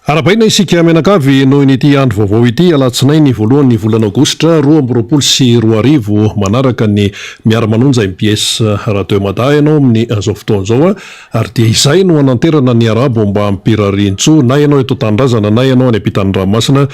Arahabaina isika mianakavy noho ny ity andro vaovao ity, alatsinainy voalohan'ny volana aogositra 2022. Manaraka ny Miara-manonja mbs Radio Mada ianao amin'izao fotoana izao ary dia izay no hananterana ny arabo mba hampirarian-tsoa na ianao eto an-tanindrazana na ianao any ampitan'ny ranomasina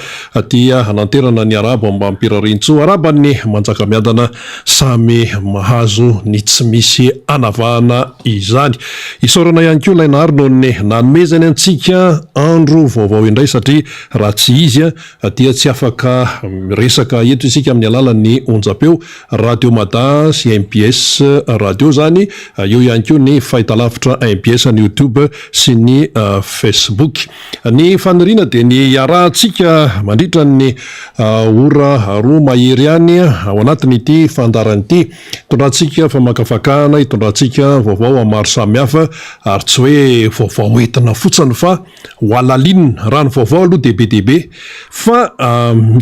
dia hananterana ny arabo mba hampirarian-tsoa. Arahaban'ny Manjakamiadana samy mahazo ny tsy misy anavahana izany. Isaorana ihany koa ilay Nahary noho ny nanomezany antsika andro vaovao indray satria raha tsy izy dia tsy afaka miresaka eto isika amin'ny alalan'ny onjam-peo Radio Mada sy mbs Radio izany, eo ihany koa ny fahitalavitra mbs ny YouTube sy ny Facebook. Ny faniriana dia ny hiarahantsika mandritra ny ora roa mahery ihany ao anatin'ity fandaharana ity. Hitondrantsika famakafakana, hitondrantsika vaovao maro samihafa ary tsy hoe vaovao entina fotsiny fa ho halalinina. Raha ny vaovao aloha dia be dia be fa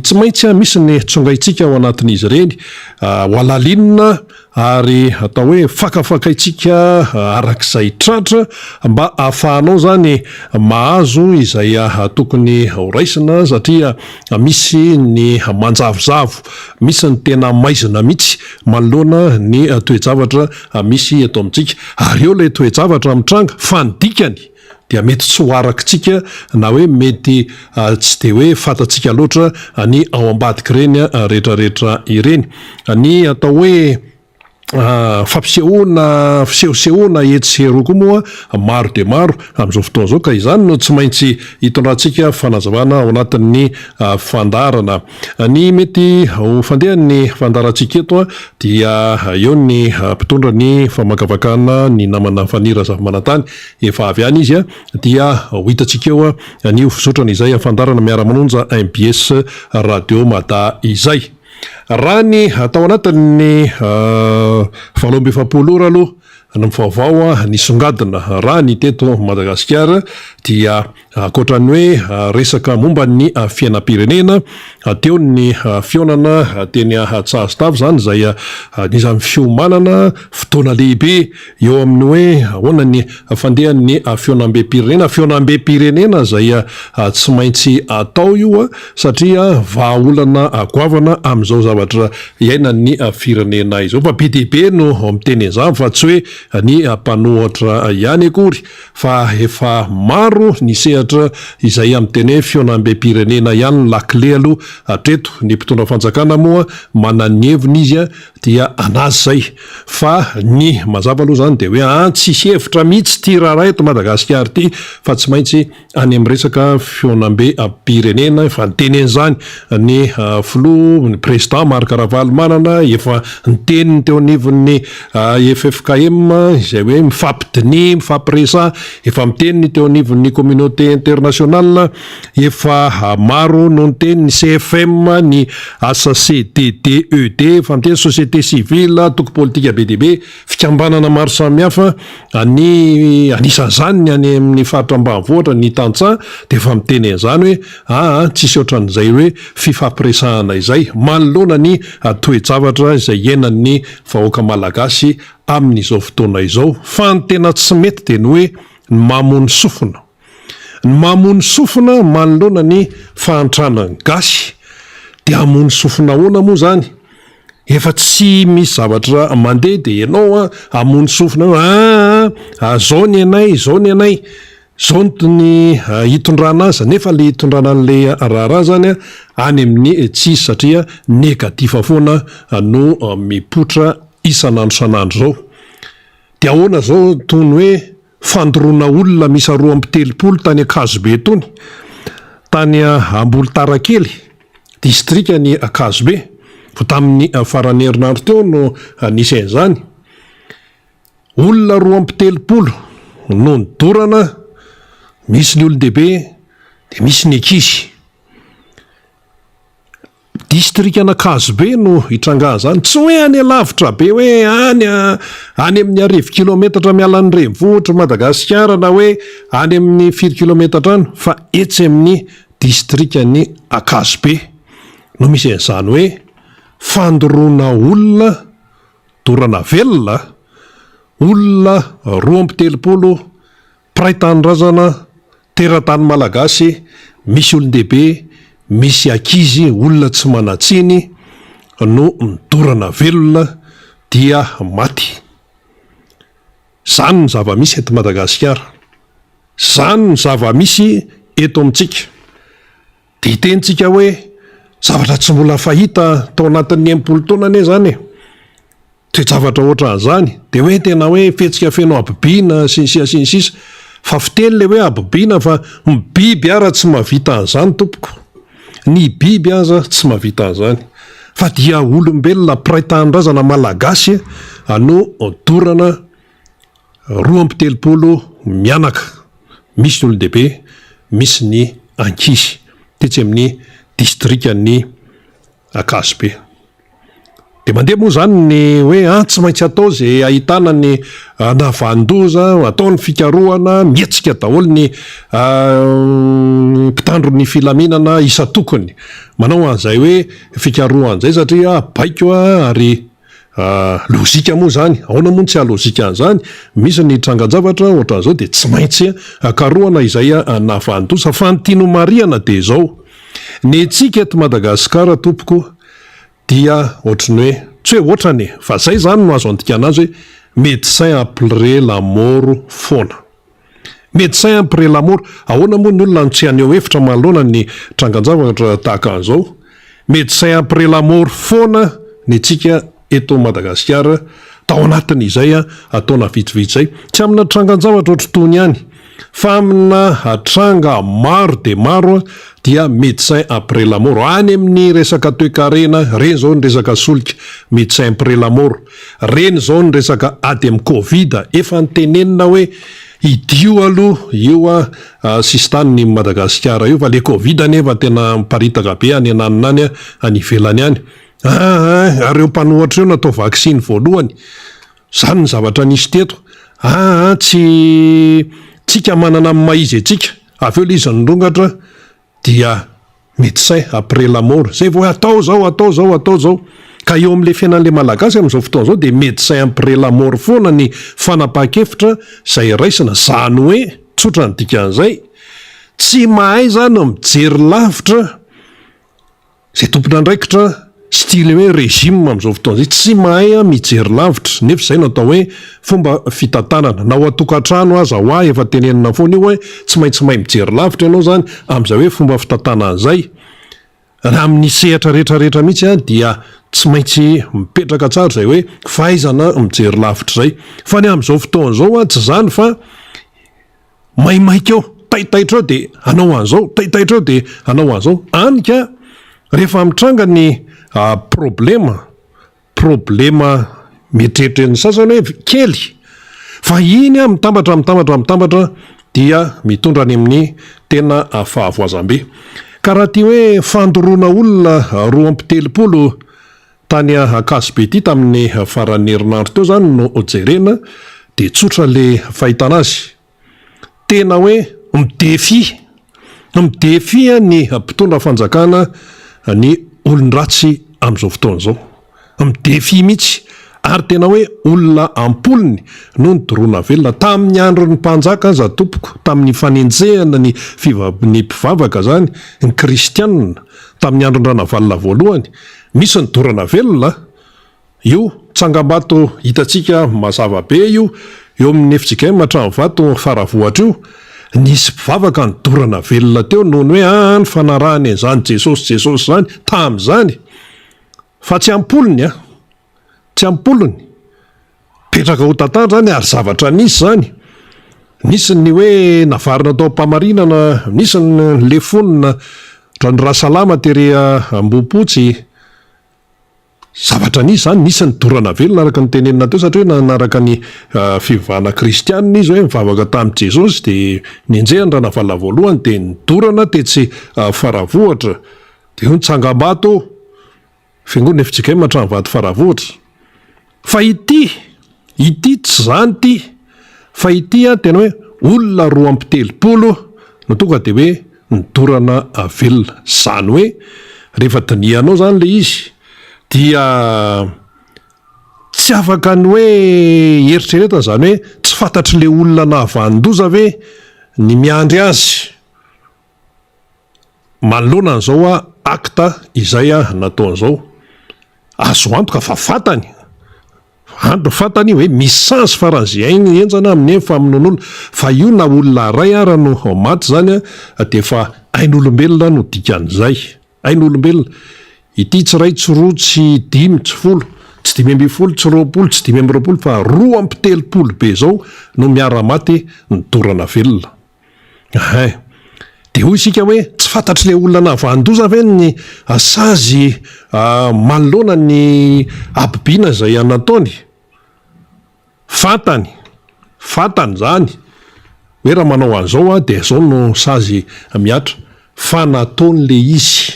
tsy maintsy misy ny tsongaintsika ao anatin'izy ireny, ho halalinina Ary atao hoe fakafakaintsika arak'izay tratra mba ahafahanao zany mahazo izay tokony ho raisina satria misy ny manjavozavo, misy ny tena maizina mihitsy manoloana ny toe-javatra misy eto amintsika. Ary eo ilay toe-javatra mitranga fa ny dikany dia mety tsy ho arakitsika na hoe mety tsy dia hoe fantatsika loatra ny ao ambadik'ireny rehetrarehetra ireny. Ny atao hoe fampisehoana fisehosehoana etsy sy eroa koa moa maro dia maro amin'izao fotoana izao ka izany no tsy maintsy hitondrantsika fanazavana ao anatin'ny fandaharana. Ny mety ho fandehan'ny fandaharantsika eto dia eo ny mpitondra ny famakafakana ny namana Fanny Razafimanantany Efa avy any izy dia ho hitantsika eo ny ho fizotrany izay fandaharana miara-manonja mbs Radio Mada izay. Raha ny tao anatin'ny 48 ora aloha ny vaovao nisongadina raha ny teto Madagasikara dia Ankoatra ny hoe resaka momba ny fiainam-pirenena, teo ny fihaonana teny Antsahasitavy izany izay anisan'ny fiomanana fotoana lehibe eo amin'ny hoe ahoana ny fandehan'ny fihaonambem-pirenena. Fihaonambem-pirenena izay tsy maintsy atao io satria vahaolana goavana amin'izao zavatra iainan'ny firenena izao. Fa be dia be no miteny an'izany fa tsy hoe ny mpanohitra ihany akory. Fa efa maro ny sehatra izay amin'ny teny hoe fihaonambem-pirenena ihany ny lakile aloha hatreto. Ny mpitondra fanjakana moa manana ny heviny izy dia anazy izay. Fa ny mazava aloha izany dia hoe an tsisy hevitra mihitsy ity raharaha eto Madagasikara ity fa tsy maintsy any amin'ny resaka fihaonambem-pirenena. Efa niteny an'izany ny filoha, ny président Marc Ravalomanana, efa niteny ny teo anivon'ny ffkm izay hoe mifampidiniha, mifampiresaha, efa miteny ny teo anivon'ny communauté internationale, efa maro no niteny ny CFM, ny HCDDED, efa miteny société civile, antoko politika be dia be, fikambanana maro samihafa, ny anisan'izany ny any amin'ny faritra ambanivohitra, ny tantsaha dia efa miteny an'izany hoe aa tsisy ohatran'izay hoe fifampiresahana izay manoloana ny toe-javatra izay iainan'ny vahoaka malagasy amin'izao fotoana izao. Fa ny tena tsy mety dia ny hoe ny mamono sofina. Ny mamono sofina manoloana ny fahantrana ny gasy. Dia hamono sofina ahoana moa izany? Efa tsy misy zavatra mandeha dia ianao an hamono sofina eo aa zao ny anay, zao ny anay. Zao ny hitondrana azy nefa le hitondrana an'le raharaha zany any amin'ny tsisy satria negatif foana no mipoitra isan'andro isan'andro zao. De ahoana zao tony hoe fandoroana olona miisa 32 tany Ankazobe tony, tany Ambolitarakely, distrikan'i Ankazobe, vao tamin'ny faran'ny herinandro teo no nisy an'izany. Olona 32 no nodorana, misy ny olon-dehibe dia misy ny ankizy. Distrikan'Ankazobe no itrangan'izany, tsy hoe any alavitra be hoe any any amin'ny arivo kilometatra miala ny renivohitr'i Madagasikara na hoe any amin'ny firy kilometatra any fa etsy amin'ny distrikan'i Ankazobe no misy an'izany hoe fandoroana olona Dorana velona, olona 32 mpiray tanindrazana Teratany malagasy, misy olon-dehibe, misy ankizy, olona tsy manan-tsiny no nodorana velona dia maty. Izany no zava-misy eto Madagasikara. Izany no zava-misy eto amintsika. Dia hitentsika hoe zavatra tsy mbola fahita tao anatin'ny 60 taona anie izany e. Toe-javatra ohatran'izany. Dia hoe tena hoe fihetsika feno habibiana sy ny sisa sy ny sisa. Fa fiteny ilay hoe habibiana fa ny biby ara tsy mahavita an'izany tompoko. Ny biby aza tsy mahavita an'izany. Fa dia olombelona mpiray tanindrazana malagasy no dorana 32 mianaka, misy ny olon-dehibe, misy ny ankizy, tetsy amin'ny distrikan'i Ankazobe. Dia mandeha moa izany ny hoe an, tsy maintsy atao izay ahitana ny nahavanon-doza, atao ny fikarohana, mihetsika daholo ny mpitandro ny filaminana isan-tokony manao an'izay hoe fikarohana izay satria baiko ary Lojika moa izany, ahoana moa no tsy hahalojika an'izany? Misy ny trangan-javatra ohatran'izao dia tsy maintsy karohana izay nahavanon-doza. Fa ny tiany homarihana dia izao, ny antsika eto Madagasikara tompoko dia ohatry ny hoe, tsy hoe ohatrany e, fa izay izany no azo andikana azy hoe médecin après la mort foana. Médecin après la mort, ahoana moa ny olona no tsy haneho hevitra manoloana ny trangan-javatra tahaka an'izao? Médecin après la mort foana ny antsika eto Madagasikara tao anatin'izay taona vitsivitsy izay. Tsy amina trangan-javatra ohatr'itony ihany fa amina tranga maro dia maro dia médecin après la mort. Any amin'ny resaka toekarena, ireny izao ny resaka solika, médecin après la mort. Reny izao ny resaka ady amin'ny covid, efa nitenenina hoe hidio aloha io sisintanin'i Madagasikara io fa le covid anefa tena miparitaka be any ananona any, any ivelany any. Aa ary ireo mpanohatra ireo natao vaksiny voalohany. Zany ny zavatra nisy teto. Aa tsy tsika manana ny maha izy antsika. Avy eo le izy nirongatra dia médecin après la mort, zay vao hoe atao zao, atao zao, atao zao. Ka eo amin'ilay fiainan'ilay Malagasy amin'izao fotoana izao dia médecin après la mort foana ny fanapahan-kevitra izay raisina, zany hoe, tsotra ny dikan'izay, tsy mahay zany mijery lavitra Izay tompon'andraikitra style hoe régime amin'izao fotoana izay tsy mahay mijery lavitra nefa izay no atao hoe fomba fitantanana. Na ao an-tokantrano aza hoa efa tenenina foana io hoe tsy maintsy mahay mijery lavitra ianao izany amin'izay hoe fomba fitantanana izay. Raha amin'ny sehatra rehetra rehetra mihitsy dia tsy maintsy mipetraka tsara izay hoe fahaizana mijery lavitra izay. Fa ny amin'izao fotoana izao tsy izany fa Maimaika eo, taitaitra eo dia hanao an'izao, taitaitra eo dia hanao an'izao. Any ka rehefa mitranga ny problema, problema mieritreritra ny sasany hoe kely, fa iny an mitambatra, mitambatra, mitambatra dia mitondra any amin'ny tena fahavoazam-be. Ka raha ity hoe fandoroana olona 32 tany Ankazobe ity tamin'ny faran'ny herinandro teo izany no jerena dia tsotra le fahitana azy. Tena hoe mi-défi, mi-défi ny mpitondra fanjakana ny olon-dratsy amin'izao fotoana izao. Mi-défi mihitsy ary tena hoe olona am-polony no nidoroana velona. Tamin'ny andron'ny mpanjaka aza tompoko, tamin'ny fanenjehana ny ny mpivavaka izany, ny kristianina, tamin'ny andron-dRanavalona voalohany, Misy ny dorana velona, io tsangambato hitantsika mazava be io, eo amin'ny fjkm Tranovato Faravohitra io, nisy mpivavaka nidorana velona teo noho ny hoe aa ny fanarahany an'izany Jesosy Jesosy izany tamin'izany fa tsy am-polony an! Tsy am-polony. Mipetraka ho tantara izany ary zavatra nisy izany. Nisy ny hoe navarina tao am-pamarinana, nisy ny lefonina, ohatran'ny Rasalama tery Ambohipotsy. Zavatra nisy izany, nisy ny dorana velona araka ny tenenina teo satria hoe nanaraka ny fivavahana kristianina izy hoe nivavaka tamin'i Jesosy dia nenjehiny Ranavalona voalohany dia nidorana tetsy Faravohitra. Dia io ny tsangambato. Fiangonana fjkm Tranovato Faravohitra. Fa ity, ity tsy izany ity, fa ity an tena hoe olona 32 no tonga dia hoe nidorana velona. Izany hoe rehefa dinihanao izany ilay izy dia tsy afaka ny hoe eritreretana izany hoe tsy fantatr'ilay olona nahavanon-doza ve? ny miandry azy manoloana an'izao acte izay nataony izao. Azo antoka fa fantany, andro fantany hoe misy sazy faran'izay hainy henjana amin'ny famonoan'olona, fa io na olona iray ara no maty izany dia efa ain'olombelona no dikan'izay. Ain'olombelona. Ity tsy iray, tsy roa, tsy dimy, tsy folo, tsy 15, tsy 20, tsy 25 fa 32 be izao no miara-maty nidorana velona. Hein. Dia hoy isika hoe tsy fantatr'ilay olona nahavanon-doza ve ny sazy manoloana ny habibiana izay nataony? Fantany, fantany izany hoe raha manao an'izao aho dia izao no sazy mihatra. Fa nataony ilay izy,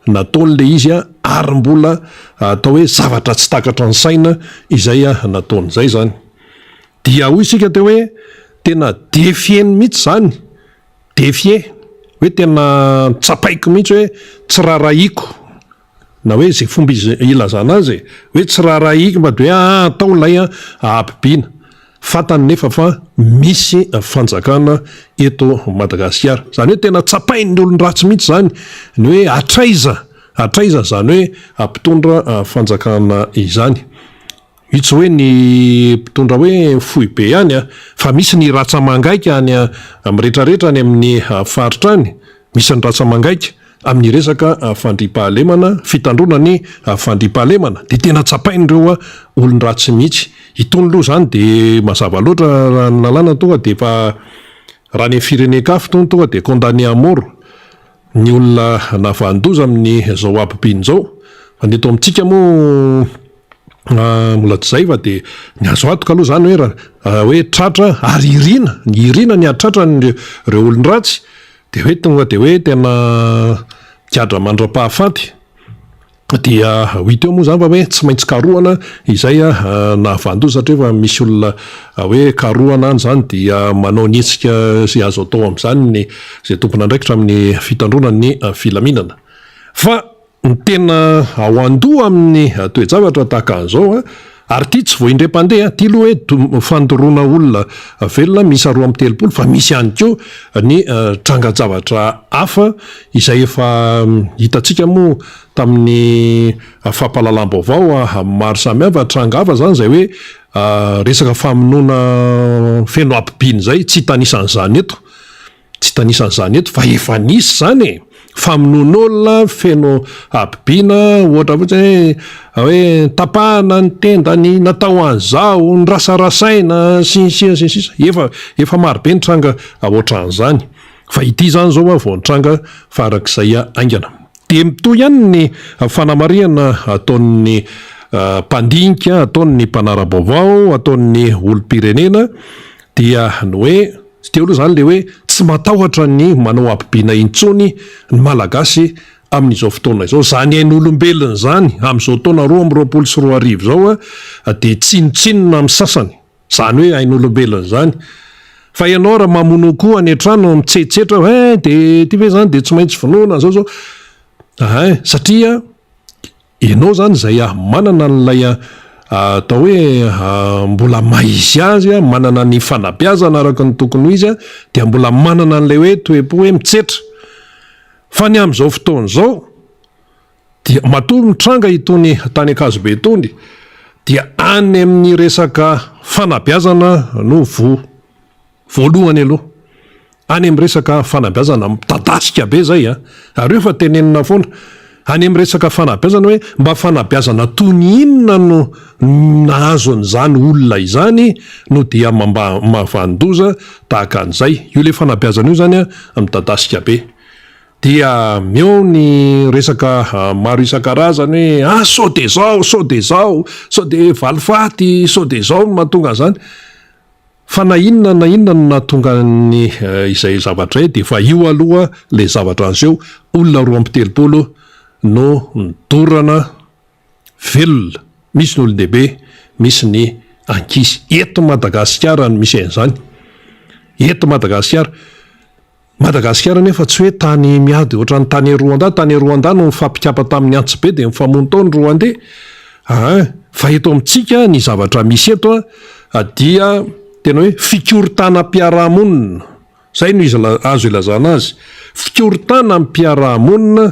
nataony ilay izy ary mbola atao hoe zavatra tsy takatra ny saina izay nataony izay izany. Dia hoy isika teo hoe tena defier-ny mihitsy izany, defier, hoe tena tsapaiko mihitsy hoe tsy raharahiako, na hoe izay fomba ilazana azy e, hoe tsy raharahiako mba dia hoe aa atao ilay habibiana. Fantany nefa fa misy fanjakana eto Madagasikara. Izany hoe tena tsapain'ny olon-dratsy mihitsy izany ny hoe hatraiza, hatraiza izany hoe mpitondra fanjakana izany. Io tsy hoe ny mpitondra hoe foibe ihany a, fa misy ny ratsa-mangaika any amin'ny retraretra any amin'ny faritra any, misy ny ratsa-mangaika amin'ny resaka fandriampahalemana, fitandroana ny fandriampahalemana, dia tena tsapain'ireo olon-dratsy mihitsy. Itony aloha izany dia mazava loatra raha ny lalàna tonga dia efa raha any amin'ny firenen-kafa itony tonga dia condamné à mort. Ny olona nahavanon-doza amin'izao habibiana izao, fa ny eto amintsika moa mbola tsy izay fa dia ny azo antoka aloha izany hoe raha hoe tratra ary irina, ny irina ny hahatratra an'ireo olon-dratsy dia hoe tonga dia hoe tena migadra mandra-pahafaty. Dia ho hita eo moa izany fa hoe tsy maintsy karohana izay nahavanon-doza satria efa misy olona hoe karohana any izany dia manao ny hetsika izay azo atao amin'izany ny izay tompon'andraikitra amin'ny fitandroana ny filaminana. Fa ny tena ao an-doha amin'ny toe-javatra tahaka an'izao ary ity tsy vao indray mpandeha, ity aloha hoe fandoroana olona velona miisa 32 fa misy ihany koa ny trangan-javatra hafa izay efa hitantsika moa tamin'ny fampahalalam-baovao maro samihafa, tranga hafa izany izay hoe resaka famonoana feno habibiana izay, tsy hitanisa an'izany eto. Tsy hitanisa an'izany eto fa efa nisy izany e! Famonoan'olona feno habibiana, ohatra fotsiny hoe hoe tapahana ny tendany, natao an'izao, norasarasaina, sy ny sisa sy ny sisa. Efa efa marobe ny tranga ohatran'izany. Fa ity izany izao vao nitranga farak'izay haingana. Dia mitohy ihany ny fanamarihana ataon'ny mpandinika, ataon'ny mpanara-baovao, ataon'ny olom-pirenena dia ny hoe, tsy teo aloha izany ilay hoe tsy matahotra ny manao habibiana intsony ny Malagasy amin'izao fotoana izao. Izany ain'olombelona izany amin'izao taona 2022 izao dia tsinontsinona amin'ny sasany. Izany hoe ain'olombelona izany. Fa ianao raha mamono akoho any an-trano mitsetsetra hoe eh dia ity ve izany dia tsy maintsy vonoina zao zao. Ein, satria ianao izany izay manana an'ilay atao hoe mbola maha izy azy, manana ny fanabeazana araka ny tokony ho izy dia mbola manana an'ilay hoe toe-po hoe mitsetra. Fa ny amin'izao fotoana izao Dia matoa mitranga itony tany Ankazobe itony dia any amin'ny resaka fanabeazana no voa voalohany aloha. Any amin'ny resaka fanabeazana, midadasika be izay an! Ary io efa tenenina foana. Any amin'ny resaka fanabeazana hoe mba fanabeazana toy ny inona no nahazo an'izany olona izany no dia mahavanon-doza tahaka an'izay. Io ilay fanabeazana io izany an, midadasika be. Dia eo ny resaka maro isan-karazany hoe ah sao dia izao, sao dia izao, sao dia valifaty, sao dia izao no mahatonga an'izany. Fa na inona na inona no nahatonga ny izay zavatra izay dia efa io aloha ilay zavatra niseho, olona 32 no nidorana velona, misy ny olon-dehibe, misy ny ankizy. Eto Madagasikara no misy an'izany, eto Madagasikara. Madagasikara anefa tsy hoe tany miady ohatran'ny tany Rwanda, tany Rwanda no nifampikapa tamin'ny antsibe dia nifamono tao ny Rwandais aa, fa eto amintsika ny zavatra misy eto dia tena hoe fikorontanam-piarahamonina. Izay no izy azo ilazana azy. Fikorontanam-piarahamonina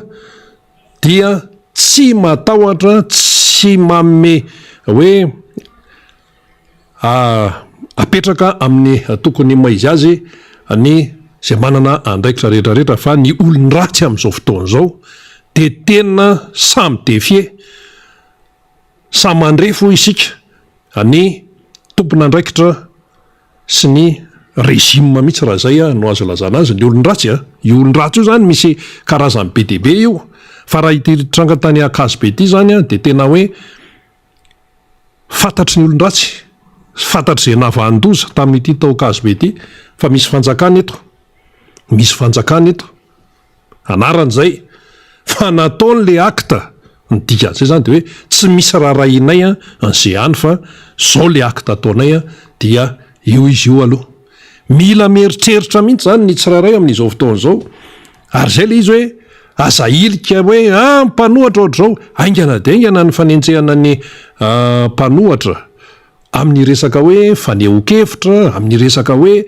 dia tsy matahotra, tsy manome hoe apetraka amin'ny tokony maha izy azy ny izay manana andraikitra rehetra rehetra fa ny olon-dratsy amin'izao fotoana izao dia tena samy défier, samy mandrefy hoy isika ny tompon'andraikitra sy ny régime mihitsy raha izay no azo ilazana azy, ny olon-dratsy a! Io olon-dratsy io izany misy karazany be dia be io fa raha ity tranga tany Ankazobe ity izany dia tena hoe fantatry ny olon-dratsy, fantatr'izay nahavanon-doza tamin'ity tao Ankazobe ity fa misy fanjakana eto, misy fanjakana eto. Anarany izay fa nataony le acte, ny dikan'izay zany de hoe tsy misy raharahianay an'ze any fa zao le acte ataonay dia io izy io aloha. Mila mieritreritra mihitsy zany ny tsirairay amin'izao fotoana izao ary zay le izy hoe aza ahilika hoe ah mpanohatra ohatr'izao, haingana dia haingana ny fanenjehana ny mpanohatra. Amin'ny resaka hoe fanehoan-kevitra, amin'ny resaka hoe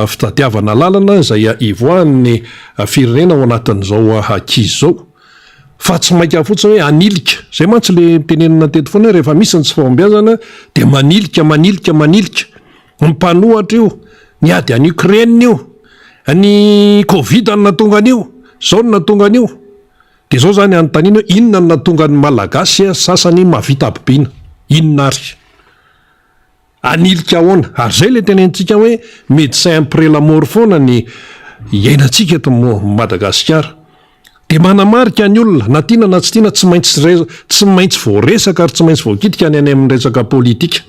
fitadiavana lalana izay hivoahan'ny firenena ao anatin'izao kizy izao. Fa tsy mainka fotsiny hoe hanilika. Izay mantsy ilay tenenina teto foana hoe rehefa misy ny tsy fahombiazana dia manilika, manilika, manilika. Ny mpanohatra io, ny ady any Ukraine io, ny covid no nahatonga an'io, izao no nahatonga an'io. Dia izao izany anontaniana hoe inona no nahatonga ny Malagasy sasany mahavita habibiana? Inona ary? Hanilika ahoana? Ary izay ilay tenenintsika hoe médecin après la mort foana ny iainantsika eto Madagasikara. Dia manamarika ny olona, na tiana na tsy tiana, tsy maintsy tsy maintsy voaresaka ary tsy maintsy voakitika ny any amin'ny resaka politika.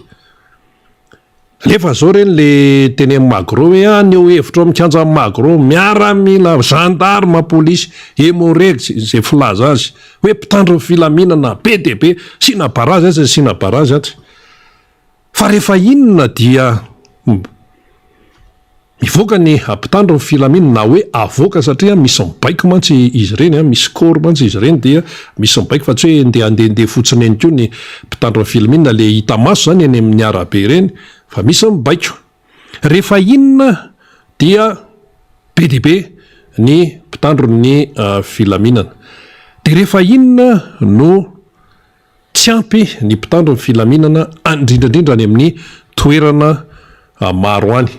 Nefa zao reny le teny am magro hoe haneho hevitra ao am kianjan'ny magro, miaramila, gendarme, polisy, emoreg, zay filaza azy hoe mpitandro ny filaminana be dia be, asiana barazy atsy asiana barazy atsy. Fa rehefa inona dia Mivoaka ny mpitandro ny filaminana na hoe avoaka satria misy mibaiko mantsy izy ireny an, misy corps mantsy izy ireny dia misy mibaiko fa tsy hoe ndeha handehandeha fotsiny eny koa ny mpitandro ny filaminana le hita maso izany eny amin'ny arabe ireny fa misy mibaiko. Rehefa inona dia be dia be ny mpitandro ny filaminana. Dia rehefa inona no Tsy ampy ny mpitandro ny filaminana indrindra indrindra any amin'ny toerana maro any.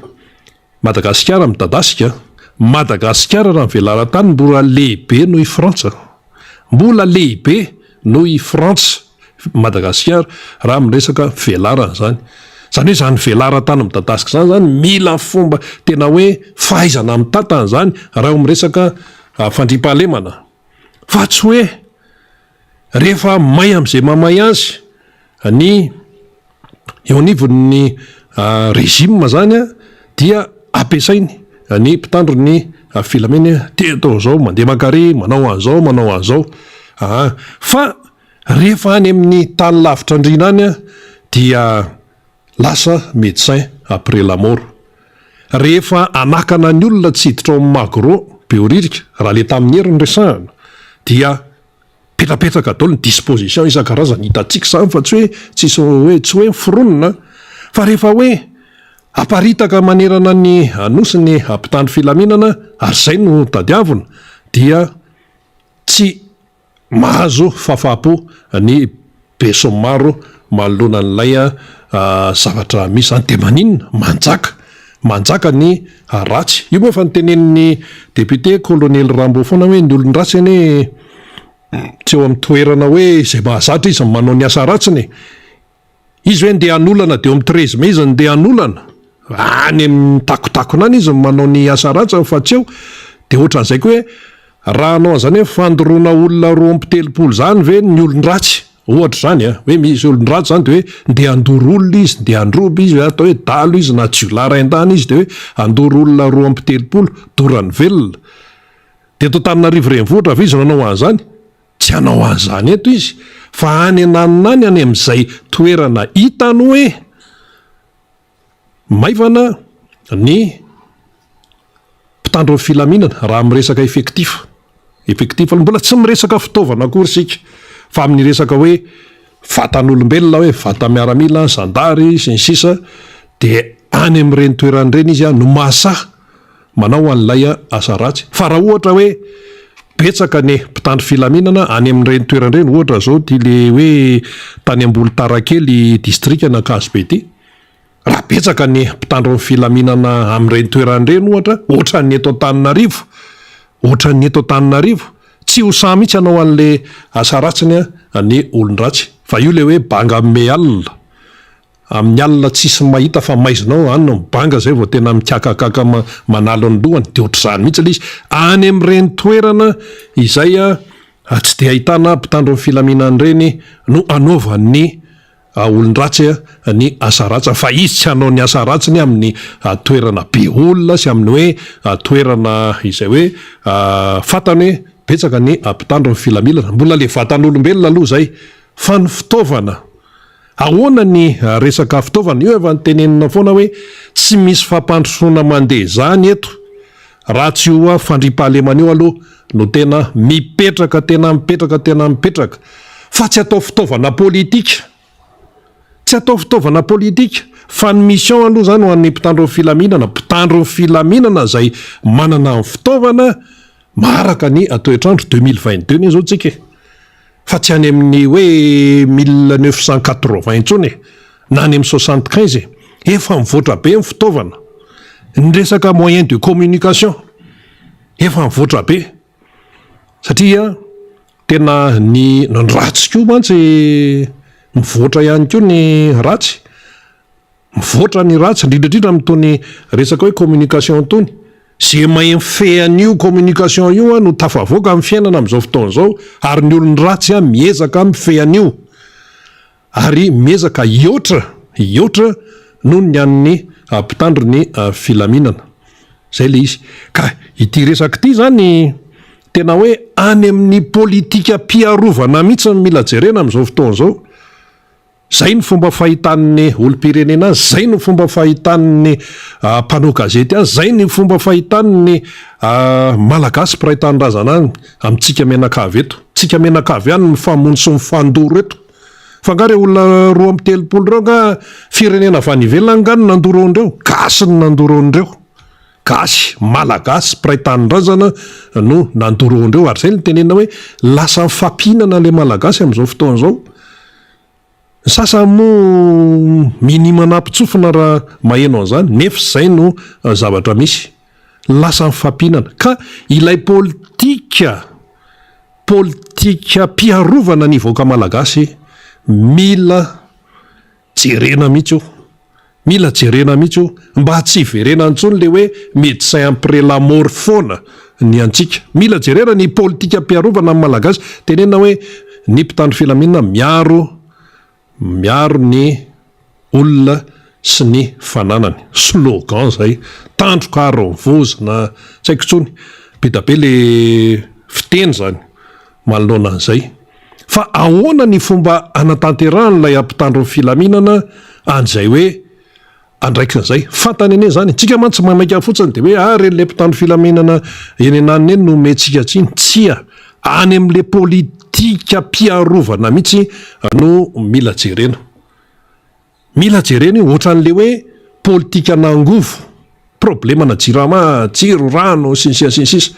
Madagasikara midadasika, Madagasikara raha ny velaran-tany mbola lehibe noho i Frantsa. Mbola lehibe noho i Frantsa Madagasikara raha amin'ny resaka velarana izany. Izany hoe izany velaran-tany midadasika izany izany mila fomba tena hoe fahaizana mitantana izany raha eo amin'ny resaka fandriampahalemana fa tsy hoe Rehefa may amin'izay mahamay azy ny eo anivon'ny régime izany dia ampiasainy ny mpitandro ny filaminana hoe te atao an'izao, mandeha mankary, manao an'izao, manao an'izao. Aa fa rehefa any amin'ny tany lavitra andriana any dia lasa médecin après la mort. Rehefa hanakana ny olona tsy hiditra ao amin'ny Magro Behoririka, raha le tamin'ny hery no resahana, dia Mipetrapetraka daholo ny disposition isan-karazany hitantsika izany fa tsy hoe tsisy hoe tsy hoe miforonina fa rehefa hoe aparitaka manerana ny nosy ny mpitandro filaminana ary izay no tadiavina dia tsy mahazo fahafahampo ny besinimaro manoloana an'ilay zavatra misy izany dia maninona? Manjaka manjaka ny ratsy. Io moa efa notenenin'ny député Kolonely Rambo foana hoe ny olon-dratsy anie tsy eo amin'ny toerana hoe izay mahazatra izy no manao ny asa ratsiny e. Izy hoe ndeha hanolana dia eo amin'ny 13 mai izy no ndeha hanolana. Any amin'ny takotakona any izy no manao ny asa ratsiny fa tsy eo. Dia ohatran'izay koa hoe raha hanao an'izany hoe fandoroana olona 32 izany ve ny olon-dratsy? Ohatra izany an, hoe misy olon-dratsy izany dia hoe ndeha handoro olona izy, ndeha handroba izy, atao hoe dahalo izy na jiolahy rain-dany izy dia hoe handoro olona 32, dorany velona. Dia eto Antananarivo renivohitra ve izy no hanao an'izany? Tsy hanao an'izany eto izy fa any ananona any, any amin'izay toerana hitany hoe Maivana ny mpitandro ny filaminana raha miresaka effectif, effectif aloha mbola tsy miresaka fitaovana akory isika fa amin'ny resaka hoe vatan'olombelona hoe vata-miaramila, zandary sy ny sisa dia any amin'ireny toerana ireny izy no mahasahy. manao an'ilay asa ratsy. Fa raha ohatra hoe betsaka ny mpitandro filaminana any amin'ireny toerana ireny, ohatra izao ity le hoe tany Ambolitarakely distrikan'Ankazobe ity, Raha betsaka ny mpitandro ny filaminana amin'ireny toerana ireny ohatra, ohatran'ny eto Antananarivo, ohatran'ny eto Antananarivo, tsy ho sahy mihitsy hanao an'le asa ratsiny ny olon-dratsy. Fa io le hoe banga ame alina, amin'ny alina tsisy mahita fa maizina ao, any no mibanga zay vao tena mikakakaka manala ny lohany, de ohatr'izany mihitsy le izy. Any amin'ireny toerana izay tsy dia ahitana mpitandro ny filaminana ireny no anaovan'ny olon-dratsy ny asa ratsiny fa izy tsy hanao ny asa ratsiny amin'ny toerana be olona sy amin'ny hoe toerana izay hoe fantany hoe betsaka ny mpitandro ny filaminana. Mbola le vatan'olombelona aloha izay fa ny fitaovana, ahoana ny resaka fitaovana? Io efa notenenina foana hoe tsy misy fampandrosoana mandeha izany eto raha tsy io fandriampahalemana io aloha no tena mipetraka tena mipetraka tena mipetraka fa tsy atao fitaovana politika, tsy atao fitaovana politika fa ny mission aloha zany ho an'ny mpitandro ny filaminana, mpitandro ny filaminana izay manana ny fitaovana maharaka ny toetr'andro, 2022 anie zao tsika e, fa tsy any amin'ny hoe 1980 intsony e, na any amin'ny 75 e, efa mivoatra be ny fitaovana, ny resaka moyen de communication. Efa mivoatra be satria tena ny ny ratsy koa mantsy mivoatra ihany koa ny ratsy, mivoatra ny ratsy indrindra indrindra amin'itony resaka hoe communication itony, ze mahay mifehy an'io communication io no tafavoaka amin'ny fiainana amin'izao fotoana izao ary ny olon-dratsy miezaka mifehy an'io. Ary miezaka hihoatra hihoatra noho ny an'ny mpitandro ny filaminana. Izay ilay izy. Ka ity resaka ity izany tena hoe any amin'ny politikam-piarovana mihitsy no mila jerena amin'izao fotoana izao. Izay no fomba fahitan'ny olom-pirenena azy, izay no fomba fahitan'ny mpanao gazety azy, izay ny fomba fahitan'ny Malagasy mpiray tanindrazana any amintsika mianakavy eto. Tsika mianakavy ihany no mifamono sy mifandoro eto. Fa nga reo olona 32 reo nga firenena avy any ivelany nga no nandoro an'ireo? Gasy no nandoro an'ireo. Gasy, Malagasy mpiray tanindrazana no nandoro an'ireo. Ary zay no tenenina hoe lasa mifampihinana le Malagasy amin'izao fotoana izao. Ny sasany moa minia manampin-tsofina raha maheno an'izany nefa izay no zavatra misy. Lasa mifampihinana. Ka ilay politika politikam-piarovana ny vahoaka malagasy mila jerena mihitsy io. Mila jerena mihitsy io mba tsy hiverenany intsony le hoe médecin après la mort foana ny antsika. Mila jerena ny politikam-piarovana ny malagasy. Tenenina hoe ny mpitandro filaminana miaro miaro ny olona sy ny fananany. Slogan zay. Tandroka ary vozona tsy haiko intsony. Be da be le fiteny zany manoloana an'izay. Fa ahoana ny fomba hanatanterahan'ilay mpitandro ny filaminana an'izay hoe andraikiny izay? Fantany anie izany e! Tsika mantsy maimaika fotsiny dia hoe ah ireny ilay mpitandro filaminana eny ananona eny no omentsika tsiny. Tsia! Any amin'ilay politikam-piarovana mihitsy no mila jerena. Mila jerena io, ohatran'le hoe politikana angovo, problemana jirama, jiro, rano, sy ny sisa sy ny sisa.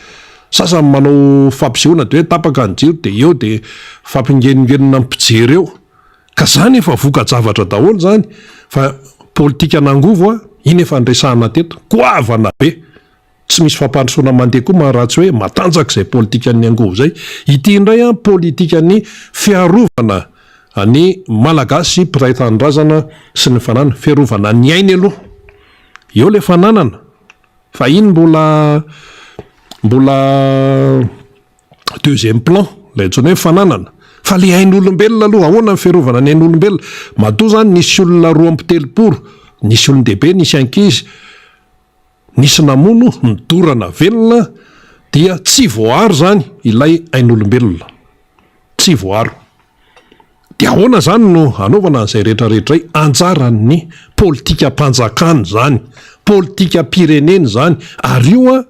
Sasany manao fampisehoana de hoe tapaka ny jiro de eo de fampingenongenona ny mpijery eo. Ka zany efa voka-javatra daholo zany fa politikana angovo a, iny efa niresahana teto, goavana be. Tsy misy fampandrosoana mandeha koa ma raha tsy hoe matanjaka izay politikan'ny angovo izay. Ity indray an politikan'ny fiarovana ny Malagasy mpiray tanindrazana sy ny fananany. Fiarovana ny ainy aloha. Eo ilay fananana fa iny mbola mbola deuxième plan ilay antsoina hoe fananana. Fa ilay ain'olombelona aloha, ahoana ny fiarovana ny ain'olombelona? Matoa izany nisy olona 32, nisy olon-dehibe, nisy ankizy, Nisy namono nodorana velona dia tsy voaaro izany ilay ain'olombelona. Tsy voaaro. Dia ahoana izany no hanaovana an'izay rehetra rehetra izay? Anjaran'ny politikam-panjakana izany, politikam-pirenena izany. Ary io an,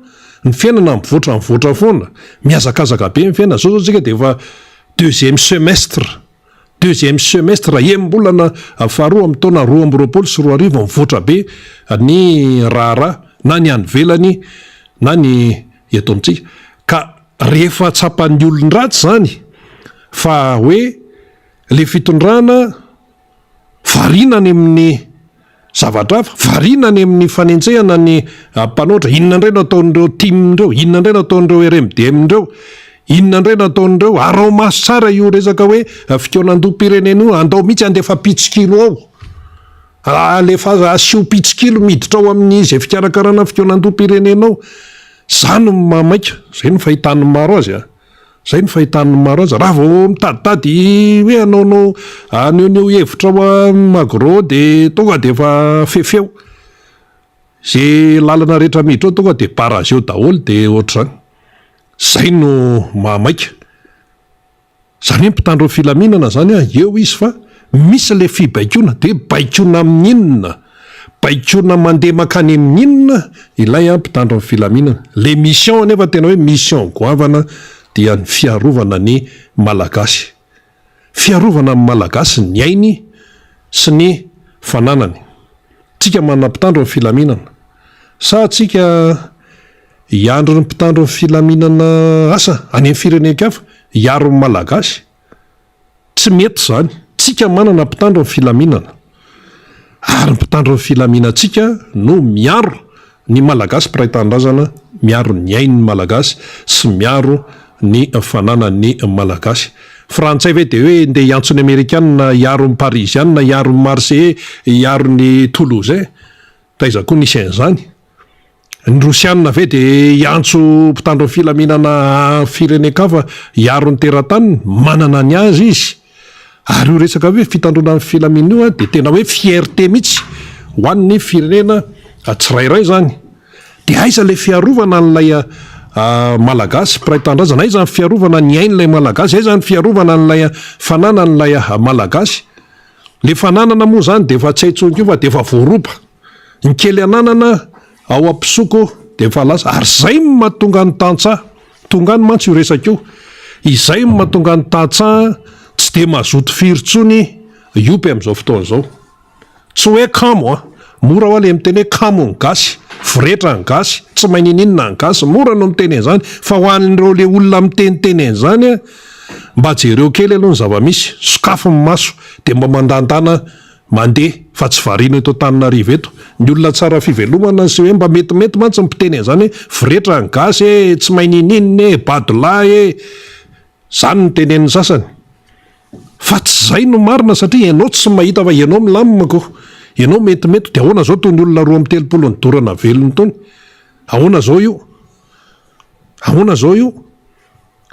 ny fiainana mivoatra mivoatra foana, mihazakazaka be ny fiainana. Izao izao isika dia efa deuxième semestre. Deuxième semestre, enim-bolana faharoa amin'ny taona 2022, mivoatra be ny raharaha na ny any ivelany. na ny eto amintsika. Ka rehefa tsapan'ny olon-dratsy izany fa hoe le fitondrana variana any amin'ny zavatra hafa, variana any amin'ny fanenjehana ny mpanohitra, inona indray no ataon'ireo tim ireo, inona indray no ataon'ireo RMDM ireo, inona indray no ataon'ireo, araho maso tsara io resaka hoe fikaonandoham-pirenena io, andao mihitsy handefa mpitsikilo ao. Alefa asio mpitsikilo miditra ao amin'ny izay fikarakarana fikaonandoham-pirenena ao. Izany no mahamaika, izay no fahitan'ny maro azy a. Izay no fahitan'ny maro azy. Raha vao mitaditady hoe hanaonao hanehoneho hevitra ao amin'ny Magro dia tonga dia efa fefeo. Izay lalana rehetra miditra ao tonga dia barrageo daholo dia ohatr'izany. Izay no mahamaika. Izany hoe mpitandro ny filaminana izany an, eo izy fa misy ilay fibaikoana, dia baikoana amin'ny inona? Baikoana mandeha mankany amin'ny inona ilay mpitandro ny filaminana? Ilay mission anefa tena hoe mission goavana dia ny fiarovana ny Malagasy. Fiarovana ny Malagasy, ny ainy sy ny fananany. Tsika manana mpitandro ny filaminana. Sa tsika Hiandry ny mpitandro ny filaminana asa any amin'ny firenen-kafa hiaro ny Malagasy? Tsy mety izany. Tsika manana mpitandro ny filaminana. Ary ny mpitandro ny filaminantsika no miaro ny Malagasy mpiray tanindrazana, miaro ny ain'ny Malagasy sy miaro ny fananan'ny Malagasy. Frantsay ve dia hoe ndeha hiantso ny Amerikana hiaro ny Pariziana, hiaro ny Marseillais, hiaro ny Toulousain? Taiza koa nisy an'izany? Ny Rosiana ve dia hiantso mpitandro ny filaminana firenen-kafa hiaro ny terataniny? Manana ny azy izy. Ary io resaka hoe fitandroana ny filaminana io dia tena hoe fierté mihitsy ho an'ny firenena tsirairay izany. Dia aiza ilay fiarovana an'ilay Malagasy mpiray tanindrazana? Aiza ny fiarovana ny ain'ilay Malagasy? Aiza ny fiarovana an'ilay fananan'ilay Malagasy? Ilay fananana moa izany dia efa tsy hay intsony koa fa dia efa voaroba. Ny kely ananana ao am-pisoko dia efa lasa. Ary izay no mahatonga ny tantsaha, tonga any mantsy io resaka io, izay no mahatonga ny tantsaha tsy dia mazoto firy intsony hiompy amin'izao fotoana izao. Tsy hoe kamo an! Mora hoa le miteny hoe kamo ny gasy, voretra ny gasy, tsy mahay ninininona ny gasy, mora no miteny an'izany, fa ho an'ireo le olona miteniteny an'izany an, mba jereo kely aloha ny zava-misy, sokafy ny maso, dia mba mandandana mandeha fa tsy variana eto Antananarivo eto, ny olona tsara fivelomana sy hoe mba metimety mantsy ny mpiteny an'izany hoe voretra ny gasy e, tsy mahay ninininona e, badolahy e, zany no tenenin'ny sasany. Fa tsy zay no marina satria ianao tsy mahita fa ianao milamina ko, ianao metimety de ahoana zao tony olona 32 nidorana velona tony, ahoana zao io? Ahoana zao io?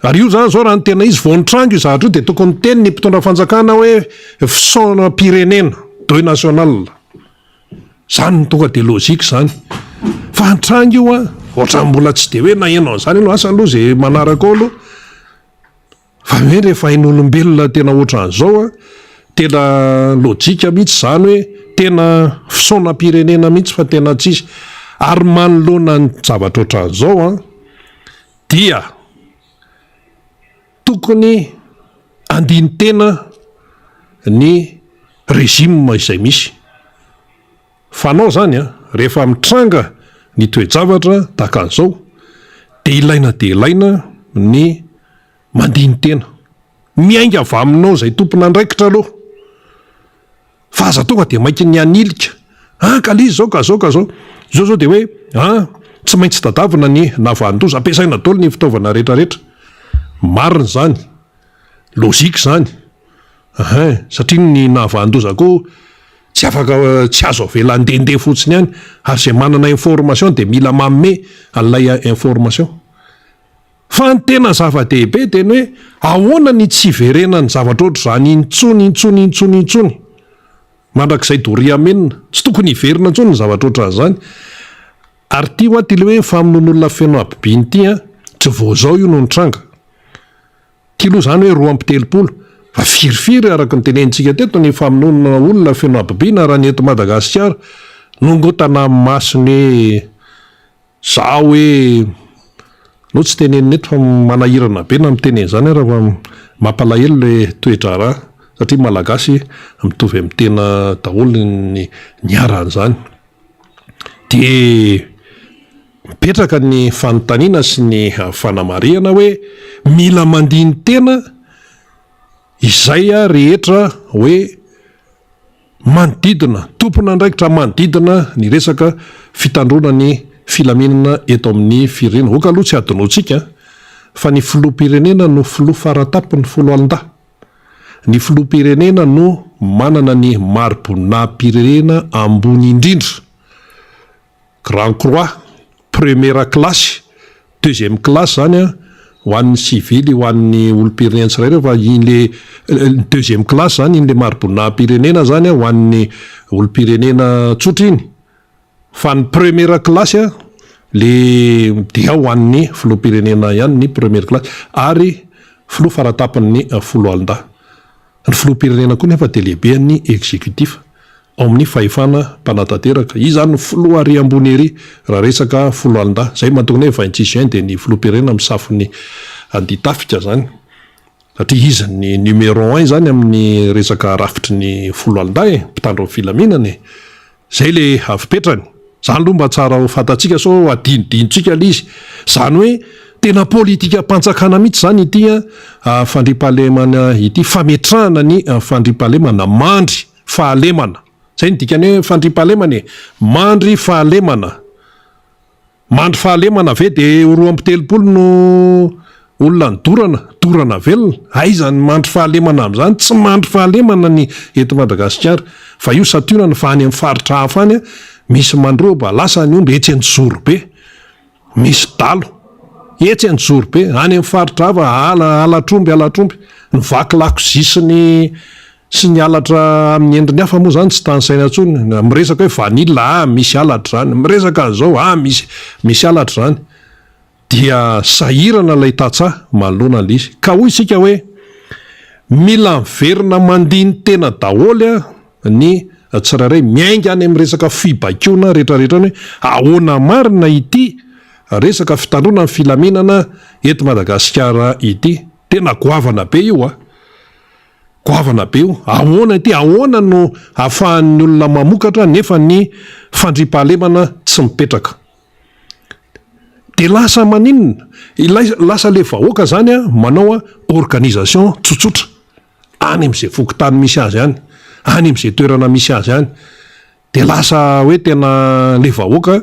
Ary io zany zao raha ny tena izy vao nitranga io zavatra io de tokony niteny ny mpitondra fanjakana hoe fisaonam-pirenena, deuil national, zany no tonga de logique zany, fa nitranga io an, ohatran'ny mbola tsy de hoe naheno an'izany aloha, asa aloha ze manaraka ao aloha. Fa hoe rehefa ain'olombelona tena ohatran'izao an, tena lojika mihitsy izany hoe tena fisaonam-pirenena mihitsy fa tena tsisy. Ary manoloana ny zavatra ohatran'izao an, dia tokony handini-tena ny régime izay misy. Fanao izany an, rehefa mitranga ny toe-javatra tahaka an'izao dia ilaina dia ilaina ny mandini-tena. Miainga avy aminao izay tompon'andraikitra aloha fa aza tonga dia maiky ny hanilika, ah ka le izy izao ka zao ka zao. Izao izao dia hoe ah tsy maintsy tadavina ny nahavanon-doza, ampiasaina daholo ny fitaovana rehetra rehetra. Marina izany, logique izany, ahin, satria ny nahavanon-doza koa Tsy afaka, tsy azo avela handehandeha fotsiny ihany, ary izay manana information dia mila manome an'ilay information. Fa ny tena zava-dehibe dia ny hoe ahoana ny tsy hiverenan'ny zavatra ohatr'izany intsony, intsony, intsony, intsony. Mandrakizay doria amenina. Tsy tokony hiverina intsony ny zavatra ohatran'izany. Ary ity hoa ity ilay hoe famonoan'olona feno habibiana ity an, tsy vao izao io no nitranga. Ity aloha izany hoe 32, fa firifiry araka ny tenenintsika teto ny famonoana olona feno habibiana raha ny eto Madagasikara, nongotana amin'ny masony hoe zaho hoe, aleo tsy tenenina eto fa manahirana be na miteny an'izany ara fa mampalahelo ilay toe-draharaha satria Malagasy mitovy amin'ny tena daholo ny niharan'izany. Dia. Mipetraka ny fanontaniana sy ny fanamarihana hoe mila mandini-tena izay rehetra hoe manodidina, tompon'andraikitra manodidina ny resaka fitandroana ny filaminana eto amin'ny firenena. Aoka aloha tsy hadinoantsika fa ny filoham-pirenena no filoha faratampony foloalindahy. Ny filoham-pirenena no manana ny mari-boninahim-pirenena ambony indrindra. Grand croix, première classe, deuxième classe zany an, ho an'ny sivily, ho an'ny olom-pirenena tsirairay fa iny le ny deuxième classe zany iny le mari-boninahim-pirenena zany an ho an'ny olom-pirenena tsotra iny, fa ny première classe an le dia ho an'ny filoham-pirenena ihany ny première classe ary filoha faratampony foloalindahy. Ny filoham-pirenena koa nefa dia lehiben'ny executif ao amin'ny fahefana mpanatanteraka. Izy izany no filoha ary ambony ery raha resaka foloalindahy. Izay mahatonga ny hoe 26 juin dia ny filoham-pirenena misafo ny andia-tafika izany. Satria izy ny numéro un izany amin'ny resaka rafitry ny foloalindahy e, mpitandro ny filaminana e. Zay le fipetrany. Zany aloha mba tsara ho fantatsika sao adinodinontsika le izy. Zany hoe tena politikam-panjakana mihitsy zany ity fandriampahalemana ity, fametrahana ny fandriampahalemana, mandry fahalemana. Zay no dikan'ny hoe fandriampahalemana e, mandry fahalemana. Mandry fahalemana ve dia 32 no olona nodorana, dorana velona? Aiza ny mandry fahalemana amin'izany? Tsy mandry fahalemana ny eto Madagasikara. Fa io santionany fa any amin'ny faritra hafa any misy mandroba, lasa ny omby etsy Anjozorobe. Misy dalo etsy Anjozorobe, any amin'ny faritra hafa ala, halatr'omby, halatr'omby. Ny vaky lakozia sy ny Sy ny halatra amin'ny endriny hafa moa izany tsy tanisaina intsony. Miresaka hoe vanille, ah misy halatra izany. Miresaka an'izao, ah misy misy halatra izany. Dia sahirana ilay tantsaha manoloana an'ilay izy. Ka hoy isika hoe mila miverina mandini-tena daholo ny tsirairay, miainga any amin'ny resaka fibaikoana rehetrarehetra any hoe ahoana marina ity resaka fitandroana ny filaminana eto Madagasikara ity. Tena goavana be io an! Goavana be io. Ahoana ity? Ahoana no ahafahan'ny olona mamokatra nefa ny fandriampahalemana tsy mipetraka? Dia lasa maninona? Ilay lasa ilay vahoaka izany manao organisation tsotsotra any amin'izay fokontany misy azy any, any amin'izay toerana misy azy any. Dia lasa hoe tena ilay vahoaka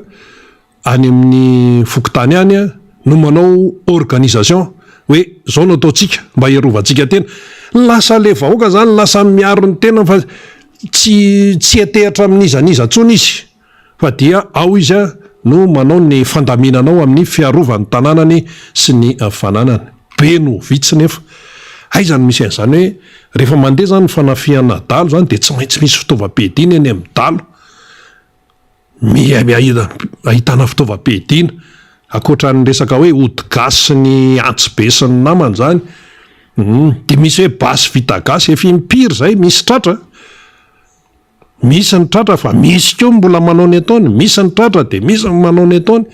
any amin'ny fokontany any no manao organisation hoe zao no ataontsika mba hiarovantsika tena. Lasa le vahoaka zany lasa miaro ny tenany fa tsy tsy hiantehatra amin'iza n'iza intsony izy fa dia ao izy no manao ny fandaminana ao amin'ny fiarovany tanànany sy ny fananany. Be no vitsy nefa. Aiza no misy an'izany hoe rehefa mandeha zany ny fanafihana dahalo zany dia tsy maintsy misy fitaovam-piadiana eny amin'ny dahalo. Ahitana fitaovam-piadiana, ankoatra ny resaka hoe ody gasy sy ny antsy be sy ny namany izany, dia misy hoe basy vita gasy, efa impiry izay misy tratra, misy ny tratra fa misy koa mbola manao ny ataony, misy ny tratra dia misy ny manao ny ataony,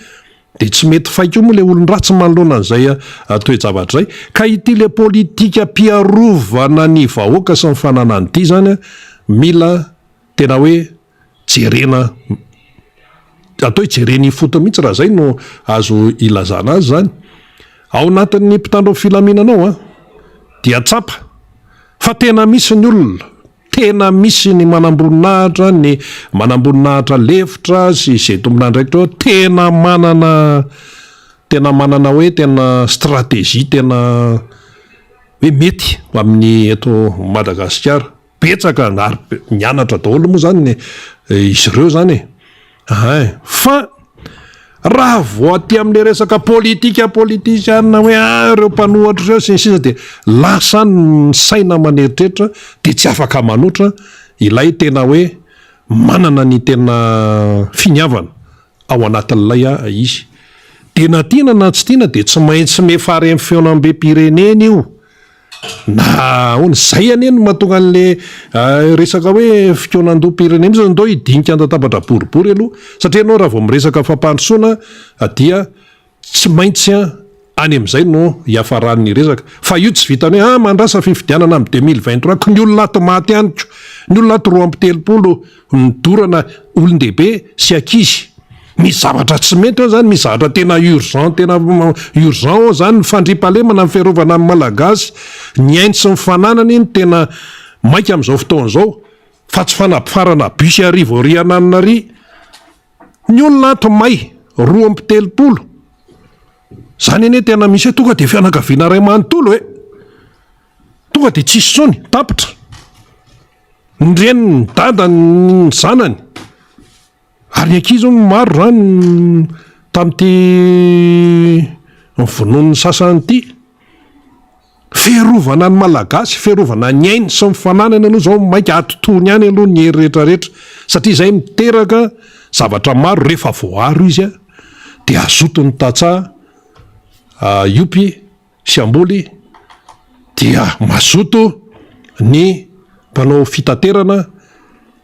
dia tsy mety fay koa moa ilay olon-dratsy manoloana an'izay toe-javatra izay. Ka ity ilay politikam-piarovana ny vahoaka sy ny fananany ity izany mila tena hoe jerena, atao hoe jerena ifotony mihitsy raha izay no azo ilazana azy izany. Ao anatin'ny mpitandro ny filaminana ao dia tsapa fa tena misy ny olona, tena misy ny manamboninahitra, ny manamboninahitra lefitra sy izay tompon'andraikitra eo, tena manana, tena manana hoe tena stratégie tena hoe mety amin'ny eto Madagasikara. Betsaka ary mianatra daholo moa zany izy ireo zany e. Ein. Fa raha vao aty amin'le resaka politika politisiana hoe ah ireo mpanohatra ireo sy ny sisa dia lasa any ny saina aman'eritreritra dia tsy afaka manoatra ilay tena hoe manana ny tena finiavana ao anatin'ilay izy. Dia na tiana na tsy tiana dia tsy maintsy miafara amin'ny fihaonambem-pirenena io. Na ahoana, izay anie no mahatonga an'le resaka hoe fikaonandoham-pirenena mihitsy, ndao hidinika an-databatra boribory aloha, satria ianao raha vao miresaka fampandrosoana dia tsy maintsy any amin'izay no hiafaran'ny resaka. Fa io tsy vitan'ny hoe ah mandrasa fifidianana amin'ny 2023 ko ny olona ato maty ihany ko, ny olona ato 32 nodorana olon-dehibe sy ankizy. Misy zavatra tsy mety ao zany, misy zavatra tena urgent, tena urgent ao zany, ny fandriampahalemana, ny fiarovana ny Malagasy, ny ainy sy ny fananany no tena maika amin'izao fotoana izao, fa tsy fanabifarana bus arivo ary ananona ary. Ny olona ato may 32, zany anie tena misy hoe tonga dia fianakaviana iray manontolo e! Tonga dia tsisy intsony, tapitra. Ny reniny, ny dadany, ny zanany. Ary ny ankizy hono maro izany tamin'ity novonoin'ny sasany ity. Fiarovana ny Malagasy, fiarovana ny ainy sy ny fananany aloha izao mainka atotoany ihany aloha ny hery rehetra rehetra satria izay miteraka zavatra maro rehefa voaaro izy dia hazoto ny tantsaha hiompy sy hamboly dia mazoto ny mpanao fitaterana,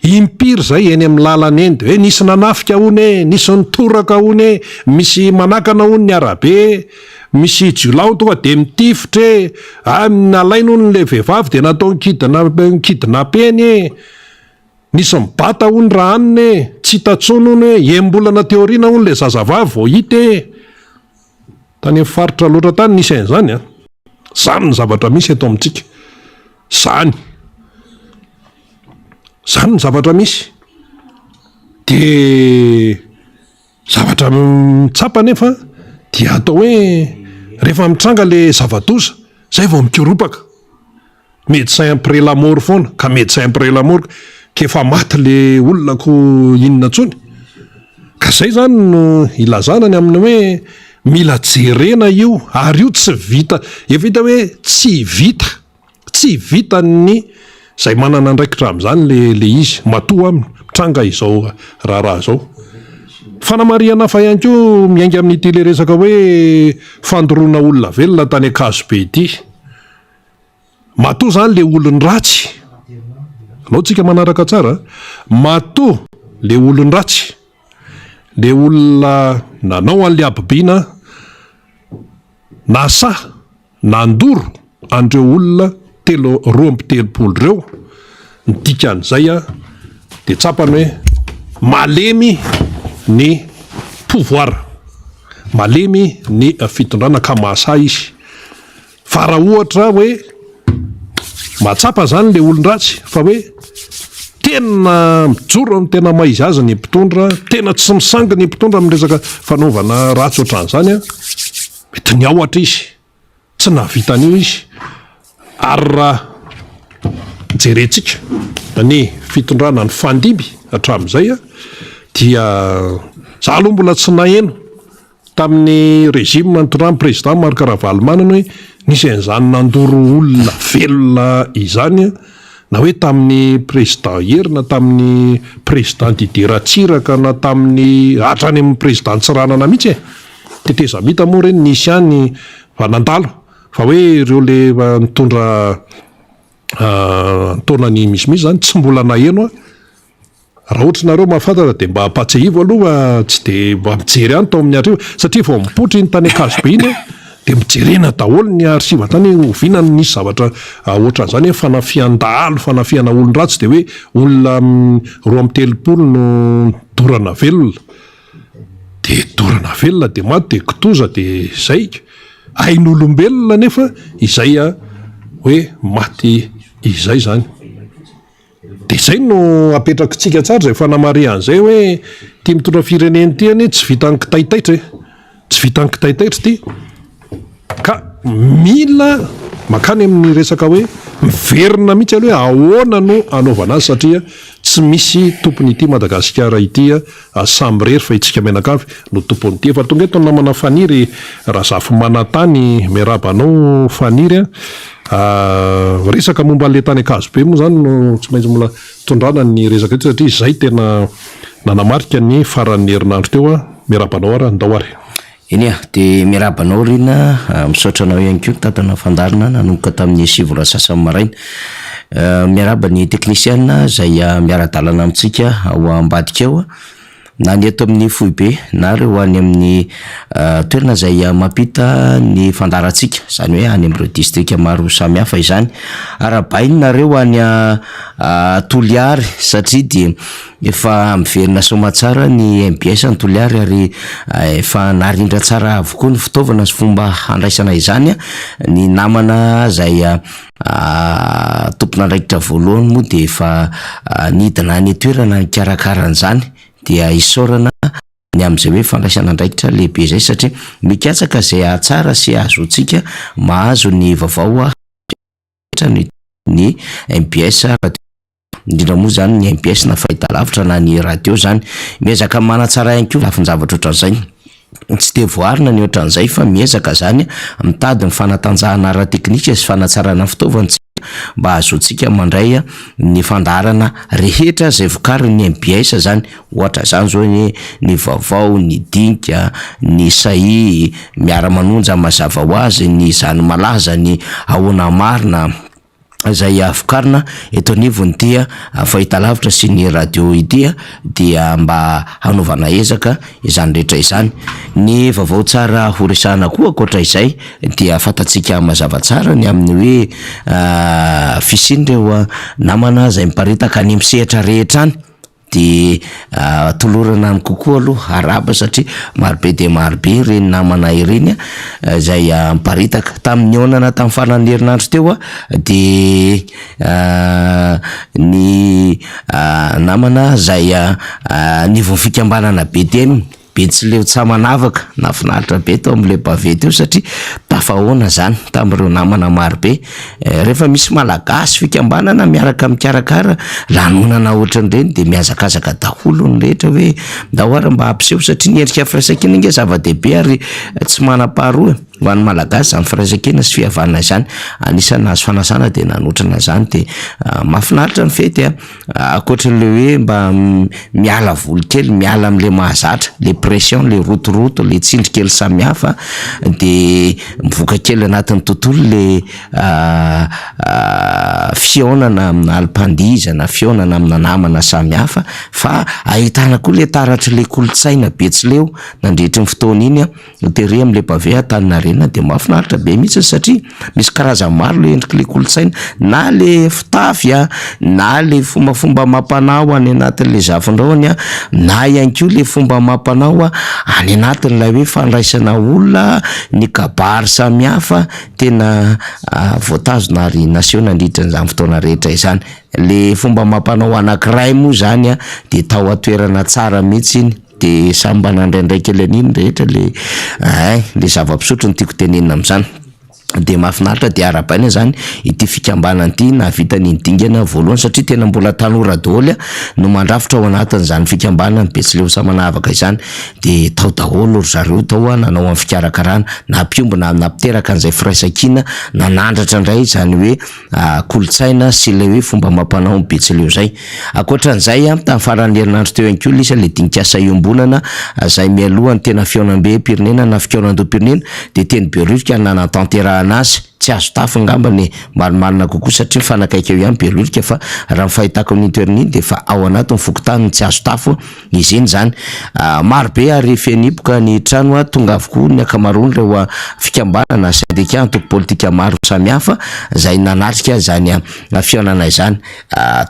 impiry izay eny amin'ny lalana eny dia hoe nisy nanafika hono e, nisy nitoraka hono e, misy manakana hono ny arabe e, misy jiolahy hono tonga dia mitifitra e, ah nalainy hono ilay vehivavy dia nataony kidna-kidnappeny e, nisy nibata hono raha anona e, tsy hita intsony hono e, enim-bolana teo aoriana hono ilay zazavavy vao hita e. Tany amin'ny faritra loatra tany nisy an'izany an! Zany ny zavatra misy eto amintsika. Zany. Zany ny zavatra misy. De zavatra tsapa nefa dia atao hoe rehefa mitranga le zava-doza zay vao mikoropaka. Médecin après la mort foana ka médecin après la mort k'efa maty le olona ko inona tsony? Ka zay zany no ilazana ny amin'ny hoe mila jerena io ary io tsy vita efa hita hoe tsy vita tsy vitan'ny zay manana andraikitra amin'izany le le izy matoa mitranga izao raharaha izao. Fanamarihana hafa ihany koa miainga amin'ity le resaka hoe fandoroana olona velona tany Ankazobe ity. Matoa zany le olon-dratsy, alao tsika manaraka tsara a, matoa le olon-dratsy, le olona nanao an'le habibiana nasahy nandoro an'ireo olona telo 32 ireo, ny dikan'izay a dia tsapany hoe malemy ny pouvoir, malemy ny fitondrana ka mahasahy izy. Fa raha ohatra hoe mahatsapa izany ilay olon-dratsy fa hoe tena mijoro amin'ny tena maha izy azy ny mpitondra, tena tsy misangy ny mpitondra amin'ny resaka fanaovana ratsy ohatran'izany an, mety niahotra izy, tsy nahavita an'io izy. Ary raha jerentsika ny fitondrana nifandimby hatramin'izay dia za aloha mbola tsy naheno Tamin'ny régime nitondran'ny président Marc Ravalomanana hoe nisy an'izany nandoro olona velona izany na hoe tamin'ny président Hery na tamin'ny président Didier Ratsiraka na tamin'ny hatrany amin'ny président Tsiranana mihitsy e! Tetezamita moa ireny nisy ihany fa nandalo fa hoe ireo le nitondra an-taonany misimisy izany tsy mbola naheno aho. Raha ohatra nareo mahafantatra dia mba ampatsiahivo aloha fa tsy dia mba mijery ihany tao amin'ny archive satria vao mipoitra iny tany Ankazobe iny dia mijerena daholo ny archive tany hoe oviana no nisy zavatra ohatran'izany hoe fanafihan-dahalo, fanafihana olon-dratsy dia hoe olona 32 no dorana velona. Dia dorana velona dia maty dia kitoza dia izay. Ain'olombelona anefa izay hoe maty izay izany. Dia izay no apetrakitsika tsara izay fanamarihana izay hoe ity mitondra firenena ity anie tsy vitan'ny kitaitaitra e! Tsy vitan'ny kitaitaitra ity ka mila mankany amin'ny resaka hoe miverina mihitsy aloha hoe ahoana no hanaovana azy satria tsy misy tompon'ity Madagasikara ity samirery fa itsika mianakavy no tompon'ity. Efa tonga eto ny namana Faniry Razafimanantany, miarahaba anao Faniry a. Resaka momba an'ilay tany Ankazobe moa izany no tsy maintsy mbola tondrana ny resaka eto satria izay tena nanamarika ny faran'ny herinandro teo a. Miarahaba anao ary, ndao ary. Eny e, dia miarahaba anao Rina, misaotra anao ihany koa nitantana ny fandaharana nanomboka tamin'ny sivy ora sasany maraina. Miarahaba ny teknisiana izay miara-dalana amintsika ao ambadika ao. Na ny eto amin'ny foibe na ireo any amin'ny toerana izay mampita ny fandaharantsika, izany hoe any amin'ireo distrika maro samihafa izany. Arahabaina nareo any Toliary satria dia efa miverina soamatsara ny mbs any Toliary ary efa narindra tsara avokoa ny fitaovana sy fomba handraisana izany. Ny namana izay Tompon'andraikitra voalohany moa dia efa nidina any an-toerana nikarakara an'izany dia isaorana ny amin'izay hoe fandraisana andraikitra lehibe izay satria mikatsaka izay hahatsara sy hahazoantsika mahazo ny vaovao rehetra ny ny mbs radio indrindra moa izany ny mbs na fahitalavitra na ny radio izany. Miezaka manatsara ihany koa lafin-javatra ohatran'izay. Tsy dia voaarina ny ohatran'izay fa miezaka izany mitady ny fanatanjahana ara-teknika sy fanatsarana ny fitaovana isika mba hahazoantsika mandray ny fandaharana rehetra izay vokarin'ny mbs izany. Ohatra izany izao ny ny vaovao, ny dinika, ny sahia, miara-manonja mazava ho azy, ny izany malaza, ny ahoana marina. izay vokarina eto anivon'ity fahitalavitra sy ny radio ity dia mba hanaovana ezaka izany rehetra izany. Ny vaovao tsara ho resahana koa ankoatra izay dia fantatsika mazava tsara ny amin'ny hoe fisian'ireo namana izay miparitaka any amin'ny sehatra rehetra any. De tolorana any kokoa aloha arahaba satria marobe dia marobe ireny namana ireny izay miparitaka. Tamin'ny nihaonana tamin'ny faran'ny herinandro teo aho de ny namana izay anivon'ny fikambanana BTM. Betsileo Tsamanavaka, nahafinaritra be tao amin'ilay pavé teo satria tafahoana izany tamin'ireo namana marobe. Rehefa misy Malagasy fikambanana miaraka mikarakara lanonana ohatran'ireny dia mihazakazaka daholo ny rehetra hoe ndao ary mba hampiseho satria ny endrika firaisankina ange zava-dehibe ary tsy manam-paharoa e. Ho an'ny Malagasy izany firaisankina sy fihavanana izany. Anisan'ny nahazo fanasana dia nanotrona izany dia mahafinaritra ny fety a. Ankoatry ny le hoe mba miala voly kely, miala am'le mahazatra, le pression, le rotoroto, le tsindry kely samihafa de mivoaka kely anatin'ny tontolo le fihaonana amina alim-pandihizana, fihaonana amina namana samihafa fa ahitana koa le taratry le kolontsaina betsileo nandritry ny fotoana iny an. Tery amin'ilay pavé Antaninarenina dia mahafinaritra be mihitsy satria misy karazany maro ilay endrik'ilay kolontsaina, na le fitafy a, na le fombafomba amam-panao any anatin'ilay zafindraony a, na ihany koa le fomba amam-panao any anatin'ilay hoe fandraisana olona, ny kabary samihafa, tena voatazona ary naseho nandritra an'izany fotoana rehetra izany. Le fomba amam-panao anankiray moa izany a dia tao an-toerana tsara mihitsy iny. De samy mba nandraindray kely an'iny ny rehetra le ein, le zava-pisotro no tiako tenenina amin'izany. De mahafinaritra de arahabaina zany ity fikambanana ity nahavita an'iny dingana voalohany satria tena mbola tanora daholo no mandrafitra ao anatin'izany fikambanana Betsileo Samanavaka izany. De tao daholo ry zareo tao nanao an'ny fikarakarana, nampiombona, nampiteraka an'izay firaisankina, nanandratra indray izany hoe kolontsaina sy ilay hoe fomba amam-panao ny Betsileo izay. Ankoatra an'izay, tamin'ny faran'ny herinandro teo ihany koa lisa ilay dinik'asa iombonana izay mialoha ny tena fihaonambem-pirenena na fikaonandoham-pirenena dia teny Behoririka no nanatanterahana azy. Tsy azo tafo angamba ny marimarina kokoa satria mifanakaiky eo ihany Behoririka fa raha ny fahitako an'iny toerana iny dia efa ao anatin'ny fokontany ny tsy azo tafo. Izy iny izany. Maro be ary feno hipoka ny trano, tonga avokoa ny ankamaroan'ireo fikambanana, sendika, antoko politika maro samihafa izay nanatrika izany fihaonana izany.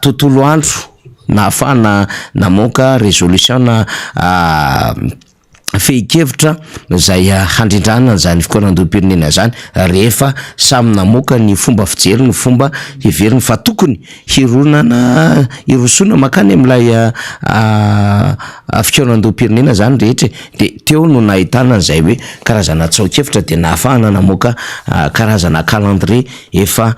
Tontolo andro nahafahana namoaka résolution na fehin-kevitra izay handrindrana an'izany fikaonandoham-pirenena izany rehefa samy namoaka ny fomba fijeriny, ny fomba heveriny fa tokony hironana, hirosoana mankany amin'ilay fikaonandoham-pirenena izany rehetra e. Dia teo no nahitana an'izay hoe karazana tsoa-kevitra dia nahafahana namoaka karazana calendrier efa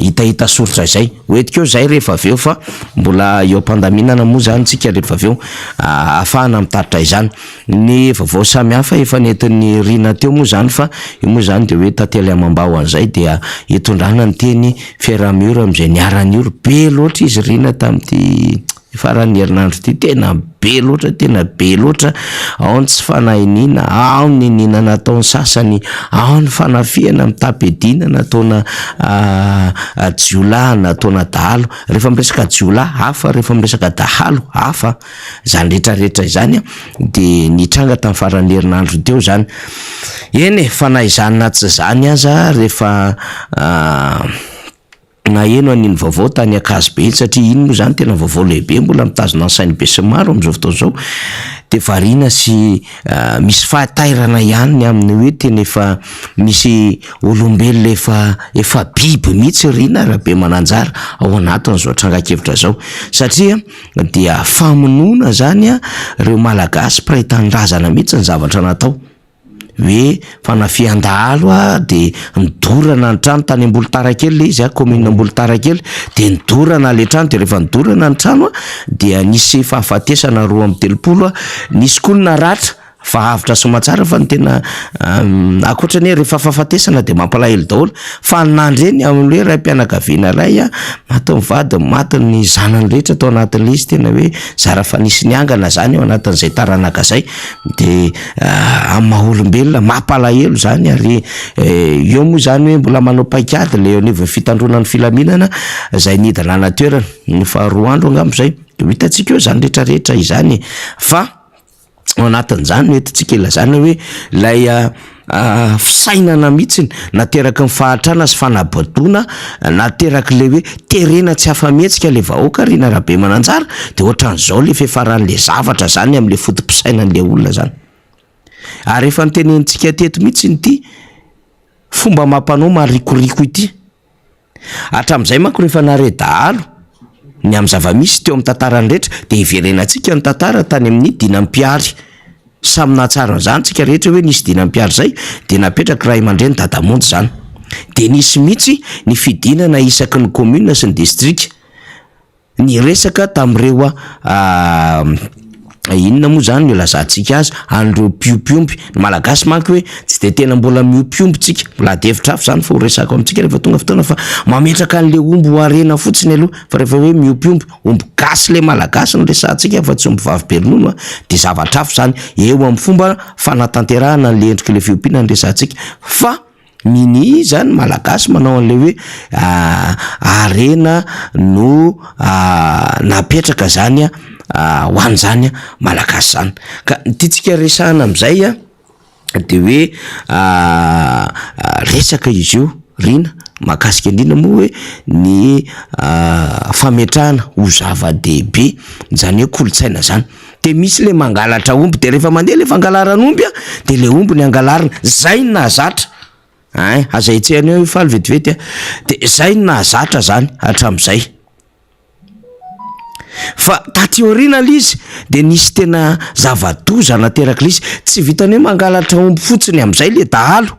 hitahita soritra izay. Ho entiko eo izay rehefa avy eo fa mbola eo am-pandaminana moa izany tsika rehefa avy eo ahafahana mitatitra izany. Ny vaovao samihafa efa nentin'i Rina teo moa izany fa io moa izany dia hoe tantely amam-bao an'izay dia hitondrana ny teny fiaraha-miory amin'izay niara-niory. Be loatra izy Rina tamin'ity. faran'ny herinandro ity, tena be loatra, tena be loatra, ao ny tsy fanahiniana, ao ny niniana nataon'ny sasany, ao ny fanafihana mitam-piadiana nataona jiolahy, nataona dahalo, rehefa miresaka jiolahy hafa, rehefa miresaka dahalo hafa, izany rehetra rehetra izany dia nitranga tamin'ny faran'ny herinandro teo izany. Eny e, fa na izany na tsy izany aza rehefa naheno an'iny vaovao tany Ankazobe iny satria iny moa izany tena vaovao lehibe mbola mitazona ny sain'ny besinimaro amin'izao fotoana izao dia variana sy misy fahatairana ihany ny amin'ny hoe tena efa misy olombelona efa efa biby mihitsy Rina Rabemananjara ao anatin'izao trangan-kevitra izao satria dia famonoana izany ireo Malagasy mpiray tanindrazana mihitsy ny zavatra natao. hoe fanafihan-dahalo a, de nidorana ny trano tany Ambolitarakely le izy a, commune Ambolitarakely, de nidorana le trano, de rehefa nidorana ny trano a, dia nisy fahafatesana 32 a, nisy koa ny naratra fa avotra soamatsara fa ny tena ankoatra ny hoe rehefa fahafatesana de mampalahelo daholo fa ny nandre ny amin'ny hoe raim-pianakaviana iray a, maty ny vadiny, maty ny zanany rehetra tao anatin'ilay izy, tena hoe zara fa nisy niangana zany ao anatin'izay taranaka zay. De amin'ny maha olombelona mampalahelo izany ary eo moa izany hoe mbola manao paikady le eo anivon'ny fitandroana ny filaminana izay nidina any an-toerana efa roa andro angamba izay de ho hitantsika eo izany rehetrarehetra izany fa ao anatin'izany no entintsika ilazana hoe ilay fisainana mihitsy nateraky ny fahantrana sy fanabadoana naterak'ilay hoe terena tsy afa-mihetsika ilay vahoaka ry Rabemananjara de ohatran'izao le fiafaran'le zavatra zany am'le foto-pisainan'le olona zany. Ary efa notenenintsika teto mihitsy ity fomba amam-panao marikoriko ity. Hatramin'izay manko rehefa nahare dahalo ny amin'ny zava-misy teo amin'ny tantarany rehetra dia hiverenantsika ny tantara tany amin'ny dinam-pihary. Samy nahatsara an'izany tsika rehetra hoe nisy dinam-pihary izay dia napetraky ray aman-dreny Dadamonjy izany. Dia nisy mihitsy ny fidinana isaky ny commune sy ny distrika. Niresaka tamin'ireo inona moa zany no ilazantsika azy, an'ireo mpiompy omby, ny malagasy manko hoe tsy de tena mbola miompy omby tsika, mbola ady hevitra hafa zany fa ho resahako amintsika rehefa tonga fotoana fa mametraka an'le omby ho harena fotsiny aloha fa rehefa hoe miompy omby, omby gasy le malagasy no resahantsika fa tsy omby vavy be ronono a, de zavatra hafa zany eo amin'ny fomba fanatanterahana an'le endrik'le fiompiana no resahantsika fa Minia zany malagasy manao an'ilay hoe harena no napetraka zany ho an'izany malagasy zany. Ka ny tiantsika resahana am'zay a de hoe resaka izy io Rina mahakasika indrindra moa hoe ny fametrahana ho zava-dehibe zany hoe kolontsaina zany. De misy le mangalatra omby de rehefa mandeha le fangalaran'omby a de le omby ny angalarina, zay no nahazatra ein, aza hetsehana eo i Faly vetivety a, de zay no nahazatra zany hatram'zay. Fa taty aoriana le izy de nisy tena zava-doza naterak'le izy, tsy vitan'ny hoe mangalatra omby fotsiny am'zay le dahalo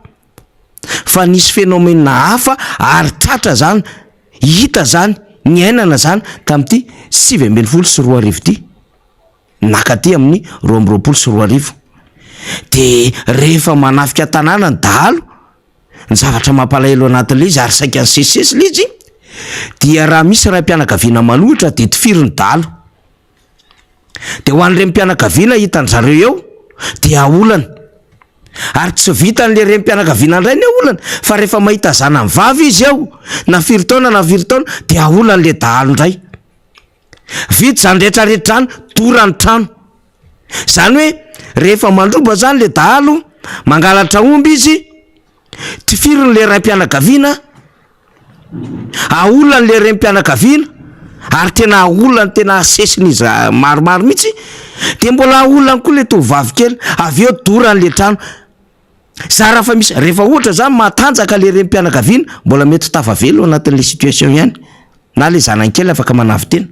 fa nisy phénomène hafa ary tratra zany, hita zany, niainana zany tamin'ity 2019 ity, naka aty amin'ny 2022. De rehefa manafika tanàna ny dahalo, ny zavatra mampalahelo anatin'ilay izy ary saika nisesisesy ilay izy, dia raha misy raim-pianakaviana manohitra de tifiriny dahalo. De ho an'ny renim-pianakaviana hitan-dry zareo eo dia aolany. Ary tsy vitan'le renim-pianakaviana indray ny aolany fa rehefa mahita zanany vavy izy eo na firy taona na firy taona dia aolan'le dahalo indray. Vita izany rehetra rehetra izany, dorany trano. Izany hoe rehefa mandroba zany le dahalo, mangalatra omby izy, tifiriny le raim-pianakaviana, Aolany le renim-pianakaviana ary tena aolany tena asesin'izy maromaro mihitsy de mbola aolany koa le tovovavy kely avy eo dorany le trano zara fa misy rehefa ohatra zany matanjaka le renim-pianakaviana mbola mety tafavelona anatin'le situation ihany na le zanany kely afaka manavo-tena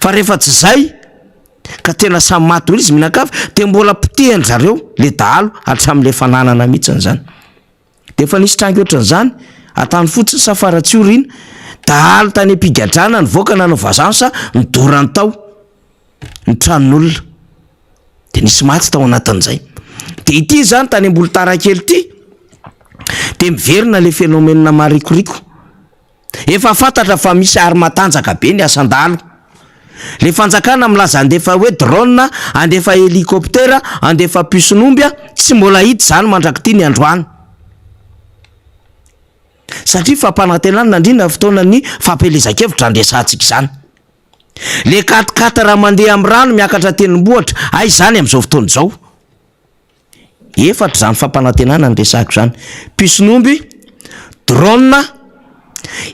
fa rehefa tsy zay ka tena samy maty daholo izy mianakavy de mbola potehan-dry zareo le dahalo hatramin'le fananana mihitsiny zany. Dia efa nisy tranga ohatran'izany, Antany fotsiny sa Faratsiorina, dahalo tany am-pigadrana nivoaka nanao vazansa, nidorany tao ny tranon'olona. Dia nisy maty tao anatin'izay. Dia ity izany tany Ambolotara kely ity, dia miverina ilay phénomène marikoriko. Efa fantatra fa misy ary matanjaka be ny asan-dahalo. Le fanjakana milaza handefa hoe drone, handefa hélicoptère, handefa puce-n'omby, tsy mbola hita izany mandrak'ity ny androany. Satria fampanantenana nandrindra ny fotoanan'ny fampielezan-kevitra andresantsika izany. Le quatre quatre mandeha amin'ny rano miakatra tendrombohitra, aiza izany amin'izao fotoana izao? Efatra izany fampanantenana niresahako izany, puce-n'omby, drone,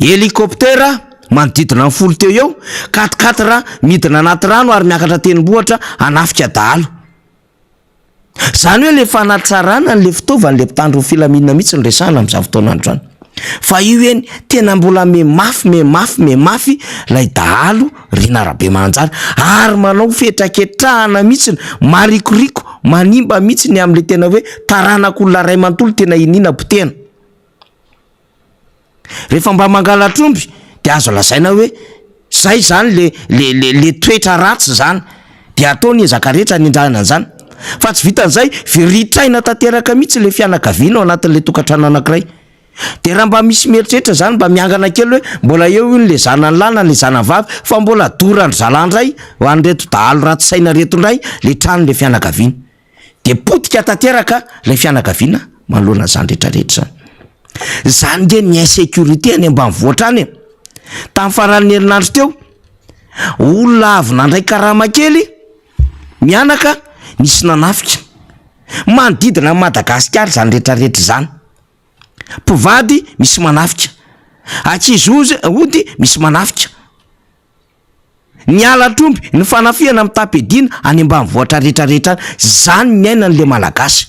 hélicoptère manodidina ny folo teo eo, quatre quatre midina anaty rano ary miakatra tendrombohitra hanafika dahalo. Izany hoe le fanatsarana an'le fitaovana le mpitandro ny filaminana mihitsy no resahana amin'izany fotoana andro izany. Fa io eny tena mbola me mafy me mafy me mafy ilay dahalo Rina Rabemananjara ary manao fetraketrahana mihitsy marikoriko manimba mihitsy ny amin'le tena hoe taranak'olona ray manontolo tena iniana potehana. Rehefa mba mangalatr'omby de azo lazaina hoe zay zany le le le le toetra ratsy zany de atao ny ezaka rehetra hanindrahana an'izany fa tsy vitan'izay veritraina tanteraka mihitsy le fianakaviana ao anatin'le tokantrano anankiray de raha mba misy mieritreritra zany mba miangana kely hoe mbola eo iny le zanany lahy na le zanany vavy fa mbola doran-dry zalahy ndray ho an'ireto dahalo ratsy saina reto ndray le tranon'le fianakaviana. Dia potika tanteraka ilay fianakaviana manoloana an'izany rehetra rehetra izany. Izany nge ny insécurité any ambanivohitra any e. Tamin'ny faran'ny herinandro teo, olona avy nandray karama kely mianaka nisy nanafika. Manodidina an'i Madagasikara izany rehetra rehetra izany. Mpivady misy manafika. Ankizy ody misy manafika. Ny halatr'omby, ny fanafihana mitam-piadiana any ambanivohitra rehetra rehetra any, zany ny ainan'le Malagasy.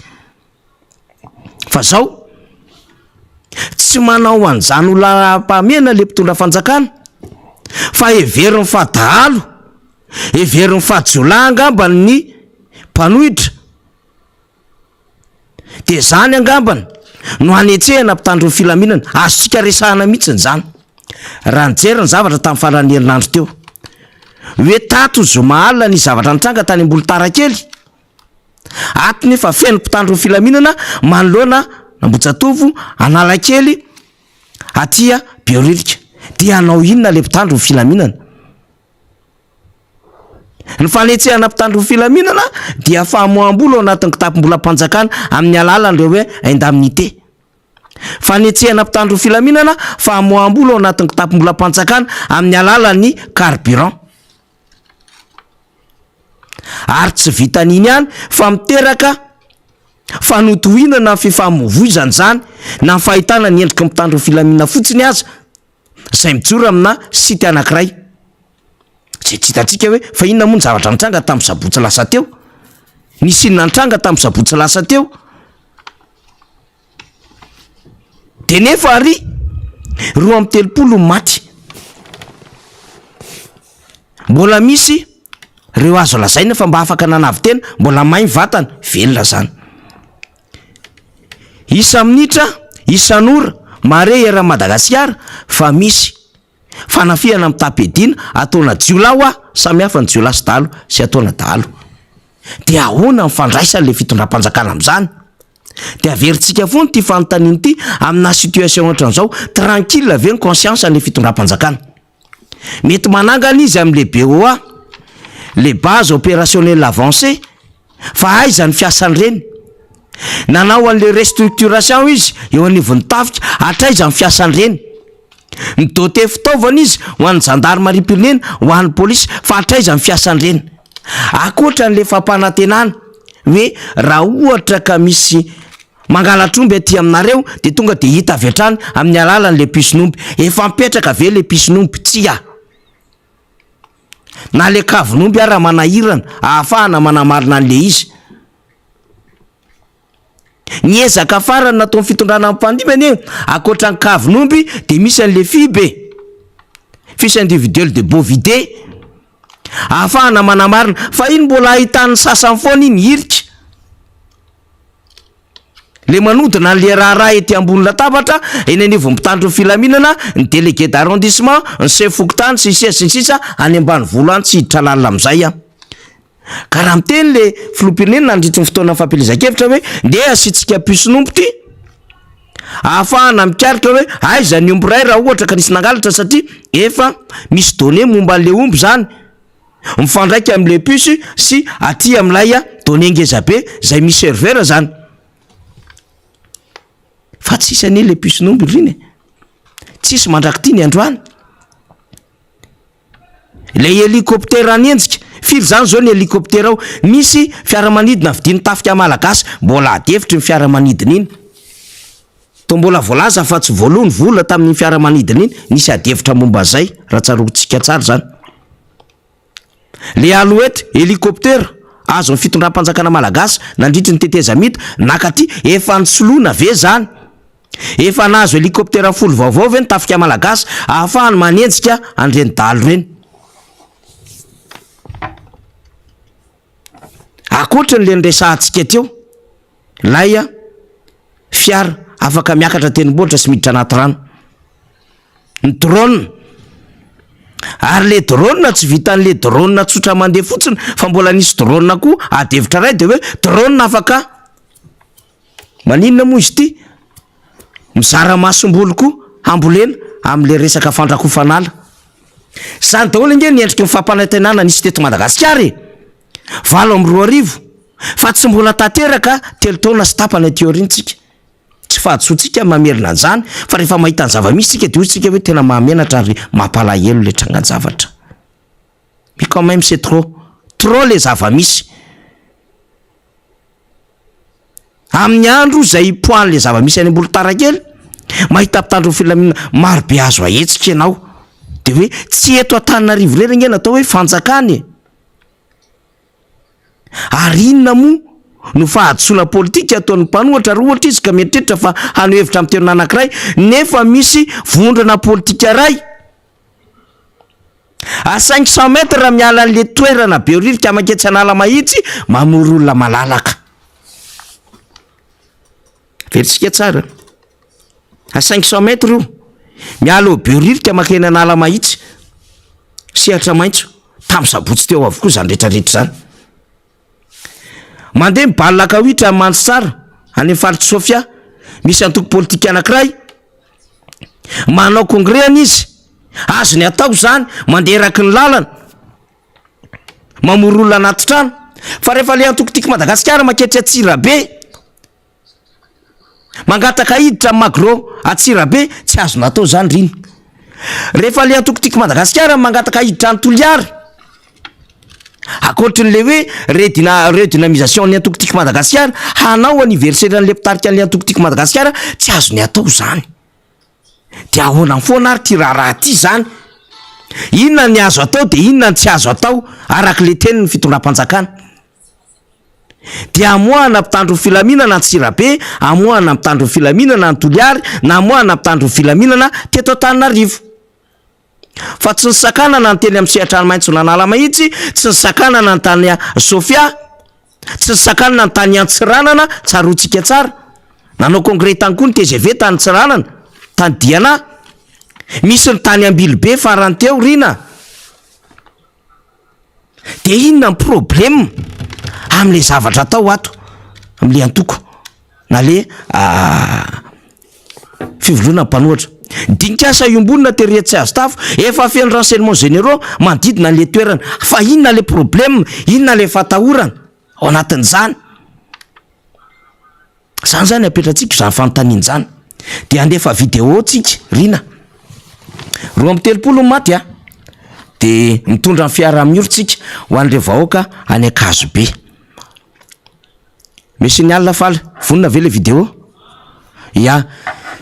Fa zao, tsy manao an'izany ho laharam-pahamehana le mpitondra fanjakana, fa heveriny fa dahalo, heveriny fa jiolahy angamba ny mpanohitra. Dia zany angambany no hanetsehana mpitandro ny filaminana. Azontsika resahana mihitsiny zany. Raha nijery ny zavatra tamin'ny faran'ny herinandro teo. Hoe tato zoma alina nisy zavatra nitranga tany Ambolotara kely. Ato nefa feno mpitandro ny filaminana manoloana Ambohijatovo, Analakely, aty Behoririka. Dia hanao inona le mpitandro ny filaminana? Ny fanetsehana mpitandro ny filaminana dia famoaham-bola ao anatin'ny kitapom-bolam-panjakana amin'ny alalan'ireo hoe indemnité. Fanetsehana mpitandro ny filaminana, famoaham-bola ao anatin'ny kitapom-bolam-panjakana amin'ny alalan'ny carburant. Ary tsy vitan'iny ihany fa miteraka fanotohinana ny fifamoivoizana izany na ny fahitana ny endriky ny mpitandro ny filaminana fotsiny aza izay mijoro amina site anankiray izay tsy hitantsika hoe fa inona moa ny zavatra nitranga tamin'ny sabotsy lasa teo, nisy inona nitranga tamin'ny sabotsy lasa teo, de nefa ary 32 ny maty, mbola misy ireo azo lazaina fa mba afaka nanavo-tena mbola may ny vatana, velona zany. Isa-minitra, isan'ora, mare eran'i Madagasikara fa misy fanafihana mitam-piadiana ataona jiolahy hoa, samy hafa ny jiolahy sy dahalo sy ataona dahalo. Dia ahoana ny fandraisan'ilay fitondram-panjakana amin'izany? Dia averintsika foana ity fanontaniana ity amina situation ohatran'izao, tranquille ve ny conscience an'ilay fitondram-panjakana? Mety manangana izy amin'le BOA, le base opérationnelle avancée, fa aiza ny fiasan'ireny? Nanao an'le restructuration izy eo anivon'ny tafika, hatraiza ny fiasan'ireny? Ni-doter fitaovana izy ho an'ny zandarimariam-pirenena, ho an'ny polisy, fa hatraiza ny fiasan'ireny? Ankoatra an'le fampanantenana hoe raha ohatra ka misy Mangalatr'omby aty aminareo dia tonga dia hita avy hatrany amin'ny alalan'ilay puce-n'omby. Efa mipetraka ve ilay puce-n'omby? Tsia. Na ilay kavin'omby ara manahirana ahafahana manamarina an'ilay izy. Ny ezaka farany nataon'ny fitondrana mifandimby anie, ankoatra ny kavin'omby dia misy an'ilay FIB e. Fiche individuelle de bovidé. Ahafahana manamarina. Fa iny mbola ahitan'ny sasany foana iny hirika. Le manodina an'le raharaha ety ambony latabatra, eny anivon'ny mpitandro ny filaminana, ny délégué d'arrondissement, ny chef fokontany sy ny sisa sy ny sisa, any ambanivolo any tsy hiditra lalina amin'izay aho. Ka raha miteny le filoham-pirenena nandritry ny fotoana fampielezan-kevitra hoe ndeha asiantsika puce-n'omby ty, ahafahana mikaroka hoe aiza ny omby iray raha ohatra ka nisy nangalatra satria efa misy données momba an'le omby zany. Mifandraika amin'ilay puce sy aty amin'ilay données ngeza be izay misy serveur zany. Fa tsisy anie le puce n'omby ry rina e. Tsisy mandrak'ity ny androany. Ilay hélicoptère hanenjika, firy zany zao ny hélicoptère ao? Misy fiaramanidina vidian'ny tafika malagasy, mbola ady hevitra iny fiaramanidina iny. Toa mbola voalaza fa tsy voaloa ny vola tamin'iny fiaramanidina iny, nisy ady hevitra momba an'izay raha tsaroantsika tsara izany. Le Alouette, hélicoptère, azon'ny fitondram-panjakana malagasy nandritry ny tetezamita nakaty, efa nisoloina ve izany? Efa nahazo hélicoptère folo vaovao ve ny tafika malagasy ahafahany manenjika an'ireny dahalo ireny? Ankoatry ny le niresahantsika teo, ilay fiara afaka miakatra tendrombohitra sy miditra anaty rano. Ny drone. Ary le drone tsy vitan'le drone tsotra mandeha fotsiny fa mbola nisy drone koa ady hevitra iray de hoe drone afaka maninona moa izy ity? Mizara masomboly koa hambolena am'le resaka fandrakofan'ala. Zany daholo ange ny endriky ny fampanantenana nisy teto Madagasikara e! 2008 fa tsy mbola tanteraka telo taona sy tapany aty aoriana tsika. Tsy fahadisoantsika ny mamerina an'izany fa rehefa mahita ny zava-misy tsika dia hoy tsika hoe tena mahamenatra ary mampalahelo ilay trangan-javatra. Mais quand même c'est trop. Trop le zava-misy. Amin'ny andro izay hipoahan'ilay zava-misy any Ambolontarakely, mahita mpitandro ny filaminana maro be azo ahetsika ianao. Dia hoe tsy eto Antananarivo irery ange no atao hoe fanjakana e. Ary inona moa no fahadisoana politika ataon'ny mpanohitra raha ohatra izy ka mieritreritra fa haneho hevitra amin'ny toerana anankiray nefa misy vondrona politika iray à 500 mètres miala an'le toerana Behoririka manketsy Analamahitsy mamory olona malalaka. Averintsika tsara. À 500 mètres io. Miala eo Behoririka mankeny Analamahitsy. Sehatra maitso. Tamin'ny sabotsy teo avokoa izany rehetra rehetra izany. Mandeha ny bal kawitra any Mandritsara, any amin'ny faritr'i Sofia. Misy antoko politika anankiray manao congrès any izy. Azony atao izany, mandeha eraky ny lalana, mamory olona anaty trano. Fa rehefa ilay antoko Tiako Madagasikara manketsy Antsirabe, Mangataka hiditra am Magro Antsirabe tsy azo natao zany rina. Rehefa le antoko Tiako Madagasikara mangataka hiditra any Toliara, ankoatry ny le hoe redina redynamisation ny antoko Tiako Madagasikara, hanao anniversaire an'le mpitarika an'le antoko Tiako Madagasikara, tsy azony atao zany. De ahoana foana ary ty raharaha ty zany? Inona ny azo atao de inona ny tsy azo atao araka le tenin'ny fitondram-panjakana? Dia amoahana mpitandro ny filaminana Antsirabe, amoahana mpitandro ny filaminana any Toliary, na amoahana mpitandro ny filaminana teto Antananarivo. Fa tsy nisakanana ny teny amin'ny sehatra maitso n'Analamahitsy, tsy nisakanana ny tany Sofia, tsy nisakanana ny tany Antsiranana, tsaroantsika tsara. Nanao congrès tany koa ny tgv tany Antsiranana, tany Diana. Misy ny tany Ambilobe farany teo, Rina. De inona ny problème amle zavatra atao ato amle antoko na le fivondronana mpanohatra? Dinik'asa iombonana tery tsy azo tafo, efa feno renseignements généraux manodidina an'le toerana, fa inona le problème, inona le fatahorana ao anatin'izany? Zany zany apetratsika izany fanontaniana izany. Dia handefa vidéo tsika Rina. 32 ny maty a. Dia mitondra ny fiaraha-miory tsika ho an'ireo vahoaka any Ankazobe. Misy ny alina faly, vonona ve le vidéo? Ya.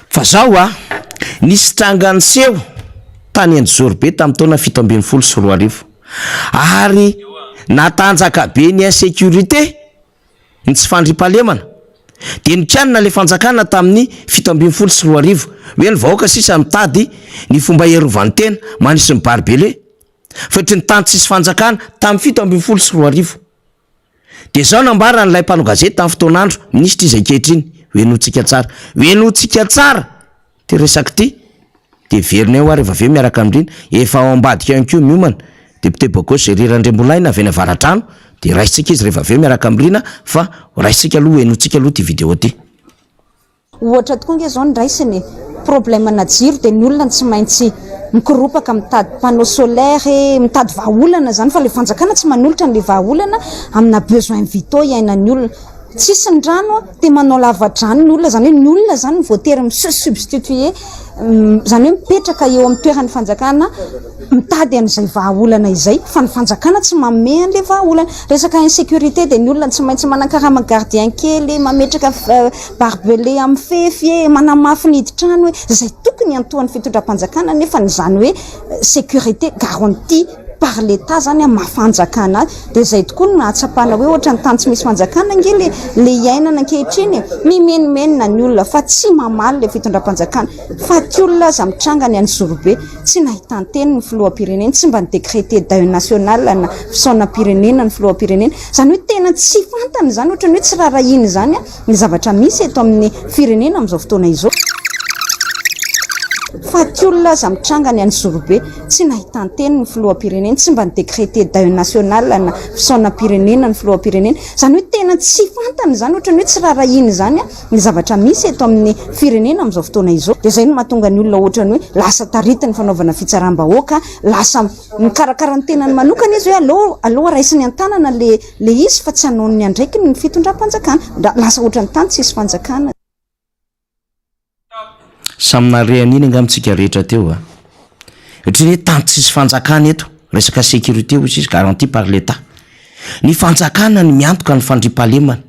Fa zao a, nisy tranga niseho tany Anjozorobe tamin'ny taona 2017. Ary natanjaka be ny insécurité. ny tsy fandriampahalemana dia nokianina ilay fanjakana tamin'ny 2017 hoe ny vahoaka sisa mitady ny fomba hiarovany tena manisy ny barbelé fa ohatry ny tany tsisy fanjakana tamin'ny 2017 dia izao nambaran'ilay mpanao gazety tamin'ny fotoan'andro minisitra izy ankehitriny henointsika tsara henointsika tsara Ty resaka ity de heverina eo ary rehefa avy eo miaraka amin-dry efa ao ambadika ihany koa miomana député Bogos Jerry Randriambolaina avy any Avaradrano de raisintsika izy rehefa avy eo miaraka amin'i Rina fa raisintsika aloha henointsika aloha ity vidéo ity. Ohatra tokoa nge zao ny raisina e, problème na jiro dia ny olona no tsy maintsy mikoropaka mitady panneau solaire e, mitady vahaolana zany fa le fanjakana tsy manolotra an'le vahaolana amina besoin vitaux iainan'ny olona. Tsisy ny rano a, dia manao lava-drano ny olona, zany hoe ny olona zany no voatery mi se substituer, zany hoe mipetraka eo amin'ny toeran'ny fanjakana mitady an'izay vahaolana izay fa ny fanjakana tsy manome an'ilay vahaolana. Resaka insécurité dia ny olona tsy maintsy manankarama gardien kely, mametraka barbelé amin'ny fefy e, manamafy ny hidin-trano e, izay tokony hiantohan'ny fitondram-panjakana nefa izany hoe sécurité garantie par l'Etat zany amin'ny maha fanjakana azy, dia izay tokoa no nahatsapana hoe ohatran'ny tany tsy misy fanjakana ange le le iainana ankehitriny e, mimenomenona ny olona fa tsy mamaly le fitondram-panjakana, faty olona aza mitranga ny any Zorobe, tsy nahitan-teny ny filoham-pirenena, tsy mba ni-decreter deuil national na fisaonam-pirenena ny filoham-pirenena, izany hoe tena tsy fantany izany, ohatran'ny hoe tsy rarahiany izany ny zavatra misy eto amin'ny firenena amin'izao fotoana izao. Faty olona aza mitranga ny any Zorobe, tsy nahitan-teny ny filoham-pirenena, tsy mba ni-decreter deuil national na fisaonam-pirenena ny filoham-pirenena, izany hoe tena tsy fantany izany, ohatran'ny hoe tsy rarahiany izany ny zavatra misy eto amin'ny firenena amin'izao fotoana izao. Dia izay no mahatonga ny olona ohatran'ny hoe lasa taritin'ny fanaovana fitsaram-bahoaka, lasa mikarakara ny tenany manokana izy hoe aleo aleo raisiny an-tanana le le izy fa tsy hanao ny andraikiny ny fitondram-panjakana, lasa ohatran'ny tany tsisy fanjakana. Samy nahare an'iny angamba tsika rehetra teo a! Ohatran'ny hoe tany tsisy fanjakana eto, resaka sécurité hoy izy garantie par l'Etat. Ny fanjakana no miantoka ny fandriampahalemana,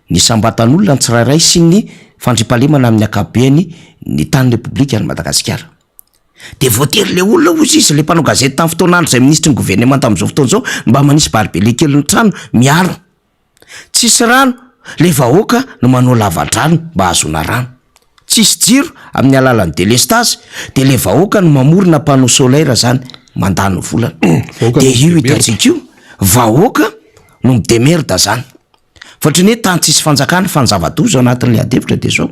ny isam-batan'olona ny tsirairay sy ny fandriampahalemana amin'ny ankapobeny ny tany Repoblikan'i Madagasikara. Dia voatery le olona hoy izy, le mpanao gazety tamin'ny fotoan'andro izay minisitry ny governemanta amin'izao fotoana izao mba manisy barbelé kely ny trano miaro. Tsisy rano, le vahoaka no manao lava-drano mba hahazoana rano. Tsisy jiro amin'ny alalan'ny delestazy de le vahoaka no mamorona panneau solaire zany mandany volana. Vahoaka De no io mi-demerda. hitantsika io, vahoaka no mi-demerda zany. Fa ohatran'ny hoe tany tsisy fanjakana fa ny zava-doza ao anatin'le adihevitra de zao.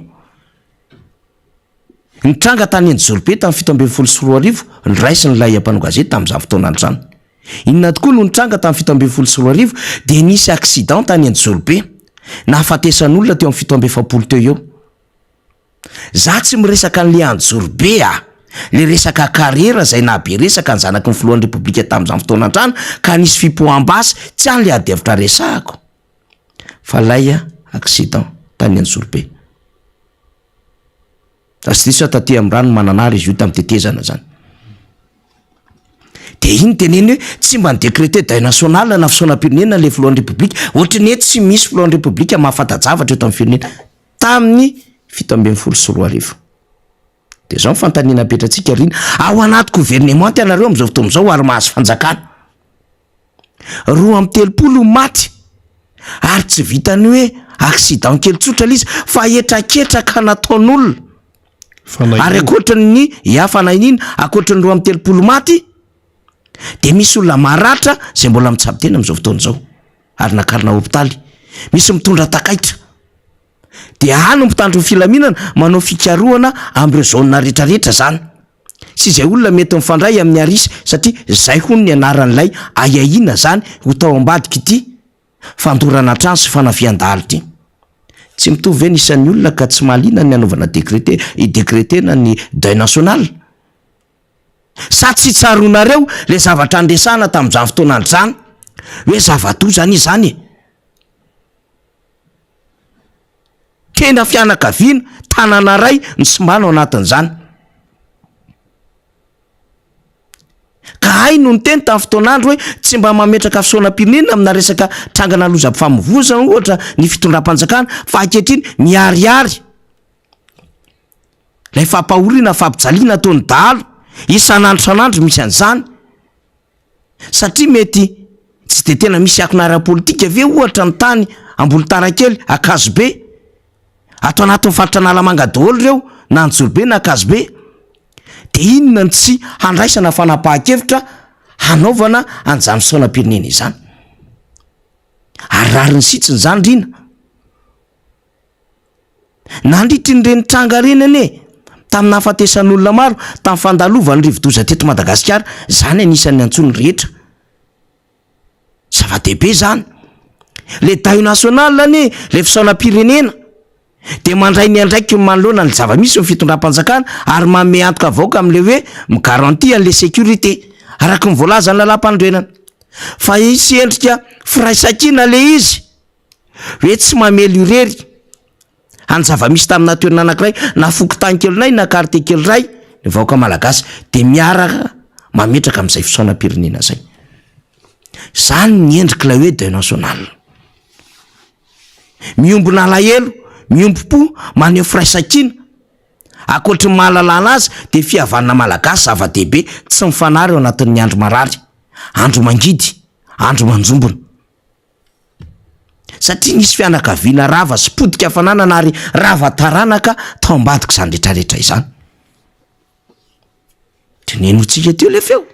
Nitranga tany Anjozorobe tamin'ny 2017 noraisin'ilay mpanao gazety tamin'izany fotoana izany. Inona tokoa no nitranga tamin'ny 2017 dia nisy accident tany Anjozorobe nahafatesan'olona teo amin'ny 47 teo eo. Za tsy miresaka an'le Anjozorobe a! Le resaka carrière izay nahabe resaka ny zanaky ny filohan'ny repoblika tamin'izany fotoana izany ka nisy fipoaham-basy, tsy any le adihevitra resahako fa ilay accident tany Anjozorobe. Raha tsy diso aho taty amin'ny rano Mananara izy io tamin'ny tetezana zany. De iny teneny hoe tsy mba ni-decreter deuil national na fisaonam-pirenena le filohan'ny repoblika, ohatry ny hoe tsy misy filohan'ny repoblika mahafanta-javatra eto amin'ny firenena tamin'ny 2017. De zao ny fanontaniana apetratsika ry ao anaty governemanta ianareo amin'izao fotoana izao ary mahazo fanjakana. 32 no maty ary tsy vitan'ny hoe accident kely tsotra ilay izy fa hetraketraka nataon'olona. Ary ankoatra ny ya fanahinina, ankoatra ny 32 maty dia misy olona maratra izay mbola mitsabo tena amin'izao fotoana izao ary nakarina hopitaly. Misy mitondra takaitra. Dia any ny mpitandro ny filaminana manao fikarohana amin'ireo zone rehetrarehetra izany. Sy izay olona mety mifandray amin'ny Aris satria izay hono ny anaran'ilay ahiahiana izany ho tao ambadik'ity fandorana trano sy fanafihan-dahalo ity. Tsy mitovy ve ny isan'ny olona ka tsy mahaliana ny hanaovana decrete, hi-decreter-na ny deuil national? Sa tsy tsaroanareo ilay zavatra niresahana tamin'izany fotoana izany hoe zava-doza anie izany e? Tena fianakaviana, tanana ray ny simbana ao anatin'izany. Ka hay no niteny tamin'ny fotoan'andro hoe tsy mba mametraka fisaonam-pirenena amina resaka trangana lozam-pifamoivoizana ohatra ny fitondram-panjakana fa ankehitriny miharihary ilay fampahoriana, fampijaliana ataon'ny dahalo isan'andro isan'andro misy an'izany. Satria mety tsy dia tena misy akona ara-politika ve ohatra ny tany Ambolontarakely, Ankazobe? Ato anatin'ny faritra Analamanga daholo ireo, na Anjozorobe na Ankazobe. Dia inona no tsy handraisana fanapahan-kevitra hanaovana an'izany fisaonam-pirenena izany? Ary rariny sitsiny izany Rina. Nandritry ny ireny tranga ireny anie, tamin'ny nahafatesan'olona maro, tamin'ny fandalovan'ny rivodoza teto Madagasikara, izany anisan'ny antsoin'ny rehetra. Zava-dehibe izany. Le deuil national anie, le fisaonam-pirenena. Dia mandray ny andraikiny manoloana ny zava-misy ny fitondram-panjakana ary manome antoka vahoaka amin'ilay hoe mi-garantie an'ilay sécurité araka ny voalazan'ny lalàmpanorenana. Fa hisy endrika firaisankina ilay izy hoe tsy mamely irery any zava-misy tamina toerana anankiray na fokontany kely iray na quartier kely iray ny vahoaka malagasy dia miaraka mametraka amin'izay fisaonam-pirenena izay. Izany ny endrik'ilay hoe deuil national. Miombona alahelo, miombom-po, maneho firaisankina. Ankoatry ny maha lalàna azy dia fihavanana malagasy zava-dehibe tsy mifanary ao anatin'ny andro marary, andro mangidy, andro manjombona. Satria nisy fianakaviana rava sy potika fananana ary rava taranaka tao ambadik'izany rehetrarehetra izany. Tenenotsika teo le feo.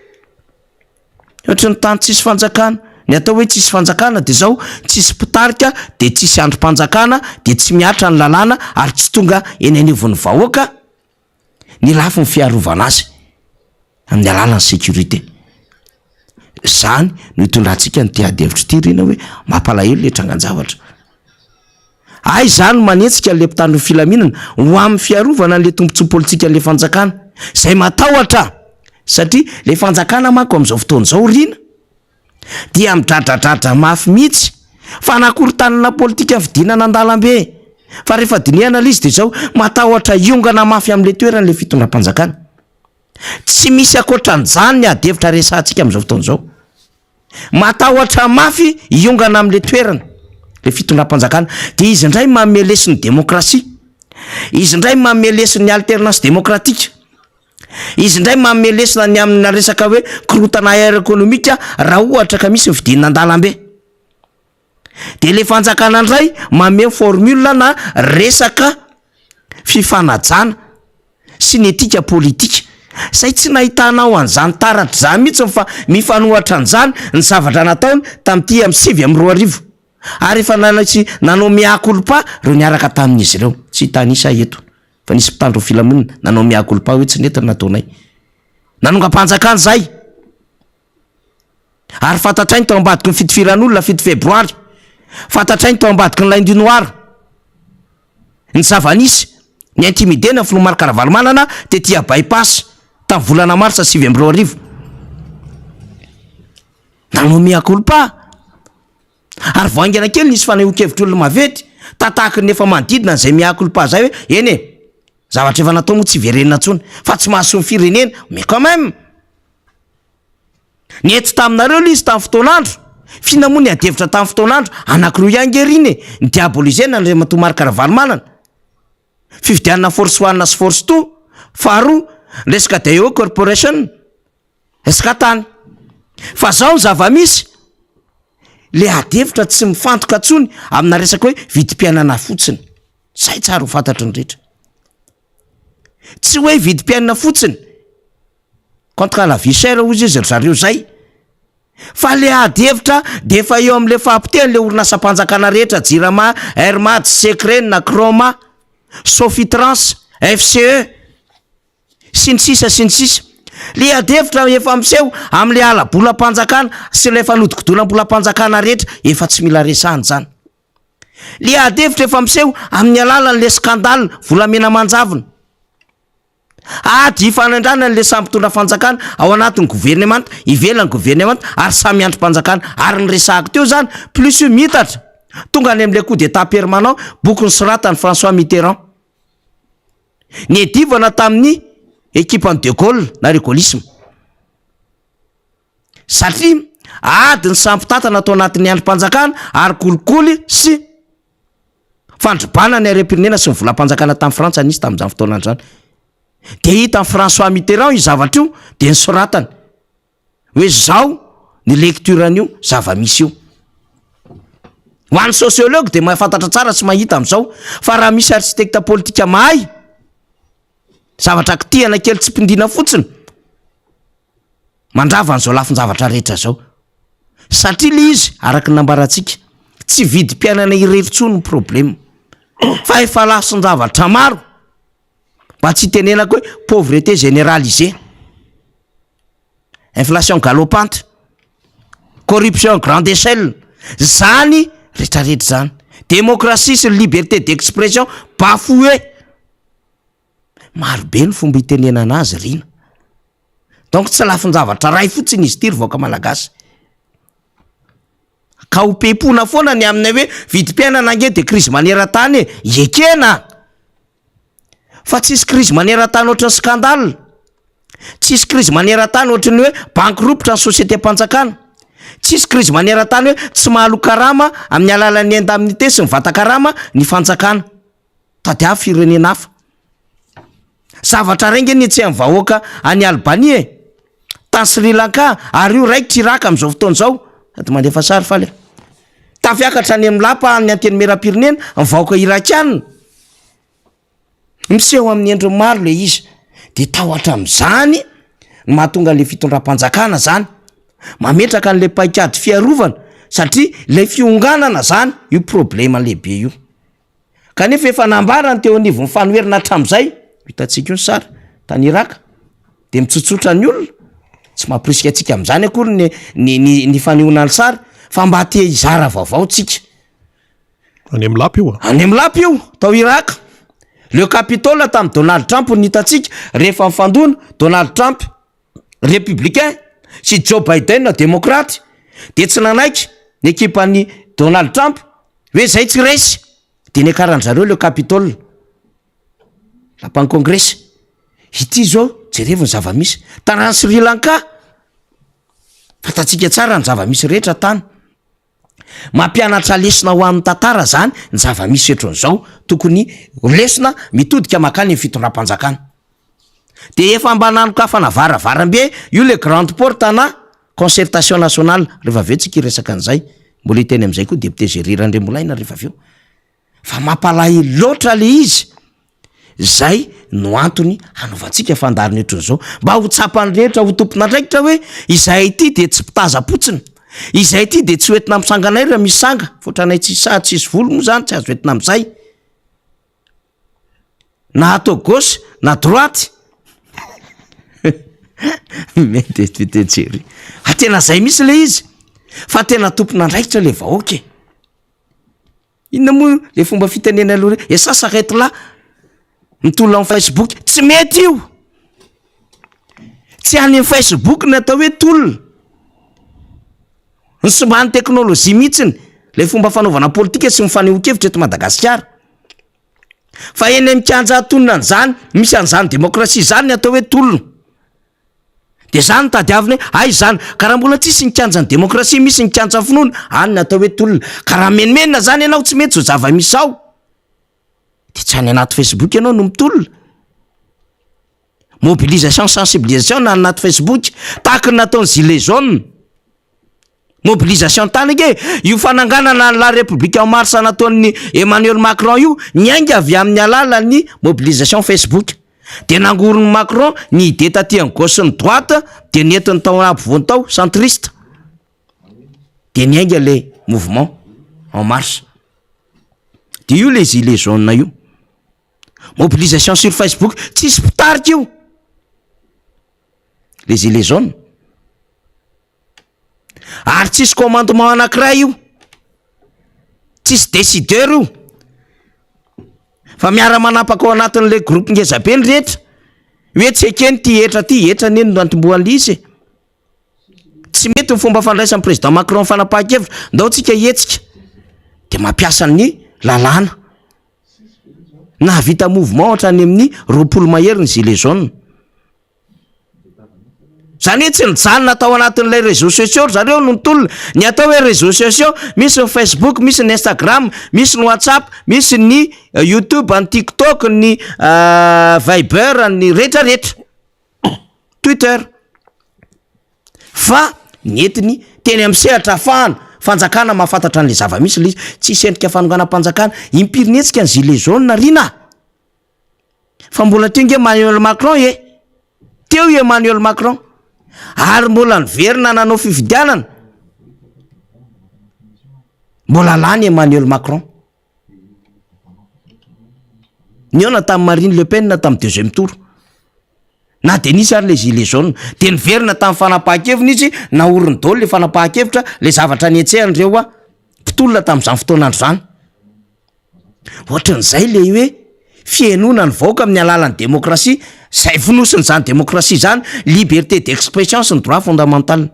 Ohatry ny tany tsisy fanjakana. Ny atao hoe tsisy fanjakana de zao, tsisy mpitarika de tsisy andrim-panjakana de tsy mihatra ny lalàna ary tsy tonga eny anivon'ny vahoaka ny lafiny fiarovana azy amin'ny alalan'ny sécurité. Zany no itondrantsika an'ity ady hevitra ity ry na hoe mampalahelo le trangan-javatra. Hay izany no manetsika an'ilay mpitandro ny filaminana ho amin'ny fiarovana an'ilay tombontsoa politikan'ilay fanjakana izay matahotra satria ilay fanjakana manko amin'izao fotoana izao ry na dia midradradradra mafy mihitsy fanakorontanana politika fidinana an-dalambe fa rehefa dinihana ilay izy dia izao matahotra hiongana mafy amin'ilay toerana ilay fitondram-panjakana. Tsy misy ankoatran'izany ny ady hevitra resahantsika amin'izao fotoana izao. Matahotra mafy hiongana amin'ilay toerana, ilay fitondram-panjakana. Dia izy indray manome leson'ny demokrasia. Izy indray manome leson'ny alternance démocratique. Izy indray manome lesona ny amina resaka hoe korontana air économique raha ohatra ka misy ny fidinana an-dalambe. Dia ilay fanjakana indray manome formule na resaka fifanajana sy ny etika politika. Izay tsy nahitanao an'izany taratra izany mihitsy fa mifanohatra an'izany ny zavatra nataony tamin'ity amin'ny 2009. Ary efa nanao nanao mea culpa ireo niaraka tamin'izy ireo. Tsy hitanisa eto fa nisy mpitandro ny filaminana nanao mea culpa hoe tsy nety ny nataonay. Nanongam-panjakana izay. Ary fantatray ny tao ambadiky ny fitifiran'olona 7 febroary. Fantatray ny tao ambadiky ny lundi noir. Ny zava-nisy, ny intimidena ny filoha Marc Ravalomanana tety à By-pass tamin'ny volana marsa 2009. Nanao mea culpa. Ary vao haingana kely nisy fanehoan-kevitr'olona maventy, tatahaky ny efa manodidina an'izay mea culpa izay hoe eny e, zavatra efa natao moa tsy hiverenana intsony fa tsy mahasoa ny firenena, mais quand même! Nety taminareo ilay izy tamin'ny fotoan'andro? F'inona moa ny adihevitra tamin'ny fotoan'andro? Anankiroa ihany nge ry iny e! Ny diabolisena Andriamatoa Marc Ravalomanana, fifidianana Force One sy Force Two, faharoa, ny resaka Daewoo Corporation, resaka tany. Fa zao ny zava-misy, le adihevitra tsy mifantoka intsony amina resaka hoe vidim-piainana fotsiny. Zay tsara ho fantatry ny rehetra. Tsy hoe vidim-piainana fotsiny. Contre la vie chère hozy izy ry zareo zay. Fa le ady hevitra de efa eo amle fahapotehany le orinasam-panjakana rehetra Jirama, Air Mad, Secren, Croma, Sofitrans, FCE, sy ny sisa sy ny sisa. Le ady hevitra efa miseho amle hala-bolam-panjakana sy ilay fanodikodinam-bolam-panjakana rehetra efa tsy mila resahana izany. Le ady hevitra efa miseho amin'ny alalan'le scandale volamena manjavona. Ady hifanandranana le samy mpitondra fanjakana ao anatin'ny governemanta, ivelan'ny governemanta ary samy andrim-panjakana. Ary ny resahako teo zany, plus io miitatra, tonga any am'le coup d'état permanent, boky nosoratan'i François Mitterrand. Niadivana tamin'ny ekipan'i de Gaulle na le gaullisme. Satria ady ny samy mpitantana tao anatin'ny andrim-panjakana ary kolikoly sy fandrobana ny harem-pirenena sy ny volam-panjakana tamin'i Frantsa nisy tamin'izany fotoana izany. Dia hitan'i François Mitterrand io zavatra io dia nosoratany hoe zao ny lecture an'io zava-misy io. Ho an'ny sociologue dia mahafantatra tsara sy mahita amin'izao fa raha misy architecte politika mahay zavatra kitihana kely tsipindina fotsiny Mandrava an'izao lafin-javatra rehetra izao. Satria ilay izy, araka ny nambarantsika, tsy vidim-piainana irery intsony ny problema. Fa efa lafin-javatra maro. Mba tsy hitenenako hoe pauvreté généralisée, inflation galopante, corruption à grande échelle, zany rehetrarehetra zany. Démocratie sy ny liberté d'expression bafouée. Maro be ny fomba itenenana azy Rina. Donc tsy lafin-javatra ray fotsiny izy ity ry vahoaka malagasy. Ka ho pepona foana ny amin'ny hoe vidim-piainana ange de krizy maneran-tany e, ekena! Fa tsisy krizy maneran-tany ohatran'ny scandale, tsisy krizy maneran-tany ohatran'ny hoe banky ropitra ny société-mpanjakana, tsisy krizy maneran-tany hoe tsy mahaloa karama amin'ny alalan'ny indemnité sy ny vatan-karama ny fanjakana. Tadiavo firenena hafa. Zavatra iray nge ny hetsehan'ny vahoaka any Albanie e! Tany Sri Lanka, ary io raikitra Irak amin'izao fotoana izao. Sady mandefa sary faly a. Tafiakatra any amin'ny lapa an'ny Antenimierampirenena ny vahoaka Irakiana. Miseho amin'ny endriny maro ilay izy. Dia tahotra amin'izany no mahatonga an'ilay fitondram-panjakana izany mametraka an'ilay paikady fiarovana satria ilay fionganana izany io problema lehibe io. Kanefa efa nambarany teo anivon'ny fanoherana hatramin'izay, hitantsika io ny sary, tany Irak, dia mitsotsotra ny olona, tsy mampirisika antsika amin'izany akory ny ny ny ny fanehoana ny sary fa mba te hizara vaovao tsika. Any amin'ny lapa io a? Any amin'ny lapa io, tao Irak. Le Capitole tamin'i Donald Trump no hitantsika rehefa nifandona Donald Trump républicain sy Joe Biden démocrate dia tsy nanaiky ny ekipan'i Donald Trump hoe zay tsy resy de niakaran-dry zareo le Capitole, lapan'ny kongresy. Ity zao jerevo ny zava-misy tanàn'i Sri Lanka, fantatsika tsara ny zava-misy rehetra tany. Mampianatra lesona ho an'ny tantara zany ny zava-misy ohatran'izao, tokony ho lesona mitodika mankany amin'ny fitondram-panjakana. De efa mba nanokafana varavarambe io le grande porte ana concertation nationale, rehefa avy eo tsika hiresaka an'izay, mbola hiteny amin'izay koa député Jerry Randriambolaina rehefa avy eo. Fa mampalahelo loatra le izy, zay no antony hanaovantsika fandaharana ohatran'izao, mba ho tsapan'ny rehetra ho tompon'andraikitra hoe izahay ity de tsy mpitazam-potsiny, izahay ity de tsy ho entina amin'ny sanganay raha misy sanga, fa ohatranay tsisy saha tsisy volo moa zany tsy azo entina amin'izay, na ato gauche na droite, mety député Jerry, fa tena zay mihitsy le izy, fa tena tompon'andraikitra le vahoaka e. Inona moa le fomba fitenena aloha re? Et ça s'arrête là. Mitolona amin'ny Facebook, tsy mety io. Tsy any amin'ny Facebook ny atao hoe tolona. Ny simban'ny teknolojia mihitsiny le fomba fanaovana politika sy ny fanehoan-kevitra eto Madagasikara. Fa eny amin'ny kianja antonona an'izany, misy an'izany demokrasia izany ny atao hoe tolona. De zany no tadiavina hoe aiza zany, ka raha mbola tsisy ny kianjan'ny demokrasia misy ny kianjan'ny finoana, any ny atao hoe tolona, ka raha menomenona zany ianao tsy mety zao zava-misy zao, de tsy any anaty facebook ianao no mitolona, mobilisation sensibilisation na any anaty facebook, tahaky ny nataon'ny gilet jaune. Mobilisation tany ange io fananganana ny la république en marche nataon'ny Emmanuel Macron io niainga avy amin'ny alalan'ny mobilisation Facebook. Dia nangoron'i Macron ny idée taty amin'ny gauche sy ny droite dia nentiny tao ampovoany tao centriste. Dia niainga le mouvement en marche. Dia io le gilet jaune io. Mobilisation sur Facebook, tsisy mpitarika io. Le gilet jaune. Ary tsisy commandement anankiray io, tsisy décideur io, fa miara-manapaka ao anatin'ilay groupe ngeza be ny rehetra, hoe tsy ekeny ity hetra ity, hetra anie no nantombohan'ilay izy e, tsy mety ny fomba fandraisan'ny président Macron fanapahan-kevitra, ndao tsika hihetsika, de mampiasa ny lalàna, nahavita mouvement hatrany amin'ny 20 mahery ny gilet jaune. Zany hoe tsy nijanona tao anatin'ilay réseaux sociaux ry zareo no nitolona. Ny atao hoe réseaux sociaux, misy ny Facebook, misy ny Instagram, misy ny WhatsApp, misy ny YouTube, ny TikTok, ny Viber, ny retraretra, Twitter. Fa nentiny teny amin'ny sehatra ahafahana fanjakana mahafantatra an'ilay zava-misy ilay izy. Tsisy endrika fanonganam-panjakana. Impiry nihetsika ny gilet jaune ry na? Fa mbola teo nge Emmanuel Macron e! Teo i Emmanuel Macron. Ary mbola niverina nanao fifidianana. Mbola lany Emmanuel Macron. Nihaona tamin'i Marine Le Pen tamin'ny deuxième tour. Na dia nisy ary le gilet jaune. Dia niverina tamin'ny fanapahan-keviny izy, nahoriny daholo le fanapahan-kevitra, le zavatra nihetsehan'ireo mpitolona tamin'izany fotoan'andro izany. Ohatran'izay le hoe fihainoana ny vahoaka amin'ny alalan'ny demokrasia, izay fonosin'izany demokrasia izany, liberté d'expression sy ny droit fondamental.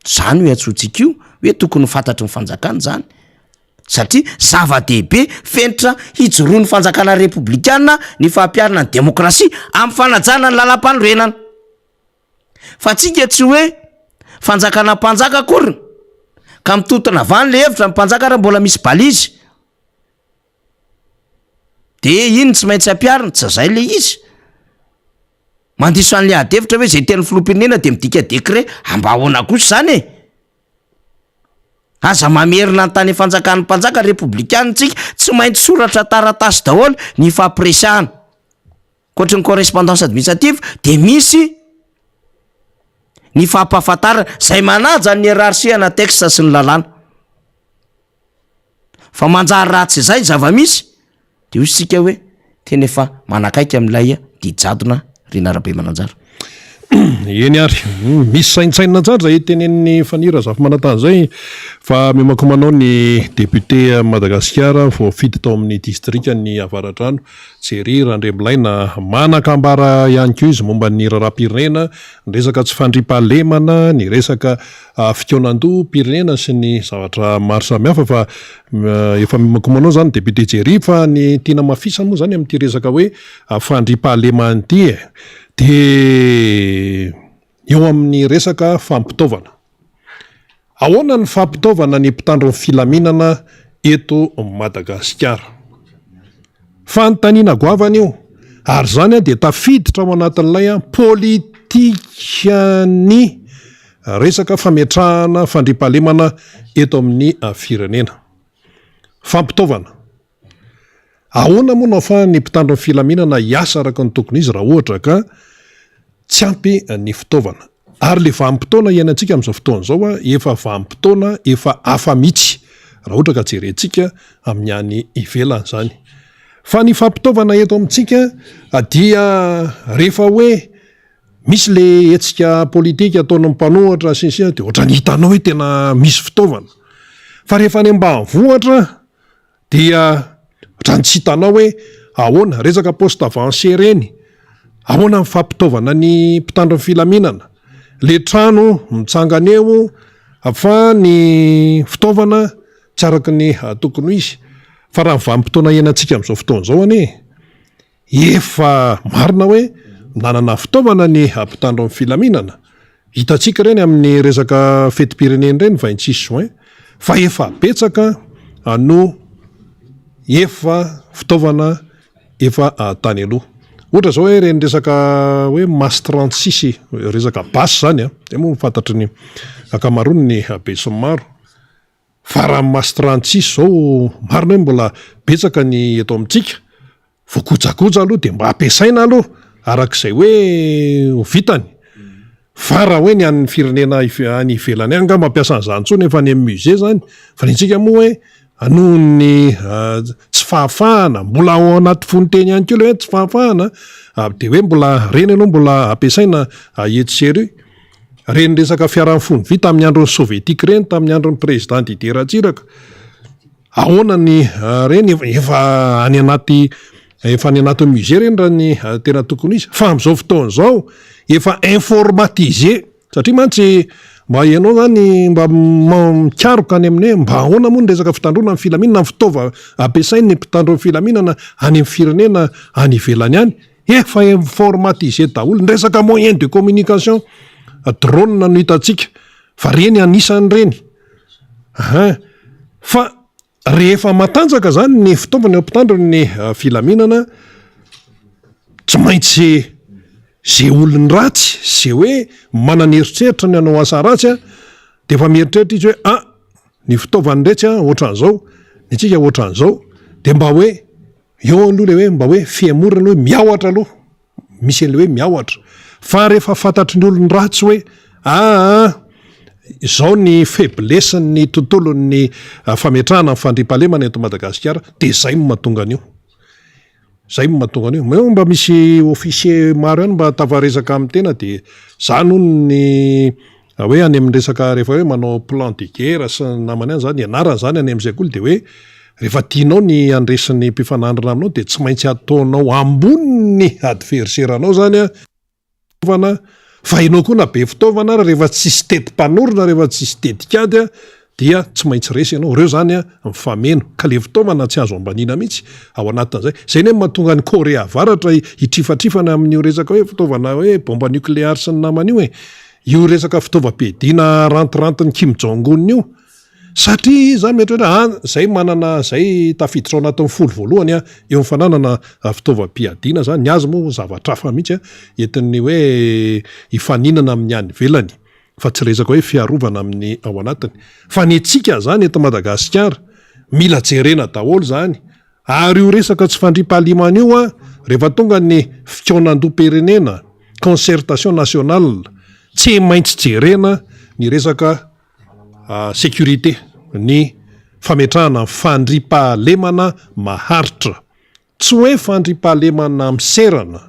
Zany io iantsoantsika io hoe tokony ho fantatry ny fanjakana izany satria zava-dehibe fenitra hijoroan'ny fanjakana repoblikana ny fampiharana ny demokrasia amin'ny fanajana ny lalampanorenana. Fa tsika tsy hoe fanjakana mpanjaka akory ka mitontona avy any le hevitra ny mpanjaka ary mbola misy balise de iny tsy maintsy ampiharina, tsy zay le izy. Mandiso an'le ady hevitra hoe zay tenin'ny filoham-pirenena de midika décret, ah mba ahoana kosa zany e? Aza mamerina ny tany fanjakan'ny mpanjaka repoblikana tsika, tsy maintsy soratra taratasy daholo ny ifampiresahana. Ankoatry ny correspondance administrative de misy ny fampahafantarana zay manaja ny hiérarchie ana texte sy ny lalàna. Fa manjary raha tsy izay ny zava-misy de hoy isika hoe tena efa manakaiky amin'ilay didy jadona Rina Rabemananjara. Eny ary, misy saintsainina tsara izay tenenin'i Faniry Razafimanantany izay fa miomankomana ao ny député Madagasikara voafidy tao amin'ny distrikan'i Avaradrano, Jerry Randriamilaina. Manan-kambara ihany koa izy momba ny raharaham-pirenena, ny resaka tsy fandriampahalemana, ny resaka fikaonandoham-pirenena sy ny zavatra maro samihafa fa efa miomankomana ao izany député Jerry fa ny tiana hamafisina moa izany amin'ity resaka hoe fandriampahalemana ity e! Dia eo amin'ny resaka fampitaovana. Ahoana ny fampitaovana ny mpitandro ny filaminana eto Madagasikara? Fanontaniana goavana io, ary izany dia tafiditra ao anatin'ilay politikan'ny resaka fametrahana fandriampahalemana eto amin'ny firenena. Fampitaovana. Ahoana moa no ahafahan'ny mpitandro ny filaminana hiasa araka ny tokony izy raha ohatra ka tsy ampy ny fitaovana? Ary le vanim-potoana iainantsika amin'izao fotoana izao efa vanim-potoana efa hafa mihitsy raha ohatra ka jerentsika amin'ny any ivelany izany. Fa ny fampitaovana eto amintsika dia rehefa hoe misy le hetsika politika ataon'ny mpanohatra sy ny sisa dia ohatran'ny hitanao hoe tena misy fitaovana. Fa rehefa any ambanivohitra Dia ohatran'ny tsy hitanao hoe ahoana, resaka poste avancé ireny, ahoana ny fampitaovana ny mpitandro ny filaminana, le trano mitsangana eo fa ny fitaovana tsy araka ny tokony ho izy. Fa raha ny vanim-potoana iainantsika amin'izao fotoana izao anie, Efa marina hoe nanana fitaovana ny mpitandro ny filaminana. Hitantsika ireny amin'ny resaka fetim-pirenena ireny 26 juin fa efa betsaka no efa fitaovana efa tany aloha. Ohatra izao hoe ireny resaka hoe masse 36 resaka basy izany an, izay moa no fantatry ny ankamaroan'ny besinimaro. Fa raha ny masse 36 izao marina hoe mbola betsaka ny eto amintsika, voakojakoja aloha dia mba ampiasaina aloha arak'izay hoe ho vitany. Fa raha hoe ny an'ny firenena any ivelany any angaha mampiasa an'izany intsony efa any amin'ny musée izany, fa ny antsika moa hoe noho ny tsy fahafahana, mbola ao anaty fononteny ihany koa ilay hoe tsy fahafahana, dia hoe mbola ireny aloha mbola ampiasaina etsy sy eroa. Ireny resaka fiara mifono vy tamin'ny andron'ny sovietika ireny, tamin'ny andron'ny président Didier Ratsiraka, ahoana ny ireny efa any anaty efa any anaty musée ireny raha ny tena tokony ho izy, fa amin'izao fotoana izao efa informatisé satria mantsy mba ianao zany mba mikaroka any amin'ny hoe mba ahoana moa ny resaka fitandroana ny filaminana, ny fitaovana ampiasain'ny mpitandro ny filaminana any amin'ny firenena any ivelany any. Efa informatisé daholo, ny resaka moyen de communication, drone no hitantsika fa reny anisan'ireny, ahin, fa rehefa matanjaka zany ny fitaovana eo mpitandro ny filaminana, tsy maintsy ze olony ratsy, ze hoe manana eritreritra ny hanao asa ratsy an, de efa mieritreritra izy hoe ah, ny fitaovan'iretsy an ohatran'izao, ny antsika ohatran'izao, de mba hoe Eo aloha le hoe mba hoe fihemorana hoe miahotra aloha, misy an'le hoe miahotra, fa rehefa fantatry ny olony ratsy hoe aa izao ny faiblesse ny tontolon'ny fametrahana ny fandriampahalemana eto Madagasikara de zay no mahatonga an'io, zay no mahatonga an'io, eo mba misy officier maro ihany mba tafaresaka amin'ny tena de zany hono ny. Hoe any amin'ny resaka rehefa hoe manao plan de guerre sy ny namany any zany, ianarana zany any amin'ny sekoly dia hoe rehefa tianao ny handresy ny mpifanandrina aminao dia tsy maintsy ataonao ambonin'ny adversaire-nao zany an, fitaovana, fa ianao koa na be fitaovana ary rehefa tsisy teti-panorona, rehefa tsisy tetikady an, dia tsy maintsy resy ianao, ireo zany an mifameno, ka le fitaovana tsy azo ambaniana mihitsy ao anatin'izay, zay anie no mahatonga an'i Korea Avaratra hitrifatrifana amin'io resaka hoe fitaovana hoe bomba nucléaire sy ny namany io e, io resaka fitaovam-piadiana arantirantin'i Kim Jong Un io, satria izy zany mieritreritra hoe an, zay manana zay tafiditra ao anatin'ny folo voalohany an, eo amin'ny fananana fitaovam-piadiana zany, ny azy moa zavatra hafa mihitsy an, entin'ny hoe hifaninana amin'ny any ivelany. fa tsy resaka hoe fiarovana amin'ny ao anatiny fa ny antsika zany eto Madagasikara mila jerena daholo zany ary io resaka tsy fandriampahalemana io an rehefa tonga ny fikaonandoham-pirenena concertation nationale tsy maintsy jerena ny resaka sécurité ny fametrahana fandriampahalemana maharitra. Tsy hoe fandriampahalemana miserana,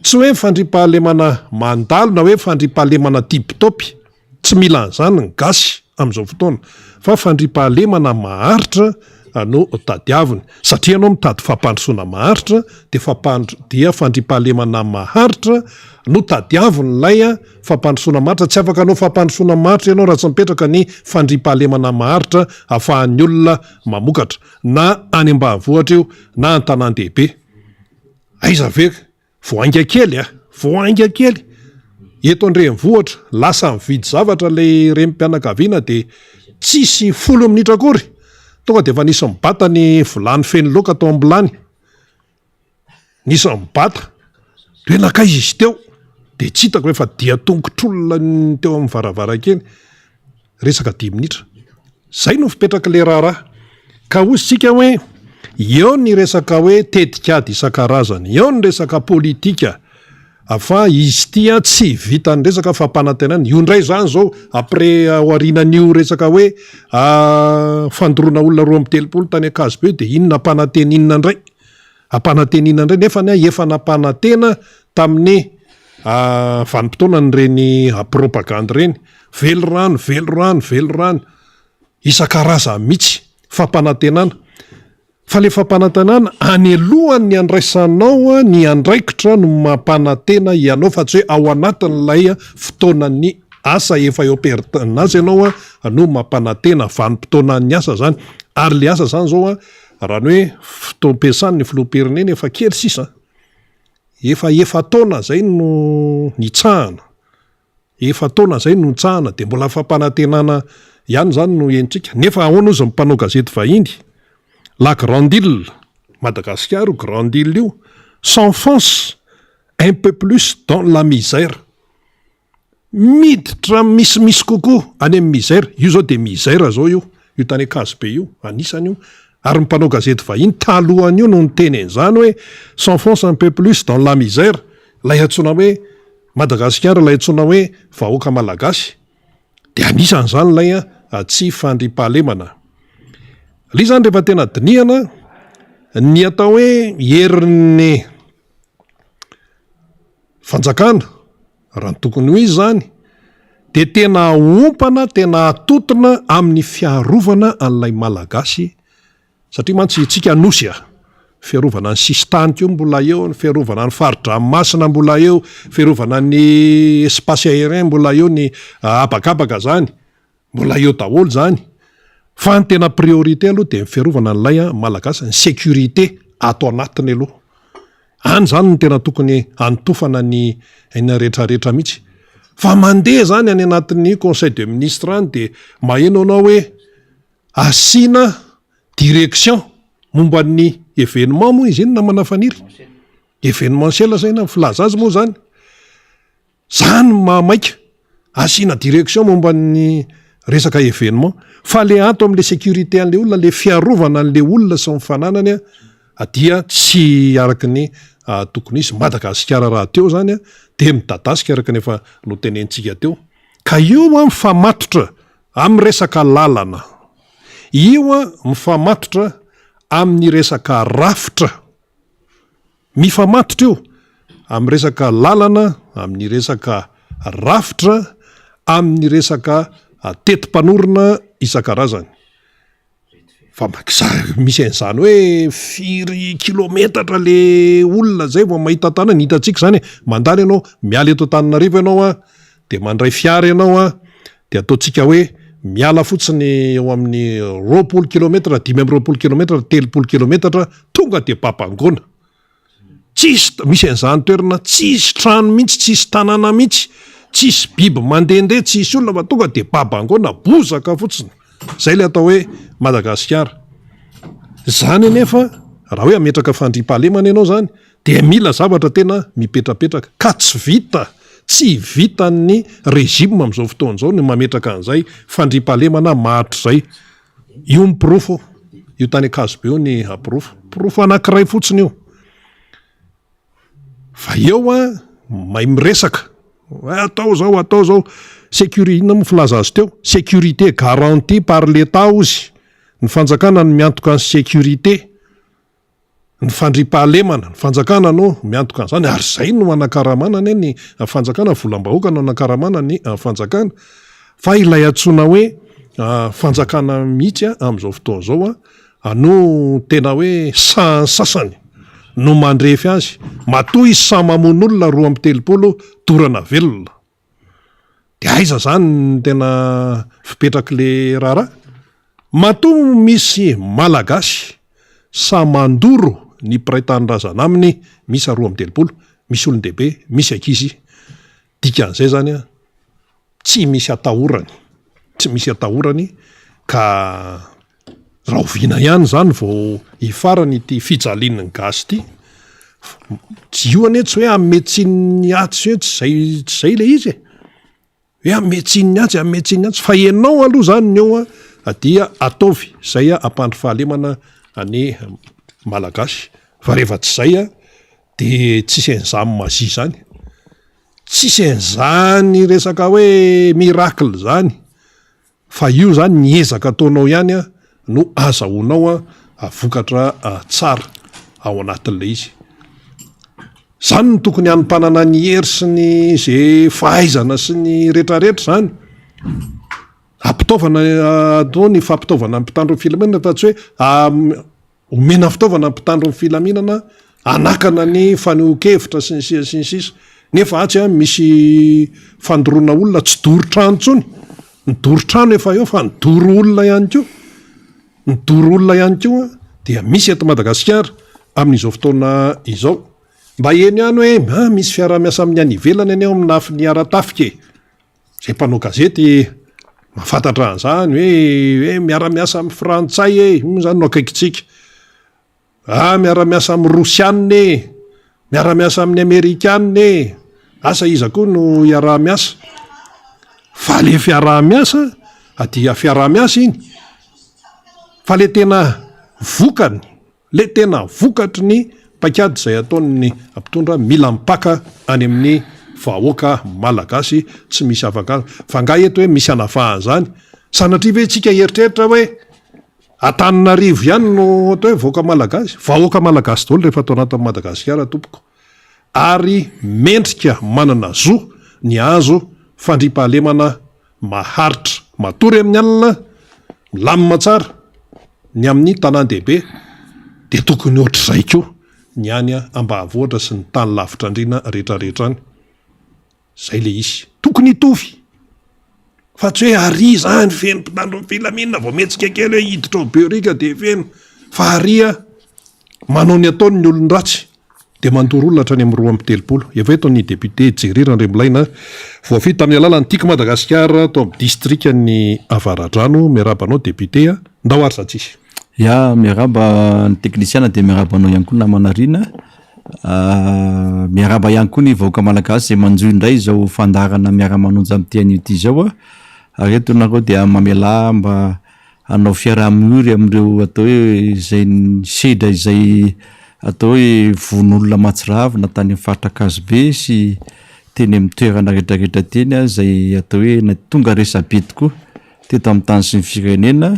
tsy hoe fandriampahalemana mandalo na hoe fandriampahalemana tip-top, tsy mila an'izany ny gasy amin'izao fotoana fa fandriampahalemana maharitra no tadiaviny, satria ianao mitady fampandrosoana maharitra dia fampandro dia fandriampahalemana maharitra no tadiavin'ilay fampandrosoana maharitra, tsy afaka hanao fampandrosoana maharitra ianao raha tsy mipetraka ny fandriampahalemana maharitra ahafahan'ny olona mamokatra. Na any ambanivohitra io na an-tanàn-dehibe. Aiza ve? Vao hainga kely a! Vao hainga kely! Eto an-drenivohitra, lasa mividy zavatra ilay renim-pianakaviana dia tsisy folo minitra akory, tonga dia efa nisy mibata ny vilany feno laoka tao am-bilany. Nisy nibata, de hoe nankaiza izy teo? De tsy hitako fa efa dian-tongotr'olona ny teo amin'ny varavarankely, resaka dimy minitra. Zay no fipetrak'le raharaha. Ka hoy isika hoe eo ny resaka hoe tetikady isan-karazany, eo ny resaka politika, fa izy ity an tsy vitan'ny resaka fampanantenana, io indray zany zao après aorianan'io resaka hoe fandoroana olona 32 tany Ankazobe de inona ampanantena inona indray? Ampanantenina indray nefa anie efa nampanantena tamin'ny vanim-potoanan'ireny propagandy ireny, velirano, velirano, velirano, isan-karazany mihitsy fampanantenana. Fa le fampanantenana any alohan'ny handraisanao ny andraikitra no mampanantena ianao fa tsy hoe ao anatin'ilay fotoanan'ny asa efa eo am-perinasa ianao no mampanantena, vanim-potoanan'ny asa zany. Ary le asa zany zao Raha ny hoe fotoam-piasany ny filoham-pirenena efa kely sisa, efa efa-taona izay no nitsahana, efa-taona izay no nitsahana dia mbola fampanantenana ihany izany no henontsika. Nefa ahoana hozy ny mpanao gazety vahiny? La grande île, Madagasikara io grande île io, s'enfonce un peu plus dans la misère. Miditra misimisy kokoa any amin'ny misère, io zao dia misère zao io, io tany Ankazobe io, anisany io, ary ny mpanao gazety vahiny talohan'io no niteny an'izany hoe s'enfonce un peu plus dans la misère, ilay antsoina hoe Madagasikara, ilay antsoina hoe vahoaka malagasy, dia anisan'izany ilay tsy fandriampahalemana. Ilay izy zany rehefa tena dinihana, ny atao hoe herin'ny. Fanjakana, raha ny tokony ho izy izany, dia tena aompana, tena atotona amin'ny fiarovana an'ilay Malagasy, satria mantsy isika Nosy a, fiarovana ny sisintany koa mbola eo, ny fiarovana ny fari-dranomasina mbola eo, fiarovana ny espace aérien mbola eo, ny habakabaka izany. Mbola eo daholo izany fa ny tena priorité aloha dia ny fiarovana an'ilay Malagasy, ny sécurité ato anatiny aloha. Any izany no tena tokony hanotofana ny aina rehetrarehetra mihitsy. Fa mandeha izany any anatin'ny conseil de ministre any dia maheno anao hoe asiana direction momba ny événement moa izy iny namana Faniry? Événementiel sa inona ny filaza azy moa izany? Zany no maha maika asiana direction momba ny resaka événement fa le ato amle sécurité anle olona le fiarovana anle olona sy ny fananany a dia tsy araky ny tokony hisy, Madagasikara rahateo zany a dia midadasika araka ny efa notenenitsika teo ka io a mifamatotra amin'ny resaka lalana, io a mifamatotra amin'ny resaka rafitra. Mifamatotra io amin'ny resaka lalana, amin'ny resaka rafitra, amin'ny resaka teti-panorona isan-karazany. Fa misy an'izany hoe firy kilometatra le olona zay vao mahita tanana, ny hitantsika zany e, mandalo ianao, miala eto Antananarivo ianao an, de mandray fiara ianao an, de ataontsika hoe miala fotsiny eo amin'ny 20 kilometatra, 25 kilometatra, 30 kilometatra, tonga de babangoana. Tsisy, misy an'izany toerana tsisy trano mihitsy, tsisy tanàna mihitsy, tsisy biby mandehandeha, tsisy olona fa tonga dia babangoana, bozaka fotsiny. Izay ilay atao hoe Madagasikara. Izany anefa, raha hoe hametraka fandriampahalemana ianao izany, dia mila zavatra tena mipetrapetraka. Ka tsy vita, tsy vitan'ny régime amin'izao fotoana izao ny mametraka an'izay fandriampahalemana maharitra izay. Io ny porofo, io tany Ankazobe io ny porofo. Porofo anankiray fotsiny io. Fa eo an, mahay miresaka. Atao zao, atao zao. Sécurité, inona moa filaza azy teo? Sécurité garantie par l'Etat hozy. Ny fanjakana no miantoka ny sécurité. Ny fandriampahalemana, ny fanjakana no miantoka an'izany ary izay no anakaramana anie ny fanjakana, volam-bahoaka no anakaramana ny fanjakana. Fa ilay antsoina hoe fanjakana mihitsy amin'izao fotoana izao no tena hoe sahan'ny sasany no mandrefy azy. Matoa izy sahy mamono olona 32 dorana velona. De aiza zany ny tena fipetrak'le raharaha? Matoa misy Malagasy sahy mandoro ny mpiray tanindrazana aminy miisa 32, misy olon-dehibe, misy ankizy, dikan'izay zany an, tsy misy atahorany, tsy misy atahorany ka Rahoviana ihany izany vao hifarana ity fijalian'ny gasy ity? Io anie tsy hoe hanome tsiny ny atsy sy etsy, zay tsy zay ilay izy e! Hoe hanome tsiny ny atsy, hanome tsiny ny atsy, fa ianao aloha izany ny eo an, dia ataovy izay hampandry fahalemana ny Malagasy, fa rehefa tsy izay an, dia tsisy an'izany magie izany, tsisy an'izany resaka hoe miracle izany. Fa io zany ny ezaka ataonao ihany no azahoanao vokatra tsara ao anatin'ilay izy. Zany no tokony hanompanana ny hery sy ny ze fahaizana sy ny retraretra zany. Ampitaovana atao ny fampitaovana ny mpitandro ny filaminana fa tsy hoe Omena fitaovana ny mpitandro ny filaminana hanakana ny fanehoan-kevitra sy ny sisa sy ny sisa. Nefa atsy an, misy fandoroana olona, tsy doro trano intsony. Ny doro trano efa eo fa ny doro olona ihany koa. Ny doro olona ihany koa dia misy eto Madagasikara amin'izao fotoana izao. Mba heno ihany hoe, ah, misy fiaraha-miasa amin'ny any ivelany anie ao amin'ny lafiny ara-tafika e. Izay mpanao gazety mahafantatra an'izany hoe hoe miara-miasa amin'ny frantsay e, io moa izany no akaikintsika. Ah, miara-miasa amin'ny rosianina e, miara-miasa amin'ny amerikanina e, asa iza koa no iaraha-miasa. Fa le fiaraha-miasa dia fiaraha-miasa iny, fa le tena vokany Le tena vokatry ny paikady izay ataon'ny mpitondra mila mipaka any amin'ny vahoaka malagasy tsy misy afaka fa nga eto hoe misy anavahana zany? Sanatria ve tsika hieritreritra hoe Antananarivo ihany no atao hoe vahoaka malagasy? Vahoaka malagasy daholo rehefa ato anatin'i Madagasikara tompoko ary mendrika manana zo ny hahazo fandriampahalemana maharitra. Matory amin'ny alina, milamina tsara ny amin'ny tanàn-dehibe dia tokony ohatr'izay koa ny any ambanivohitra sy ny tany lavitra andriana rehetrarehetra any. Izay ilay izy. Tokony hitovy. Fa tsy hoe ary izany feno mpitandro ny filaminana vao mihetsika kely hoe hiditra ao Behoririka dia feno. Fa ary manao ny ataony ny olon-dratsy. Dia mandoro olona hatrany amin'ny 32. Efa eto ny député Jerry Randriamilaina, voafidy tamin'ny alalan'ny Tiako Madagasikara tao amin'ny distrikan'i Avaradrano. Miarahaba anao député a! Ndao ary za tsisy. Ya, miarahaba ny teknisiana dia miarahaba anao ihany koa namana Rina. Miarahaba ihany koa ny vahoaka malagasy izay manjohy indray izao fandaharana miara-manonja amin'ity anio ity izao. Ary eto nareo dia mamelà mba hanao fiaraha-miory amin'ireo atao hoe izay nisedra izay atao hoe vono olona mahatsiravina tany amin'ny faritra Ankazobe sy teny amin'ny toerana rehetrarehetra teny izay atao hoe tonga resabe tokoa teto amin'ny tany sy ny firenena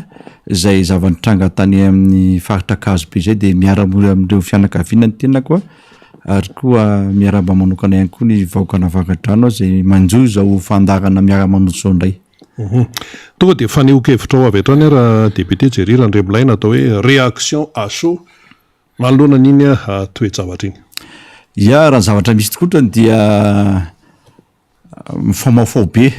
izay zava-nitranga tany amin'ny faritra Ankazobe izay dia miara-miory amin'ireo fianakaviana ny tenako. Ary koa miarahaba manokana ihany koa ny vahoakan'Avaradrano izay manjohy izao fandaharana miara-manojo izao indray. Tonga dia fanehoan-kevitrao avy hatrany ary Député Jerry Randriamilay natao hoe réaction à chaud manoloana an'iny toe-javatra iny. Ya, raha ny zavatra misy tokoa otrany dia mifamaofao be.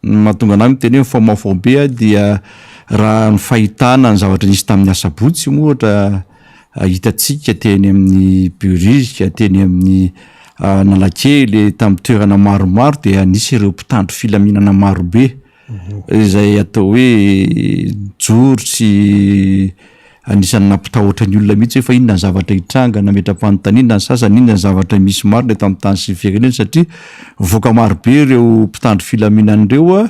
Ny mahatonga anah miteny hoe mifamaofao be dia raha ny fahitana ny zavatra nisy tamin'ny asabotsy moa ohatra hitantsika teny amin'ny Behoririka, teny amin'ny Analakely, tamin'ny toerana maromaro dia nisy ireo mpitandro filaminana marobe izay atao hoe nijoro sy anisan'ny nampitahotra ny olona mihitsy hoe fa inona ny zavatra hitranga, nametra-panontaniana ny sasany, inona ny zavatra misy marina eto amin'ny tany sy ny firenena satria mivoaka marobe ireo mpitandro filaminana ireo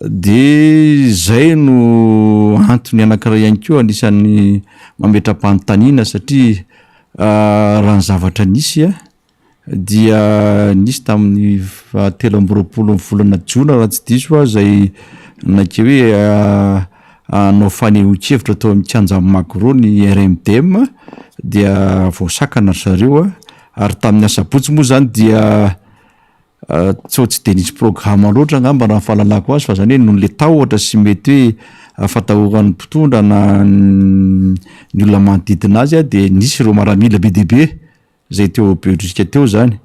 de izay no antony anankiray ihany koa anisan'ny mametra-panontaniana satria raha ny zavatra nisy dia nisy tamin'ny faha 23 ny volana jona raha tsy diso aho izay naika hoe hanao fanehoan-kevitra tao amin'ny kianjan'ny Magro ny RMDM dia voasakana ry zareo ary tamin'ny asabotsy moa izany dia sao tsy dia nisy programa loatra angamba raha ny fahalalako azy fa izany hoe noho ilay tahotra sy mety hoe fatahoran'ny mpitondra na ny olona manodidina azy dia nisy ireo maramila be dia be izay teo Behoririka teo izany.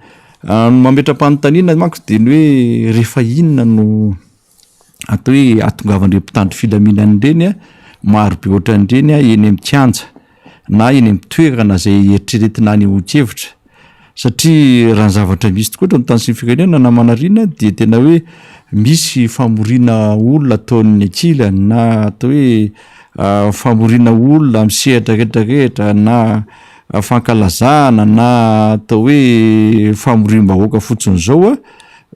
Ny mametra-panontaniana manko dia ny hoe rehefa inona no atao hoe ahatongavan'ireo mpitandro filaminana ireny maro be ohatran'ireny eny amin'ny kianja na eny amin'ny toerana izay eritreretina hanehoan-kevitra satria raha ny zavatra misy tokoa eto amin'ny tany sy ny firenena namana Rina dia tena hoe misy famoriana olona ataon'ny ankilany na atao hoe famoriana olona amin'ny sehatra rehetra rehetra na fankalazana na atao hoe famoriam-bahoaka fotsiny izao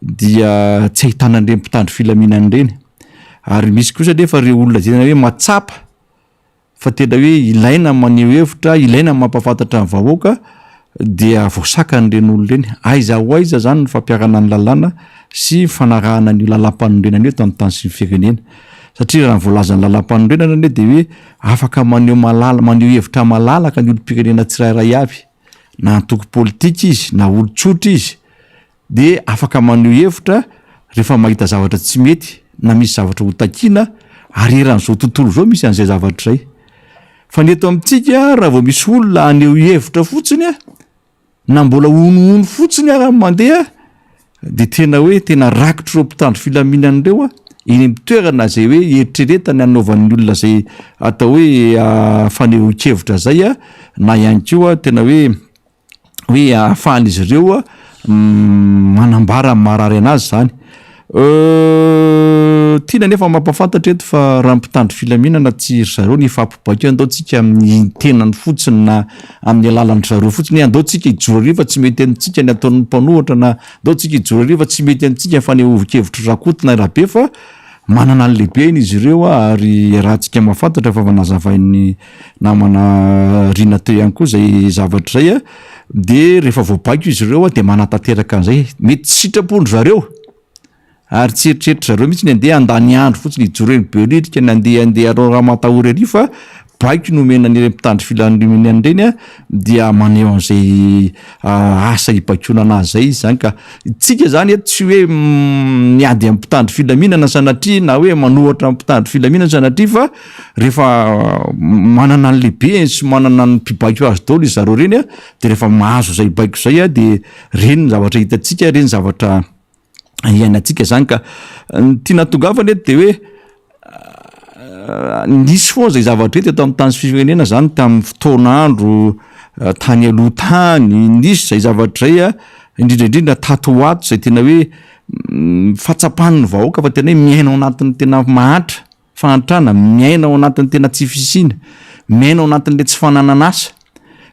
dia tsy ahitana an'ireny mpitandro filaminana ireny. Ary misy kosa anefa ireo olona izay tena hoe mahatsapa fa tena hoe ilaina ny maneho hevitra, ilaina ny mampahafantatra ny vahoaka dia voasakan'ireny olona ireny. Aiza ho aiza izany ny fampiharana ny lalàna sy fanarahana an'io lalàmpanorenana io eto amin'ny tany sy ny firenena. Satria raha ny voalazan'ny lalàmpanorenana anie dia hoe afaka maneho malala, maneho hevitra malalaka ny olom-pirenena tsirairay avy, na antoko politika izy, na olon-tsotra izy, dia afaka maneho hevitra rehefa mahita zavatra tsy mety na misy zavatra ho takiana, ary eran'izao tontolo izao misy an'izay zavatra izay. Fa ny eto amintsika raha vao misy olona haneho hevitra fotsiny na mbola honohono fotsiny ara ny mandeha dia tena hoe tena rakitr'ireo mpitandro filaminana ireo eny amin'ny toerana izay hoe eritreretany hanaovan'ny olona izay atao hoe fanehoan-kevitra izay na ihany koa tena hoe hoe ahafahan'izy ireo manambara ny maharary anazy izany. Tiana anefa mampahafantatra eto fa raha ny mpitandro filaminana tsy ry zareo ny hifampibaiko hoe andao tsika amin'ny tenany fotsiny na amin'ny alalan-dry zareo fotsiny hoe andao tsika hijoro ary fa tsy mety amintsika ny ataon'ny mpanohitra na andao tsika hijoro ary fa tsy mety amintsika ny fanehoan-kevitr'i Rakoto na i Rabe fa manana ny lehibeny izy ireo ary iarahantsika mahafantatra fa efa nazavain'ny namana Rina teo ihany koa izay zavatra izay dia rehefa voabaiko izy ireo dia manatanteraka an'izay mety tsy sitrapon-dry zareo ary tsy eritreritry zareo mihitsy ny andeha handany andro fotsiny hijoro eny Behoririka ny andeha andeha hanao ramatahora ery fa baiko no omena an'ireny mpitandro filaminana ireny dia maneho an'izay asa hibaikoana anazy izay izy zany ka tsika zany eto tsy hoe miady amin'ny mpitandro filaminana sanatria na hoe manohatra amin'ny mpitandro filaminana sanatria fa rehefa manana ny lehibeny sy manana ny mpibaiko azy daholo izy zareo ireny de rehefa mahazo izay baiko izay a de reny ny zavatra hitantsika reny zavatra iainantsika zany ka ny tiana tongavana eto de hoe nisy foana zay zavatra hoe teto amin'ny tany sy firenena zany tamin'ny fotoan'andro tany aloha tany nisy zay zavatra zay a indrindra indrindra tato ho ato zay tena hoe fahatsapan'ny vahoaka fa tena hoe miaina ao anatin'ny tena mahantra fahantrana, miaina ao anatin'ny tena tsy fisiana, miaina ao anatin'ilay tsy fananana asa.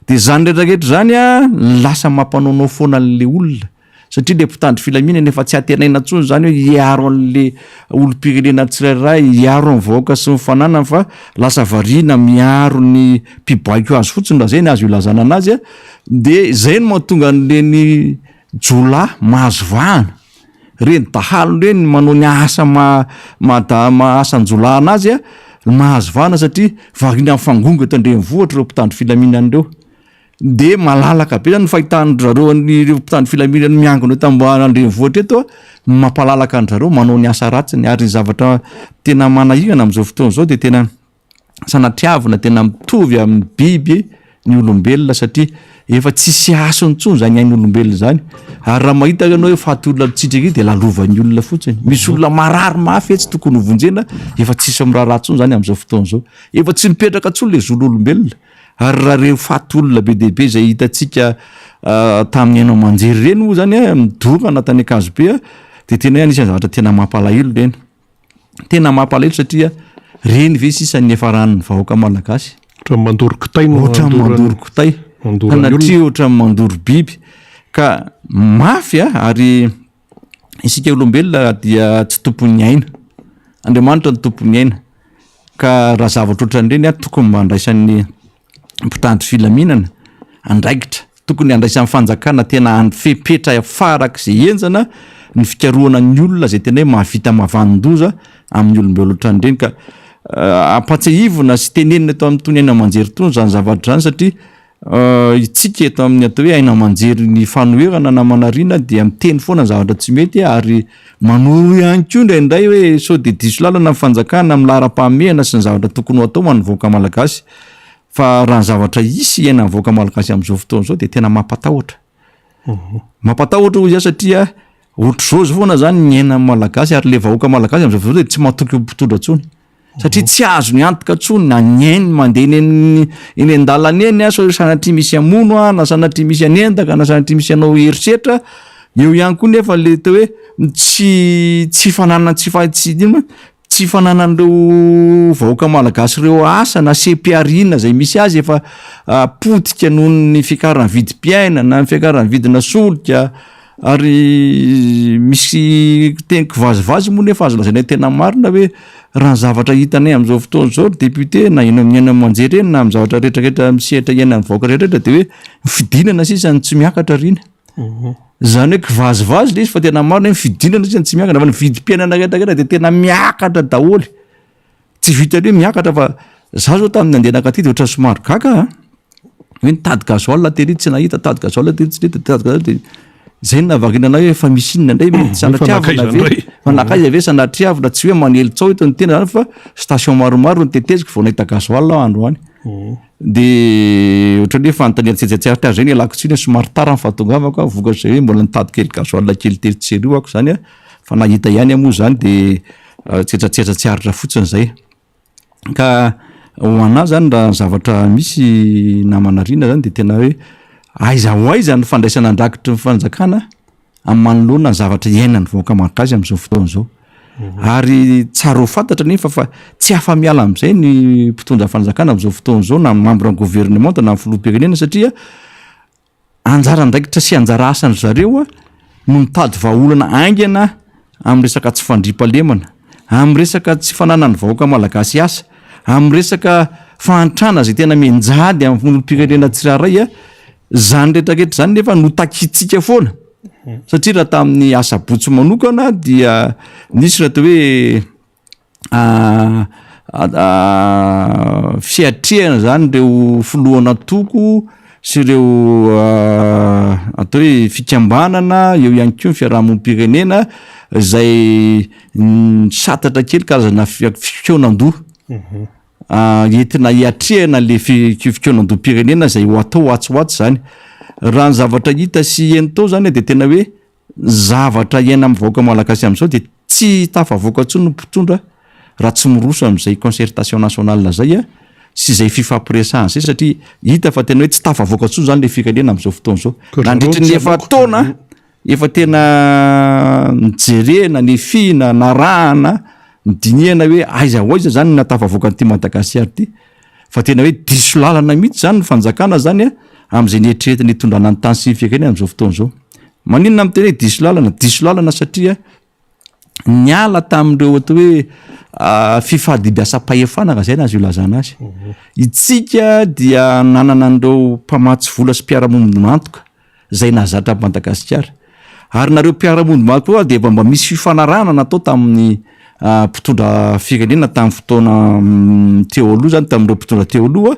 Dia izany rehetra rehetra izany a, lasa mampanaonao foana an'ilay olona. Satria ilay mpitandro filaminana efa tsy antenaina intsony izany hoe hiaro an'ilay olom-pirenena tsirairay, hiaro ny vahoaka sy ny fananany fa lasa variana miaro ny mpibaiko azy fotsiny raha izay ny azo ilazana anazy a. Dia izay no mahatonga an'ireny jiolahy mahazo vahana. Reny dahalo reny manao ny asa maha maha maha asan-jiolahy anazy a, mahazo vahana satria variana mifangongo eto an-drenivohitra ireo mpitandro filaminana ireo. De malalaka be zany ny fahitan-dry zareo an'ireo mpitandro filaminana miangona eto ambany an-drenivohitra eto, mampalalaka an-dry zareo manao ny asa ratsiny ary ny zavatra tena manahirana amin'izao fotoana izao de tena sanatriavina tena mitovy amin'ny biby ny olombelona satria efa tsisy hasiny intsony zany ain'olombelona zany ary raha mahita ianao hoe faty olona mitsitrika iny de lalovan'ny olona fotsiny, misy olona marary mafy etsy tokony ho vonjena efa tsisy miraharaha intsony zany amin'izao fotoana izao, efa tsy mipetraka intsony le zon'olombelona ary raha reo faty olona be dia be zay hitantsika tamin'ny haino aman-jery ireny moa zany a nidorana tany Ankazobe a de tena hoe anisan'ny zavatra tena mampalahelo ireny. Tena mampalahelo satria reny ve sisa ny niafaran'ny vahoaka malagasy? Ohatran'ny mandoro kitay no Ohatran'ny mandoro kitay. Mandoro ny olona. Sanatria ohatran'ny mandoro biby. Ka mafy a, ary isika olombelona dia tsy tompon'ny aina. Andriamanitra no tompon'ny aina. Ka raha zavatra ohatran'ireny a, tokony mba andraisan'ny mpitandro filaminana andraikitra, tokony handraisan'ny fanjakana tena an- fepetra farak'izay henjana ny fikarohana ny olona izay tena hoe mahavita mahavanon-doza amin'ny olombelona ohatran'ireny ka ampatsiahivina sy tenenina eto amin'itony haino aman-jery itony izany zavatra izany satria isika eto amin'ny atao hoe haino aman-jery ny fanoherana na manariana dia miteny foana ny zavatra tsy mety ary Manoro ihany koa indraindray hoe sao dia diso lalana ny fanjakana amin'ny laharam-pahamehana sy ny zavatra tokony ho atao ho an'ny vahoaka malagasy. Fa raha ny zavatra hisy iainan'ny vahoaka malagasy amin'izao fotoana izao dia tena mampatahotra. Mampatahotra hoy aho satria ohatr'izao izao foana izany ny iainan'ny malagasy ary ilay vahoaka malagasy amin'izao fotoana izao dia tsy matoky ny mpitondra intsony. Satria tsy azony antoka intsony na ny ainy mandeha eny amin'ny eny an-dalana eny a, sao sanatria misy hamono a, na sanatria misy hanendaka, na sanatria misy hanao herisetra, eo ihany koa nefa le atao hoe tsy tsy fananana tsy fa tsy inona moa tsy fananan'ireo vahoaka malagasy ireo asa na seha-pihariana izay misy azy efa potika noho ny fiakaran'ny vidim-piainana, ny fiakaran'ny vidina solika. Ary misy teny kivazivazy moa nefa azo lazaina tena marina hoe raha ny zavatra hitanay amin'izao fotoana izao ry député na eny amin'ny haino aman-jery eny na amin'ny zavatra rehetrarehetra misehatra iainan'ny vahoaka rehetrarehetra dia hoe ny fidinana sisa no tsy miakatra ry iny. Izany hoe kivazivazy ilay izy fa tena marina hoe ny fidinana sisa no tsy miakatra fa ny vidim-piainana rehetrarehetra dia tena miakatra daholo. Tsy vitan'ny hoe miakatra fa za zao tamin'ny nandeha nankaty dia ohatran'ny somary gaga aho hoe nitady gasoil tery tsy nahita, nitady gasoil tery tsy nahita, nitady gasoil dia zay no nahavariana anay hoe efa misy inona indray mety sanatriavina ve? Fa nankaiza ve sanatriavina? Tsy hoe manely tsao eto ny tena zany fa station maromaro no teteziko vao nahita gasoil aho androany. Dia ohatran'ny hoe fanontaniana tsy tsy aritra zay ny ialako tsiny hoe somary tara ny fahatongavako aho vokatr'izay hoe mbola nitady kely gasoil kely tery tsy ery ako zany aho fa nahita ihany aho moa zany dia Tsetsatsetsa tsy aritra fotsiny zay. Ka ho anah zany raha ny zavatra misy namana Rina zany de tena hoe aiza ho aiza ny fandraisana andrakitry ny fanjakana amin'ny manoloana ny zavatra iainan'ny vahoaka malagasy amin'izao fotoana izao. Ary tsara ho fantatra nefa fa tsy afa-miala amin'izay ny mpitondra fanjakana amin'izao fotoana izao na ny membre ny gouvernemanta na ny filoham-pirenena satria Anjara andraikitra sy anjara asan-dry zareo no mitady vahaolana haingana amin'ny resaka tsy fandriampahalemana, amin'ny resaka tsy fananan'ny vahoaka malagasy asa, amin'ny resaka fahantrana izay tena mianjady amin'ny olom-pirenena tsirairay. Izany rehetra rehetra izany nefa no takintsika foana satria raha tamin'ny asabotsy manokana dia nisy ny atao hoe fiatrehana zany ireo filohan'antoko sy ireo atao hoe fikambanana, eo ihany koa ny fiarahamonim-pirenena izay nisantatra kely karazana fikaonan-doha entina hiatrehana le fikaonan-doham-pirenena izay ho atao atsy ho atsy zany. Raha ny zavatra hita sy heno tao zany dia tena hoe Ny zavatra iainan'ny vahoaka malagasy amin'izao dia tsy tafavoaka intsony ny mpitondra raha tsy miroso amin'izay concertation nationale izay sy izay fifampiresahana izay satria hita fa tena hoe tsy tafavoaka intsony izany ilay firenena amin'izao fotoana izao. Nandritry ny efa-taona efa tena nijerena, nefihina, narahana, nodinihana hoe aiza ho aiza izany no nahatafavoaka an'ity Madagasikara ity. Fa tena hoe diso lalana mihitsy zany ny fanjakana zany a, amin'izay neritreretiny hitondrana ny tany sy ny firenena amin'izao fotoana izao. Maninona miteny hoe diso lalana? Diso lalana satria niala tamin'ireo atao hoe fifandimbiasam-pahefana raha izay no azo ilazana azy. Itsika dia nanana an'ireo mpamatsy vola sy mpiara-mombon'antoka izay nahazatra an'i Madagasikara. Ary nareo mpiara-monina koa dia efa mba misy fifanarahana natao tamin'ny mpitondra firenena tamin'ny fotoana teo aloha zany, tamin'ireo mpitondra teo aloha.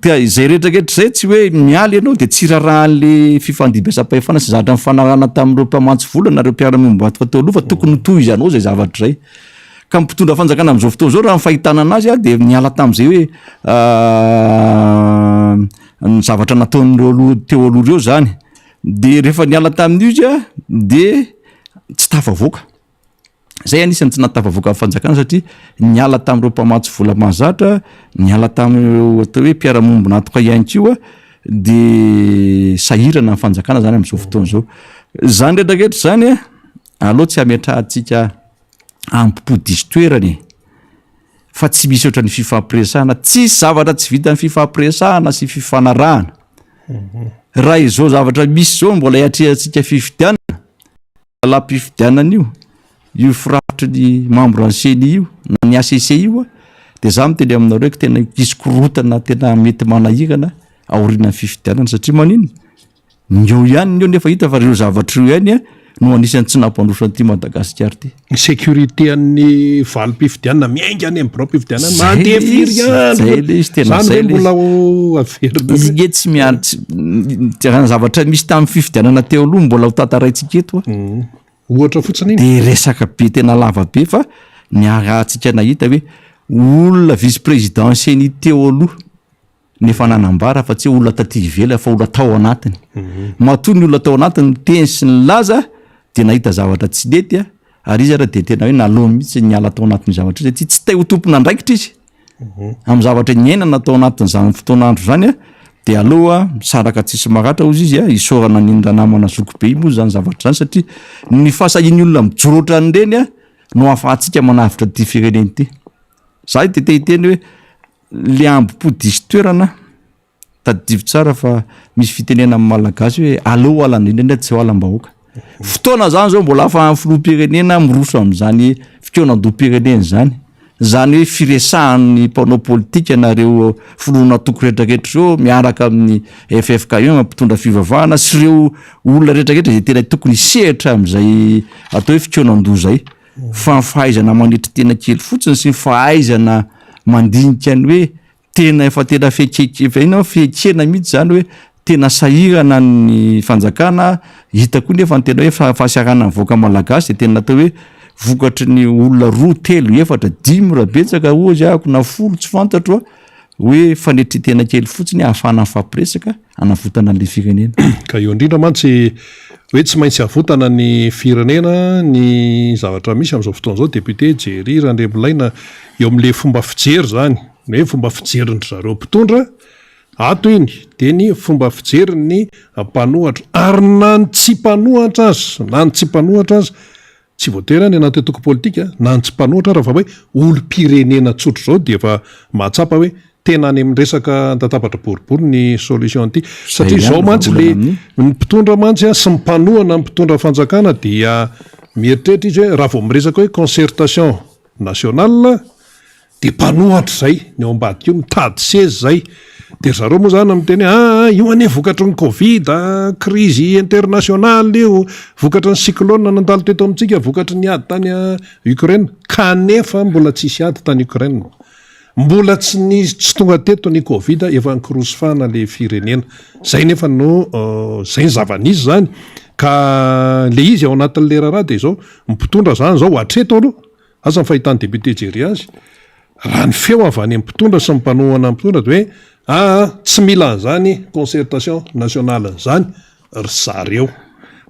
Ka izay rehetra rehetra izay tsy hoe miala ianao dia tsy rarahan'le fifandimbiasam-pahefana sy zavatra nifanarahana tamin'ireo mpamantsy vola na ireo mpiara-miombon-antoka teo aloha fa tokony ho tohizanao izay zavatra izay. Ka ny mpitondra fanjakana amin'izao fotoana izao raha ny fahitana anazy dia niala tamin'izay hoe ny zavatra nataon'ireo aloha teo aloha ireo izany. Dia rehefa niala tamin'io izy dia tsy tafavoaka. Zay anisan'ny tsy nahatafavoaka ny fanjakana satria niala tamin'ireo mpamatsy vola mahazatra, niala tamin'ireo atao hoe mpiara-miombon'antoka ihany koa de sahirana ny fanjakana zany amin'izao fotoana izao. Zany rehetra rehetra zany a, aleo tsy hametrahantsika ambo-po diso toerana e, fa tsy misy ohatran'ny fifampiresahana, tsisy zavatra tsy vitan'ny fifampiresahana sy fifanarahana. Raha izao zavatra misy izao mbola hiatrehantsika fifidianana, Lalam-pifidianana io, io firafitry ny membre ny ceni io na ny HCC io dia za miteny aminareo hoe tena hisy korontana tena mety manahirana aorianan'ny fifidianana satria maninona? Ny eo ihany ny eo nefa hita fa ireo zavatra ireo ihany no anisan'ny tsy nampandroso an'ity Madagasikara ity. Ny sécurité an'ny valim-pifidianana miainga any amin'ny biraom-pifidianana mandeha firy andro. Zay le izy tena zay le izy. Mbola ho averina. Izy nge tsy miandry tsy raha ny zavatra misy tamin'ny fifidianana teo aloha mbola ho tantaraintsika eto a. Mm. Ohatra fotsiny iny. De resaka be tena lava be fa niarahantsika nahita hoe olona vice président CENI teo aloha nefa nanambara fa tsy hoe olona taty ivelany fa olona tao anatiny. Matoa ny olona tao anatiny niteny sy nilaza dia nahita zavatra tsy nety ary izy ara dia tena hoe naleony mihitsy niala tao anatin'io zavatra io satria tsy te ho tompon'andraikitra izy amin'ny zavatra niainana tao anatin'izany fotoan'andro izany dia aleo misaraka tsisy maratra hozy izy isaorana an'iny ranamana zokibe iny moa izany zavatra izany satria ny fahasahian'ny olona mijoro ohatran'ireny no ahafahantsika manavotra ity firenena ity. Za dia te hiteny hoe Le ambo-po diso toerana, tadidio tsara fa misy fitenena amin'ny malagasy hoe aleo halan-drindrina tsy ho halam-bahoaka. Fotoana zany zao mbola ahafahan'ny filoham-pirenena miroso amin'izany fikaonandoham-pirenena izany. Izany hoe firesahan'ny mpanao politika na ireo filohan'antoko rehetrarehetra ireo miaraka amin'ny ffkm, mpitondra fivavahana sy ireo olona rehetrarehetra izay tena tokony hisehatra amin'izay atao hoe fikaonandoha izay. Fa ny fahaizana manetry tena kely fotsiny sy ny fahaizana mandinika ny hoe tena efa tena fekeke efa inona fekena mihitsy zany hoe tena sahirana ny fanjakana, hita koa nefa ny tena hoe fahasahiranana ny vahoaka malagasy de tena atao hoe vokatry ny olona roa, telo, efatra, dimy raha betsaka hozy ahako na folo tsy fantatro a, hoe fanetren-tena kely fotsiny ahafahana mifampiresaka hanavotana an'ilay firenena. Ka eo indrindra mantsy hoe tsy maintsy avotana ny firenena ny zavatra misy amin'izao fotoana izao député Jerry Randriamilaina eo amin'ilay fomba fijery izany, ny hoe fomba fijerin-dry zareo mpitondra ato iny dia ny fomba fijerin'ny mpanohatra ary na ny tsy mpanohatra aza, na ny tsy mpanohatra aza Tsy voatery any anaty antoko politika na ny tsy mpanohitra ara fa hoe olom-pirenena tsotra izao dia efa mahatsapa hoe tena any amin'ny resaka an-databatra boribory ny solution an'ity. Satria izao mantsy le ny mpitondra mantsy sy ny mpanohana ny mpitondra fanjakana dia mieritreritra izy hoe raha vao miresaka hoe concertation nationale Dia mpanohatra izay, ny ao ambadika io mitady seza izay. Dia ry zareo moa izany miteny hoe aa io anie vokatry ny covid a, crise internationale io, vokatry ny cyclone nandalo teto amintsika, vokatry ny ady tany Ukraine. Kanefa mbola tsisy ady tany Ukraine. Mbola tsy nisy, tsy tonga teto ny covid, efa nikorosifahana ilay firenena. Izay nefa no, izay ny zava-nisy izany. Ka ilay izy ao anatin'ilay raharaha dia izao, ny mpitondra izany izao hatreto aloha, Asa ny fahitan'ny député Jerry azy, raha ny feo avy any amin'ny mpitondra sy ny mpanohana ny mpitondra dia hoe aa tsy mila an'izany concertation nationale izany ry zareo.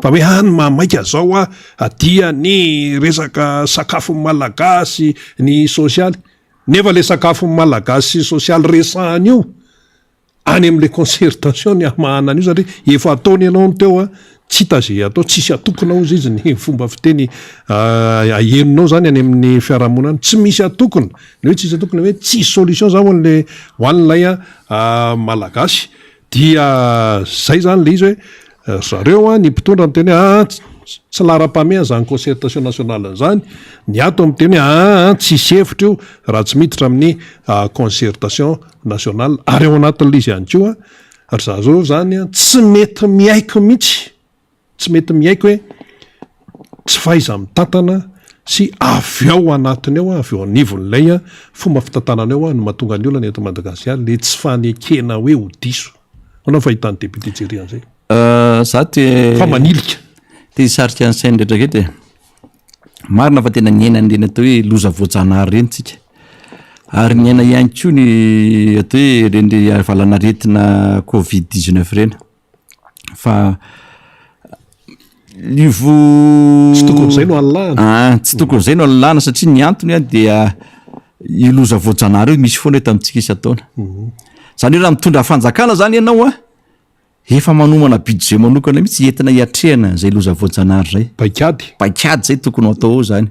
Fa hoe aa ny mahamaika zao a dia ny resaka sakafon'ny malagasy, ny sosialy. Nefa ilay sakafon'ny malagasy sy sosialy resahana io, Any amin'ilay concertation ny hamahana an'io satria efa ataony ianao ny teo a, tsy hita izay atao, tsisy atokona hozy izy ny fomba fiteny henonao zany any amin'ny fiarahamonina any, tsy misy atokona, ny hoe tsisy atokona hoe tsisy solution zany ho an'ilay ho an'ilay malagasy, dia zay zany le izy hoe ry zareo a, ny mpitondra miteny hoe aa tsy laharam-pahamehana izany concertation nationale izany, ny ato miteny hoe aa tsisy hevitra io raha tsy miditra amin'ny concertation national ary ao anatin'ilay izy ihany koa ry zareo zany an tsy mety miaiky mihitsy, tsy mety miaiky hoe tsy fahaiza-mitantana sy avy ao anatiny ao, avy eo anivon'ilay fomba fitantanana eo no mahatonga ny olana eto Madagasikara, ilay tsy fanekena hoe ho diso. Ahoana ny fahitan'ny député Jerry an'izay? Za te Fa manilika. Te hisarika ny sain'ny rehetra rehetra e. Marina fa tena niaina an'ireny atao hoe loza voajanahary ireny tsika. Ary niaina ihany koa ny atao hoe ireny valanaretina covid 19 ireny. Fa io vo Tsy tokony izay no alalahana. Ah, tsy tokony izay no alalahana satria ny antony a dia io loza voajanahary io misy foana eto amintsika isan-taona. Izany hoe raha mitondra fanjakana zany ianao a, efa manomana budget manokana mihitsy entina hiatrehana izay loza voajanahary izay. Paikady. Paikady izay tokony ho atao ao zany.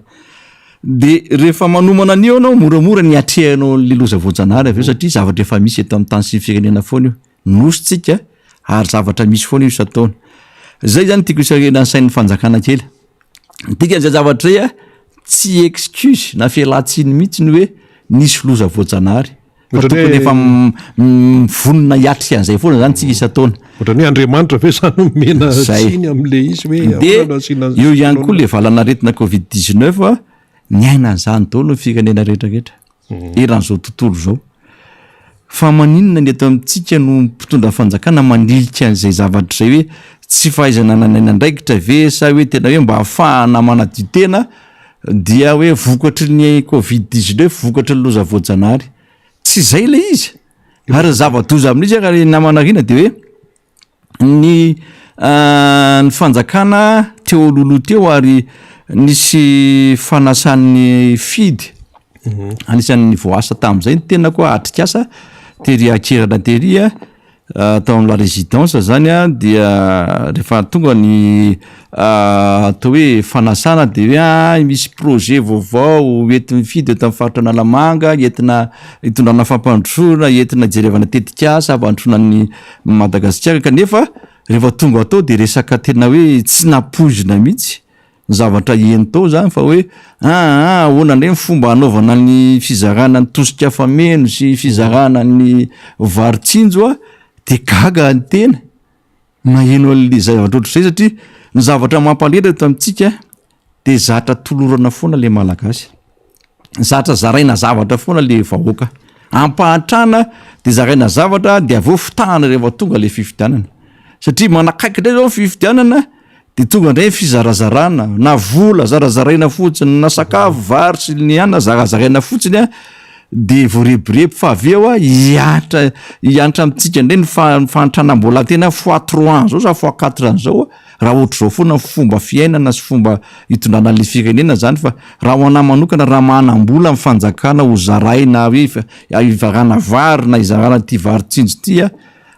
De rehefa manomana an'io ianao, moramora ny hiatrehanao an'le loza voajanahary avy eo satria zavatra efa misy eto amin'ny tany sy ny firenena foana io. Nosy tsika ary zavatra misy foana io isan-taona. Zay zany tiako hisarihana ny sain'ny fanjakana kely. Ny dikan'izay zavatra izay a, tsy excuse na fialan-tsiny mihitsy ny hoe nisy loza voajanahary. Fa Ohatran'ny tokony hoe- efa mivonona hiatrika an'izay foana zany tsika isan-taona. Ohatran'ny hoe Andriamanitra ve zany omena Zay. tsiny amin'ilay izy hoe De ahoana no asiana eo ihany koa le valanaretina covid 19 a, niaina an'izany daholo ny firenena rehetrarehetra. eran'izao tontolo izao. Fa maninona ny eto amintsika no mpitondra fanjakana manilika an'izay zavatra izay hoe tsy fahaizana nanaina andraikitra ve sa hoe tena hoe mba ahafahana manadio tena dia hoe vokatry ny covid 19 vokatry ny loza voajanahary. Tsy izay ilay izy. Ary ny zava-doza amin'izy ary namana Rina dia hoe ny ny fanjakana teo alohaloha teo ary nisy fanasan'ny fidy anisan'ny voaasa tamin'izay ny tenako atrikasa tery Ankerana tery a tao amin'ny la résidence zany a dia rehefa tonga ny atao hoe fanasana de hoe ah misy projet vaovao entin'ny fidy eto amin'ny faritra Analamanga entina hitondrana fampandrosoana entina hijerevana tetikasa hampandrosoana ny Madagasikara kanefa rehefa tonga tao de resaka tena hoe tsy nampoizina mihitsy ny zavatra heno tao zany fa hoe aa ahoana indray ny fomba hanaovana ny fizarana ny tosika fameno sy fizarana ny vary tsinjo a de gaga ny tena naheno an'le zavatra ohatr'izay satria ny zavatra mampalahelo eto amintsika de zatra tolorana foana le malagasy Zatra zaraina zavatra foana le vahoaka. Ampahantrana de zaraina zavatra de avy eo fitahana rehefa tonga le fifidianana. Satria manakaiky indray zao ny fifidianana de tonga indray ny fizarazarana, na vola zarazaraina fotsiny, na sakafo, vary sy ny anona zarazaraina fotsiny a, de voarebireby fa avy eo a hihatra hihantra amintsika indray ny fahantrana mbola tena fois trois an'zao sa fois quatre an'zao a. Raha ohatr'izao foana ny fomba fiainana sy fomba hitondrana an'ilay firenena zany fa raha ho anah manokana raha manam-bola ny fanjakana ho zaraina hoe hizarana vary na hizarana ity vary tsinjo ity a,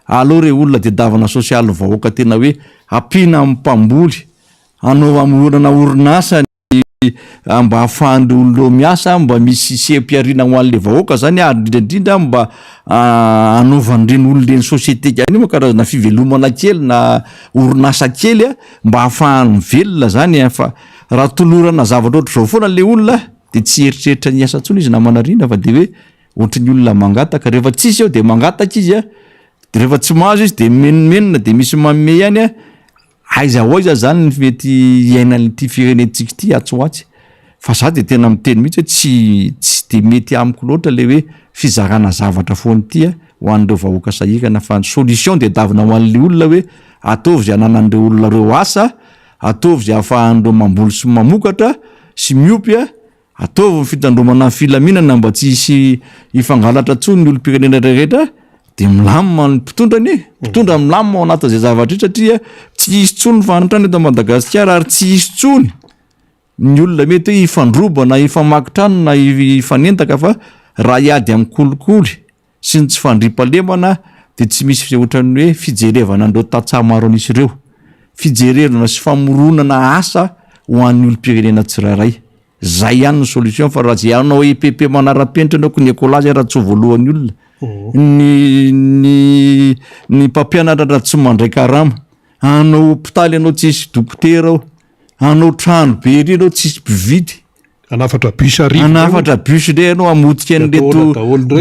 aleo re olona tedavana sosialin'ny vahoaka tena hoe ampiana amin'ny mpamboly hanao hamoronana orinasa mba ahafahan'ireo olona ireo miasa, mba misy seha-pihariana ho an'ilay vahoaka zany ary indrindra indrindra mba hanaovan'ireny olona ireny société ihany io karazana fivelomana kely na orinasa kely a mba ahafahany mivelona zany a, fa raha tolorana zavatra ohatr'izao foana le olona de tsy hieritreritra ny hiasa intsony izy namana Rina fa de hoe ohatry ny olona mangataka, rehefa tsisy eo de mangataka izy a, de rehefa tsy mahazo izy de mimenomenona de misy manome ihany a. Aiza ho aiza zany ny mety hiainan'ity firenentsika ity atsy ho atsy? Fa za de tena miteny mihitsy hoe tsy tsy de mety amiko loatra le hoe fizarana zavatra foana ity a ho an'ireo vahoaka sahirana fa ny solution de davina ho an'le olona hoe ataovy zay ananan'ireo olona reo asa, ataovy zay ahafahan'ireo mamboly sy mamokatra sy miompy a, Ataovy ny fitandromana ny filaminana mba tsy hisy hifangalatra intsony ny olom-pirenena rehetra dia milamina ny mpitondra anie, mpitondra milamina ao anatin'izay zavatra io satria tsy hisy intsony ny fahantrana eto Madagasikara ary tsy hisy intsony ny olona mety hoe hifandroba na hifamaky trano na hifanendaka fa raha hiady amin'ny kolikoly sy ny tsy fandriampahalemana dia tsy misy ohatran'ny hoe fijerevana an'ireo tantsaha maro an'isa ireo, fijerevana sy famoronana asa ho an'ny olom-pirenena tsirairay. Zay ihany ny solution fa raha zay hanao EPP manara-penitra ianao ko ny écolage ara tsy ho voalohan'ny olona. Ny ny ny mpampianatra raha tsy mandray karama, hanao hopitaly ianao tsisy dokotera ao, hanao trano be ery ianao tsisy mpividy. Hanafatra bus arivo. Hanafatra bus indray ianao hamotika an'ireto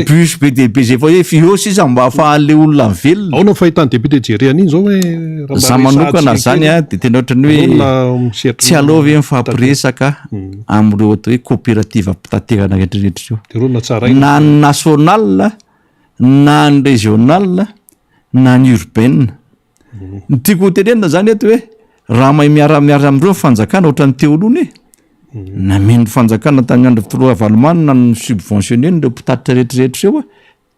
bus be dia be izay efa hoe eo sisa mba ahafahan'ilay olona mivelona. Ahoana ny fahitan'ny député Jerry an'iny izao hoe raha mba Za manokana zany a dia tena ohatran'ny hoe tsy aleo ve mifampiresaka amin'ireo atao hoe coopérative mpitaterana rehetrarehetra ireo. Na ny national na ny régional na ny urbaine. Ny tiako ho tenenina zany eto hoe raha mahay miara-miara amin'ireo ny fanjakana ohatran'ny teo aloha anie, namen'ny fanjakana tamin'ny andro filoha Ravalomanana ny subventionner-ny ireo mpitatitra rehetrarehetra ireo,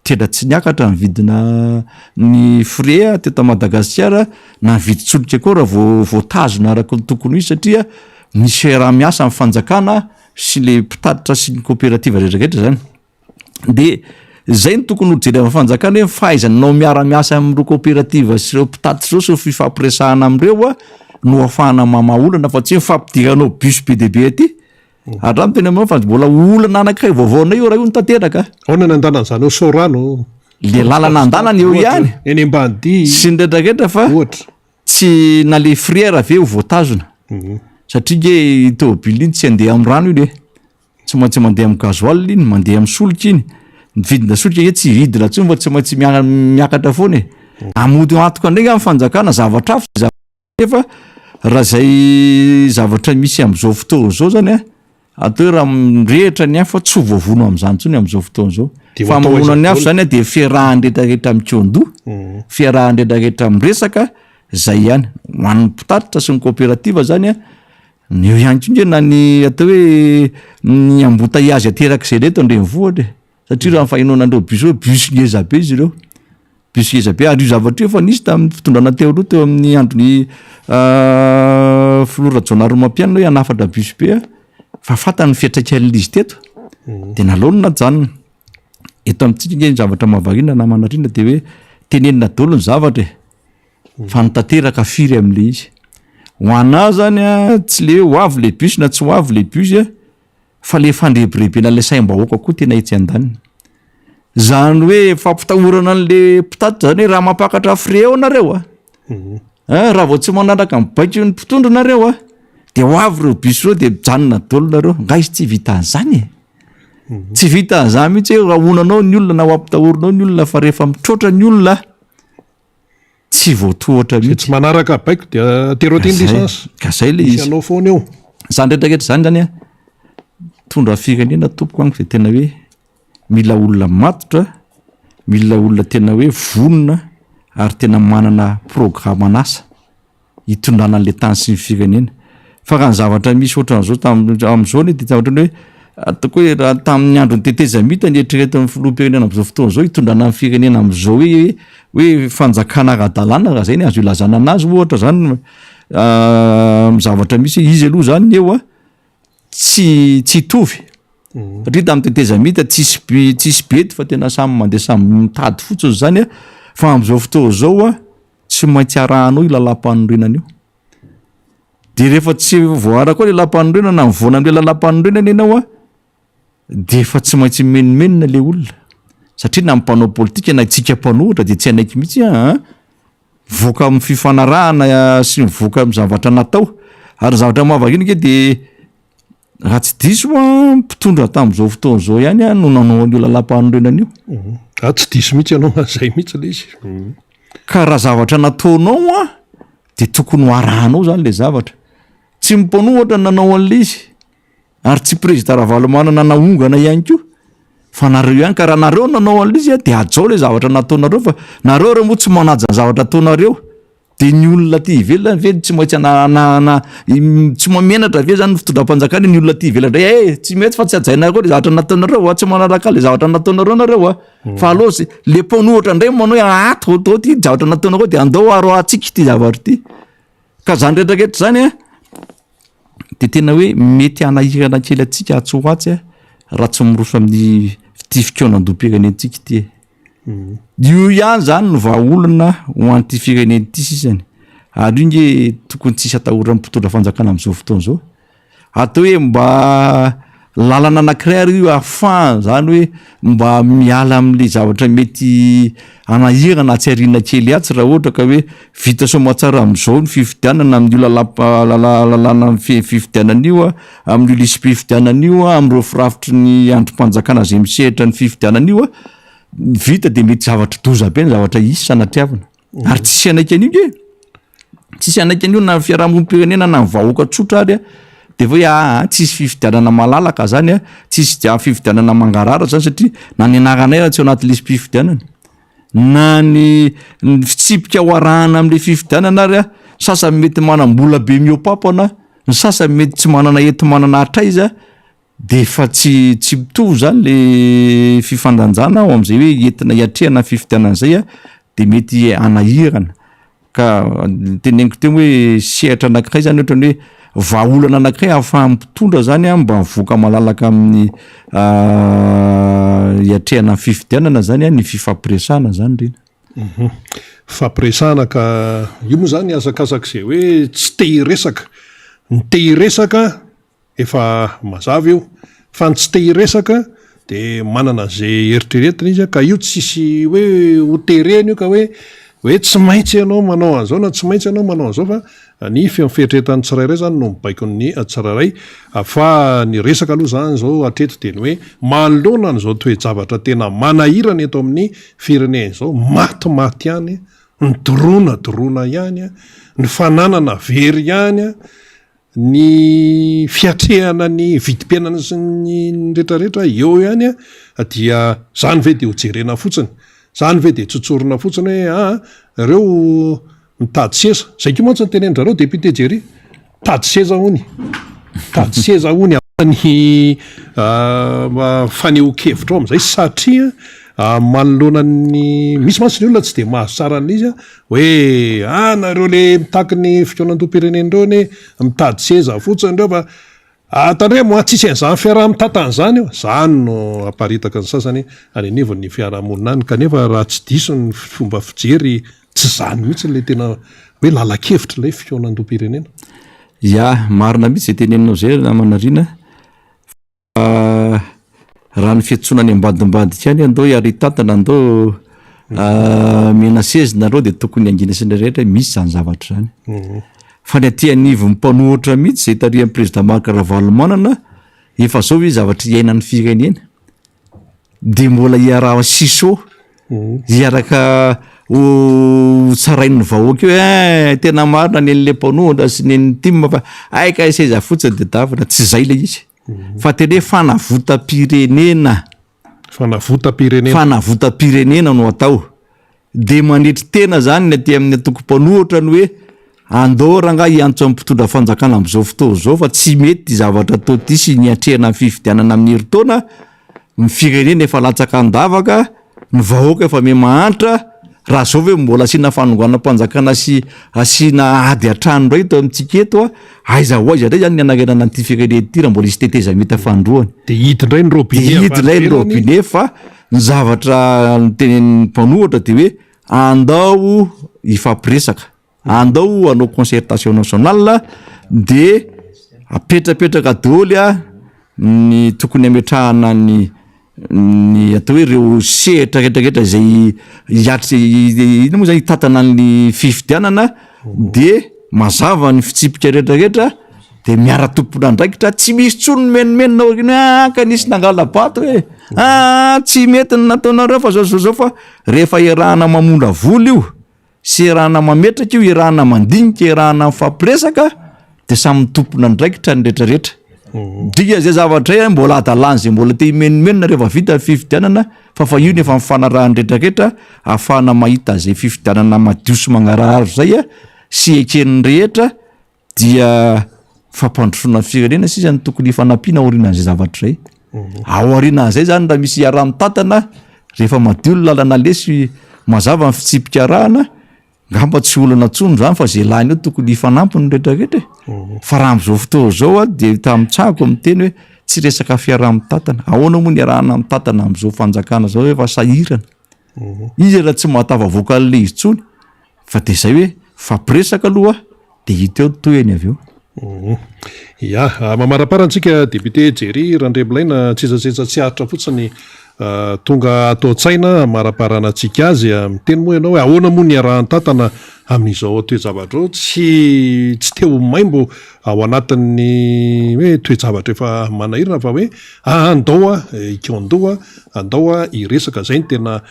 tena tsy niakatra ny vidina ny frais teto Madagasikara na ny vidin-tsolika koa raha vao voatazona araka ny tokony ho izy satria misy fiaraha-miasa amin'ny fanjakana sy le mpitatitra sy ny coopérative rehetrarehetra zany. De zay no tokony ho jerevan'ny fanjakana hoe fahaizanao miara-miasa amin'ireo coopérative sy ireo mpitatitra ireo sy ny fifampiresahana amin'ireo a no ahafahana mamaha olana fa tsy hoe fampidiranao bus be dia be aty. Hatramin'ny teny aminao fa mbola olana anankiray vaovao indray io raha io no tanteraka. Ahoana ny andanan'izany ao Soarano? Le lalana andanana eo ihany. Eny Ambanidia. Sy ny retraretra fa Ohatra. tsy na le frais ve ho voatazona satria nge iny tômôbila iny tsy handeha amin'ny rano iny e. Tsy maintsy mandeha amin'ny gasoil iny, mandeha amin'ny solika iny. Ny vidina solika ange tsy hidina intsony fa tsy maintsy miakatra foana e. Hamody antoka indray angaha ny fanjakana zavatra hafa izay nefa raha izay zavatra misy amin'izao fotoana izao zany a, atao hoe raha mirehitra ny afo tsy ho voavono amin'izany intsony amin'izao fotoana izao. Dia ho atao Famonoana aiza ny afo daholo? zany a dia fiarahan'ny rehetrarehetra mikaon-doha, fiarahan'ny rehetrarehetra miresaka, zay ihany. Ho an'ny mpitatitra sy ny coopérative zany a, Eo ihany koa nge na ny atao hoe ny embouteillage aterak'izay reto an-drenivohitra e, satria raha ny fahenoana an'ireo bus ireo, bus ngeza be izy ireo, bus ngeza be, ary io zavatra io efa nisy tamin'ny fitondrana teo aloha teo amin'ny andron'ny filoha Rajaonarimampianina hoe hanafatra bus be a, fa fantany ny fiantraikan'ilay izy teto, de naleony najanona. Eto amintsika nge ny zavatra mahavariana namana Rina de hoe tenenina daholo ny zavatra e. Fa ny tanteraka firy amin'ilay izy. Ho anà zany a, tsy le hoe ho avy le bus na tsy ho avy le bus a, fa le fandrebirebena ilay saim-bahoaka koa tena etsy andaniny. Zany hoe fampitahorana an'le mpitatitra zany hoe raha mampakatra frais eo nareo a, hein, raha vao tsy manaraka ny baikon'ny mpitondra nareo a, de ho avy ireo bus ireo de mijanona daholo nareo. Nga izy tsy vita an'izany e? Tsy vita an'izany mihitsy hoe rahonanao ny olona na ho ampitahorinao ny olona fa rehefa mitroatra ny olona Tsy voatohatra mihitsy. Izay tsy manaraka baiko dia atero aty ny licence. Ka zay le izy. Misy anao foana eo. Zany rehetra rehetra zany zany a, mitondra firenena tompoko amiko dia tena hoe mila olona matotra, mila olona tena hoe vonona ary tena manana programan'asa. hitondrana an'ilay tany sy ny firenena. Fa raha ny zavatra misy ohatran'izao tam- amin'izao anie dia ohatran'ny hoe ataoko hoe raha tamin'ny andron'ny tetezamita ny eritreretin'ny filoham-pirenena amin'izao fotoana izao hitondrana ny firenena amin'izao hoe hoe fanjakana ara-dalàna raha izay ny azo ilazana anazy ohatra zany amin'ny zavatra misy izy aloha zany ny eo a tsy tsy hitovy satria tamin'ny tetezamita tsisy be tsisy bedy fa tena samy mandeha samy mitady fotsiny zany a fa amin'izao fotoana izao a Tsy maintsy arahanao io lalàmpanorenana io. Dia rehefa tsy voaaraka ao ilay lalàmpanorenana na mivoana amin'ilay lalàmpanorenana ianao an, dia efa tsy maintsy mimenomenona ilay olona. Satria na ny mpanao politika na isika mpanohitra dia tsy hanaiky mihitsy an, mivoaka amin'ny fifanarahana sy mivoaka amin'ny zavatra natao. Ary ny zavatra mahavariana ange dia Raha tsy diso aho, mpitondra tamin'izao fotoana izao ihany aho no nanao an'io lalàmpanorenana io. Ah, tsy diso mihitsy ianao, izay mihitsy ilay izy. Ka raha zavatra nataonao an, dia tokony ho arahanao izany ilay zavatra. Tsy ny mpanohatra no nanao an'ilay izy, ary tsy Prezida Ravalomanana nahongana ihany koa, fa nareo ihany. Ka raha nareo no nanao an'ilay izy an, dia hajao ilay zavatra nataonareo, fa nareo ary moa tsy manaja ny zavatra ataonareo. De ny olona aty ivelany ve tsy maintsy ana ana ana tsy mahamenatra ve zany ny fitondram-panjakana ny olona aty ivelany ndray eh tsy mety fa tsy hajainareo le zavatra nataonareo a tsy manaraka le zavatra nataonareo nareo a fa aleo zay le mpanohitra ndray manao hoe ato atao ty zavatra nataonareo de andao aroahantsika ity zavatra ity ka zany rehetrarehetra zany a de tena hoe mety hanahirana kely antsika atsy ho atsy a raha tsy miroso amin'ny ity fikaonandoham-pirenentsika ity e. Io ihany zany no vahaolana ho an'ity firenena ity sisany. Ary io nge tokony tsisy atahoran'ny mpitondra fanjakana amin'izao fotoana izao. Atao hoe mba. Lalana anankiray ary io ahafahana zany hoe mba miala amin'le zavatra mety hanahirana atsy aoriana kely atsy raha ohatra ka hoe vita soamatsara amin'izao ny fifidianana amin'io lalàm-pahalalana mifehy fifidianana io, amin'io lisi-pifidianana io, amin'ireo firafitry ny andrim-panjakana izay misehatra ny fifidianana io, vita de mety zavatra doza be ny zavatra hisy sanatriavina. Ary tsisy hanaiky an'io nge. Tsisy hanaiky an'io na ny fiarahamonim-pirenena na ny vahoaka tsotra ary de efa hoe aa tsisy fifidianana malalaka zany a, tsisy dia fifidianana mangarahara zany satria na ny anaranay ary tsy ao anaty lisi-pifidianana, na ny ny fitsipika ho arahana am'le fifidianana ary a, sasany mety manam-bola be mihoa-pampana, ny sasany mety tsy manana enti-manana hatraiza, de efa tsy tsy mitovy zany le fifandanjana ao am'zay hoe entina hiatrehana ny fifidianana zay a, de mety hanahirana ka teneniko teo hoe sehatra anankiray zany ohatran'ny hoe vahaolana anankiray ahafahan'ny mpitondra zany a mba mivoaka malalaka amin'ny hiatrehana ny fifidianana zany a ny fifampiresahana zany reny. Fifampiresahana ka io moa zany hazakazak'izay hoe tsy te hiresaka, ny te hiresaka Efa mazava io fa ny tsy te hiresaka de manana ze eritreretina izy ka io tsisy hoe ho terena io ka hoe hoe tsy maintsy ianao manao an'izao na tsy maintsy ianao manao an'izao fa ny fieritreretan'ny tsirairay zany no mibaiko ny tsirairay fa ny resaka aloha zany zao hatreto de ny hoe manoloana an'izao toe-javatra tena manahirana eto amin'ny firenena izao matimaty ihany ny doroana doroana ihany ny fananana very ihany Ny fiatrehana ny vidim-piainana sy ny retraretra eo ihany dia zany ve dia ho jerena fotsiny? Zany ve dia tsotsorina fotsiny hoe aa reo mitady seza? Zay koa mantsy no tenenin-dRareo député Jerry, mitady seza hony, mitady seza hony ny fanehoan-kevitra ao amin'izay satria manoloana ny, misy mantsy ny olona tsy dia mahazo tsara an'ilay izy Hoe ah nareo le mitaky ny fikaonandoham-pirenena ireo anie mitady seza fotsiny ireo fa ah tandremo ah tsisy an'izany fiaraha-mitantana izany eo. Izany no aparitaka ny sasany any anivon'ny fiarahamonina any kanefa raha tsy diso ny fomba fijery tsy izany mihitsy ilay tena hoe lalan-kevitra ilay fikaonandoham-pirenena. Ya, marina mihitsy izay teneninao izay ry namana Rina. Raha ny fiantsoana any ambadimbadika any andao hiara-hitantana andao omena seza nareo dia tokony hangina sy ny rehetra hoe misy izany zavatra izany. Mhm. Fa ny aty anivon'ny mpanohitra mihitsy izay tarihan'ny président Marc Ravalomanana efa zao ve zavatra iainan'ny firenena dia mbola hiaraha siso Hiaraka ho tsarain'ny vahoaka eo eh, tena marina ny an'ilay mpanohana sy ny an'ny tim fa hay kay seza fotsiny dia davina, tsy izay ilay izy. Fa tena hoe fanavotam-pirenena. Fanavotam-pirenena. Fanavotam-pirenena no atao. Dia manetry tena izany ny aty amin'ny antoko mpanohitra ny hoe andao rangahy hiantso amin'ny mpitondra fanjakana amin'izao fotoana izao fa tsy mety ity zavatra atao ity sy ny hiatrehana ny fifidianana amin'ny herintaona, ny firenena efa latsaka an-davaka, ny vahoaka efa miha mahantra, raha zao ve mbola asiana fanonganam-panjakana sy asiana ady an-trano indray eto amintsika eto a, aiza ho aiza indray zany ny hanarenana an'ity firenena ity raha mbola hisy tetezamita fanindroany. Dia hidy indray ny robinet Dia hidy indray ny robinet fa ny zavatra notenenin'ny mpanohitra dia hoe andao hifampiresaka. Andao hanao concertation nationale de apetrapetraka daholo a ny tokony hametrahana ny ny atao hoe ireo sehatra rehetrarehetra izay hiatrika inona moa zany hitantana ny fifidianana de mazava ny fitsipika rehetrarehetra de miara-tompon'andraikitra tsy misy intsony ny menomenona aoriana hoe ah ka nisy nangala-bato e, ah tsy mety ny nataonareo fa zao zao zao fa rehefa iarahana mamondra vola io Sy iarahana mametraka io, iarahana mandinika, iarahana mifampiresaka de samy tompon'andraikitra ny retraretra. Dikan'izay zavatra izay mbola hadalàn'izay mbola te himenomenona rehefa vita ny fifidianana fa fa io no efa nifanarahan'ny retraretra ahafahana mahita izay fifidianana madio sy mangarahara izay sy eken'ny rehetra dia fampandrosoana ny firenena sisa no tokony hifanampiana aorianan'izay zavatra izay. Ao aorianan'izay zany raha misy iaraha-mitantana, rehefa madio ny lalana aleha sy mazava ny fitsipika arahana, ngamba tsy olana intsony zany fa zay lany eo tokony hifanampy ny rehetrarehetra e. Fa raha am'izao fotoana izao a de tamin'ny-tsahako miteny hoe tsy resaka fiaraha-mitantana. Ahoana moa ny iarahana mitantana am'izao fanjakana zao efa sahirana. Izy raha tsy mahatafavoaka an'ilay izy intsony fa de zay hoe fampiresaka aloha de hita eo ny tohiny avy eo. Ya, mamaraparana antsika député Jerry Randriamilaina, tsetsatsetsa tsy aritra fotsiny tonga ato an-tsaina hamaraparana antsika azy. Miteny moa ianao hoe ahoana moa ny iarahan-tantana amin'izao toe-javatra izao? Tsy tsy te ho maimbo ao anatin'ny hoe toe-javatra efa manahirana fa hoe andao hikaon-doha, andao hiresaka, izay no tena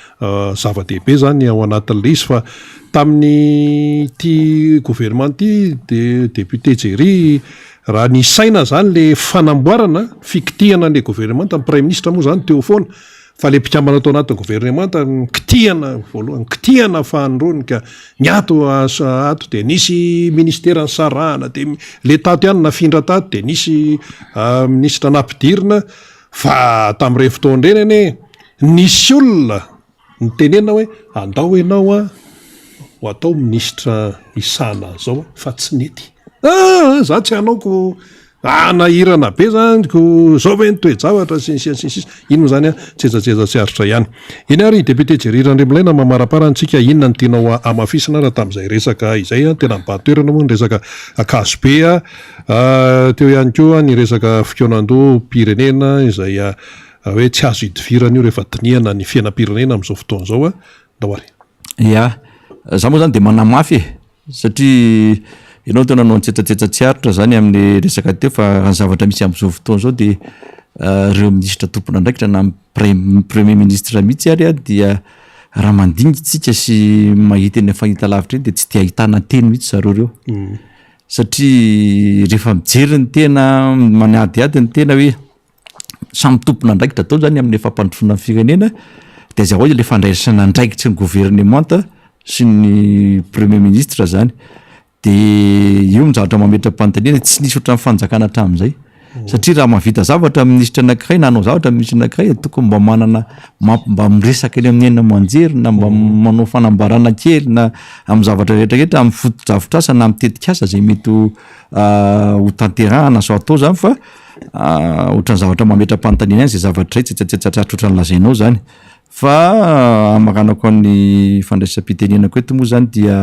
Zava-dehibe zany ao anatin'ilay izy fa tamin'ity gouvernement ity de député Jerry raha nisaina zany le fanamboarana fikitihana an'le gouvernement ny praiminisitra moa zany teo foana fa le mpikambana tao anatin'ny gouvernement nikitihana voalohany nikitihana fahandroany ka ny ato ato de nisy ministera nisarahana de le tato ihany nafindra tato de nisy minisitra nampidirina fa tamin'ireny fotoana ireny anie Nisy olona nitenena hoe andao ianao an ho atao minisitra hisahana an'izao an, fa tsy nety. Aa za tsy hanao ko hanahirana be zany ko zao ve ny toe-javatra sy ny sisa sy ny sisa. Iny moa zany an tsetsatsetsa tsy aritra ihany. Eny ary député Jerry Randriamilaina mamaraparana antsika inona no tianao hamafisina raha tamin'izay resaka izay an, tena mibahan-toerana moa ny resaka Ankazobe an, teo ihany koa ny resaka fikaonandoham-pirenena izay Hoe tsy azo idivirana io rehefa dinihana ny fiainam-pirenena amin'izao fotoana izao a! Ndao ary. Ya, za moa zany de manamafy e, satria ianao teo nanao ny tsetsatsetsa tsy aritra zany amin'ny resaka teo fa raha ny zavatra misy amin'izao fotoana izao de ireo minisitra tompon'andraikitra na ny prem- premier ministre mihitsy ary dia raha mandinika tsika sy mahita eny amin'ny fahitalavitra eny de tsy de ahitana teny mihitsy zareo reo satria rehefa mijery ny tena manadihady ny tena hoe samy tompon'andraikitra daholo zany amin'ny fampandrosoana ny firenena de aiza ho aiza le fandraisana andraikitry ny governemanta sy ny premier ministre zany de io ny zavatra mametra-panontaniana tsy nisy ohatran'ny fanjakana hatramin'izay satria raha mahavita zavatra minisitra anankiray na hanao zavatra minisitra anankiray de tokony mba manana mamp- mba miresaka eny amin'ny haino aman-jery na mba manao fanambarana kely na amin'ny zavatra rehetrarehetra amin'ny fotodrafitrasa na amin'ny tetikasa zay mety ho ho tanterahana sy ho atao zany fa Ohatran'ny zavatra mametra-panontaniana ihany izay zavatra izay, tsetsatsetsa ohatran'ny lazainao izany. Fa hamaranako ny fandraisam-pitenenako eto moa izany dia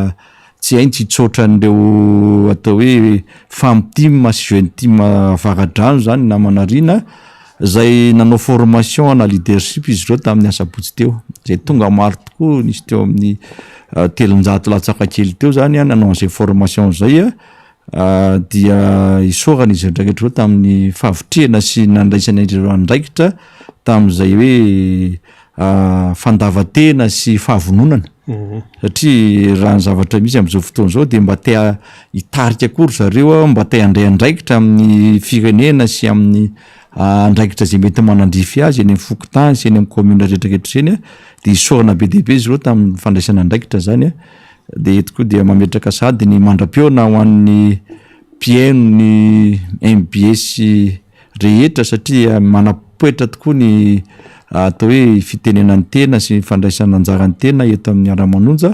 tsy hay ny tsy hitsaotra an'ireo atao hoe femme team sy jeune team Avaradrano izany namana Rina izay nanao formation ana leadership izy ireo tamin'ny asabotsy teo. Izay tonga maro tokoa, nisy teo amin'ny 300 latsaka kely teo izany nanao an'izay formation izay. Dia isaorana izy rehetra rehetra ireo tamin'ny fahavitrihana sy nandraisana ireo andraikitra tamin'izay hoe fandavan-tena sy fahavononana satria raha ny zavatra misy amin'izao fotoana izao dia mba te hitarika koa ry zareo mba te handray andraikitra amin'ny firenena sy amin'ny andraikitra izay mety manandrify azy eny amin'ny fokontany sy eny amin'ny commune rehetra rehetra ireny dia isaorana be dia be izy ireo tamin'ny fandraisana andraikitra izany. Dia eto koa dia mametraka sahady ny mandra-pihaona ho an'ny mpihaino ny mbs rehetra satria manam-poetra tokoa ny atao hoe fitenenan'ny tena sy ny fandraisana anjaran'ny tena eto amin'ny Miara-manonja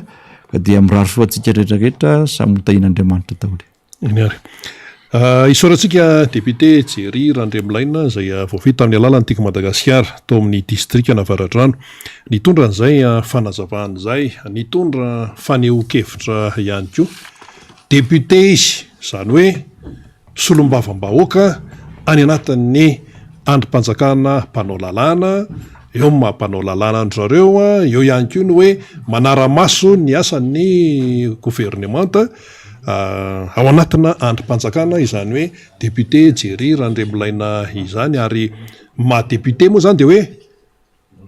ka dia mirary soa antsika rehetra rehetra samy ho tahian'Andriamanitra daholo. Eny ary. Isaorantsika député Jerry Randriamilaina izay voafidy tamin'ny alalan'ny Tiako Madagasikara tao amin'ny distrikan'Avaradrano. Nitondra an'izay fanazavana izay, nitondra fanehoan-kevitra ihany koa. Député izy, izany hoe solombavambahoaka any anatin'ny andrim-panjakana mpanao lalàna, eo amin'ny maha mpanao lalàna an-dry zareo, eo ihany koa ny hoe manara-maso ny asan'ny governemanta. Ao anatina andrim-panjakana izany hoe député Jerry Randriamilaina izany ary maha député moa izany dia hoe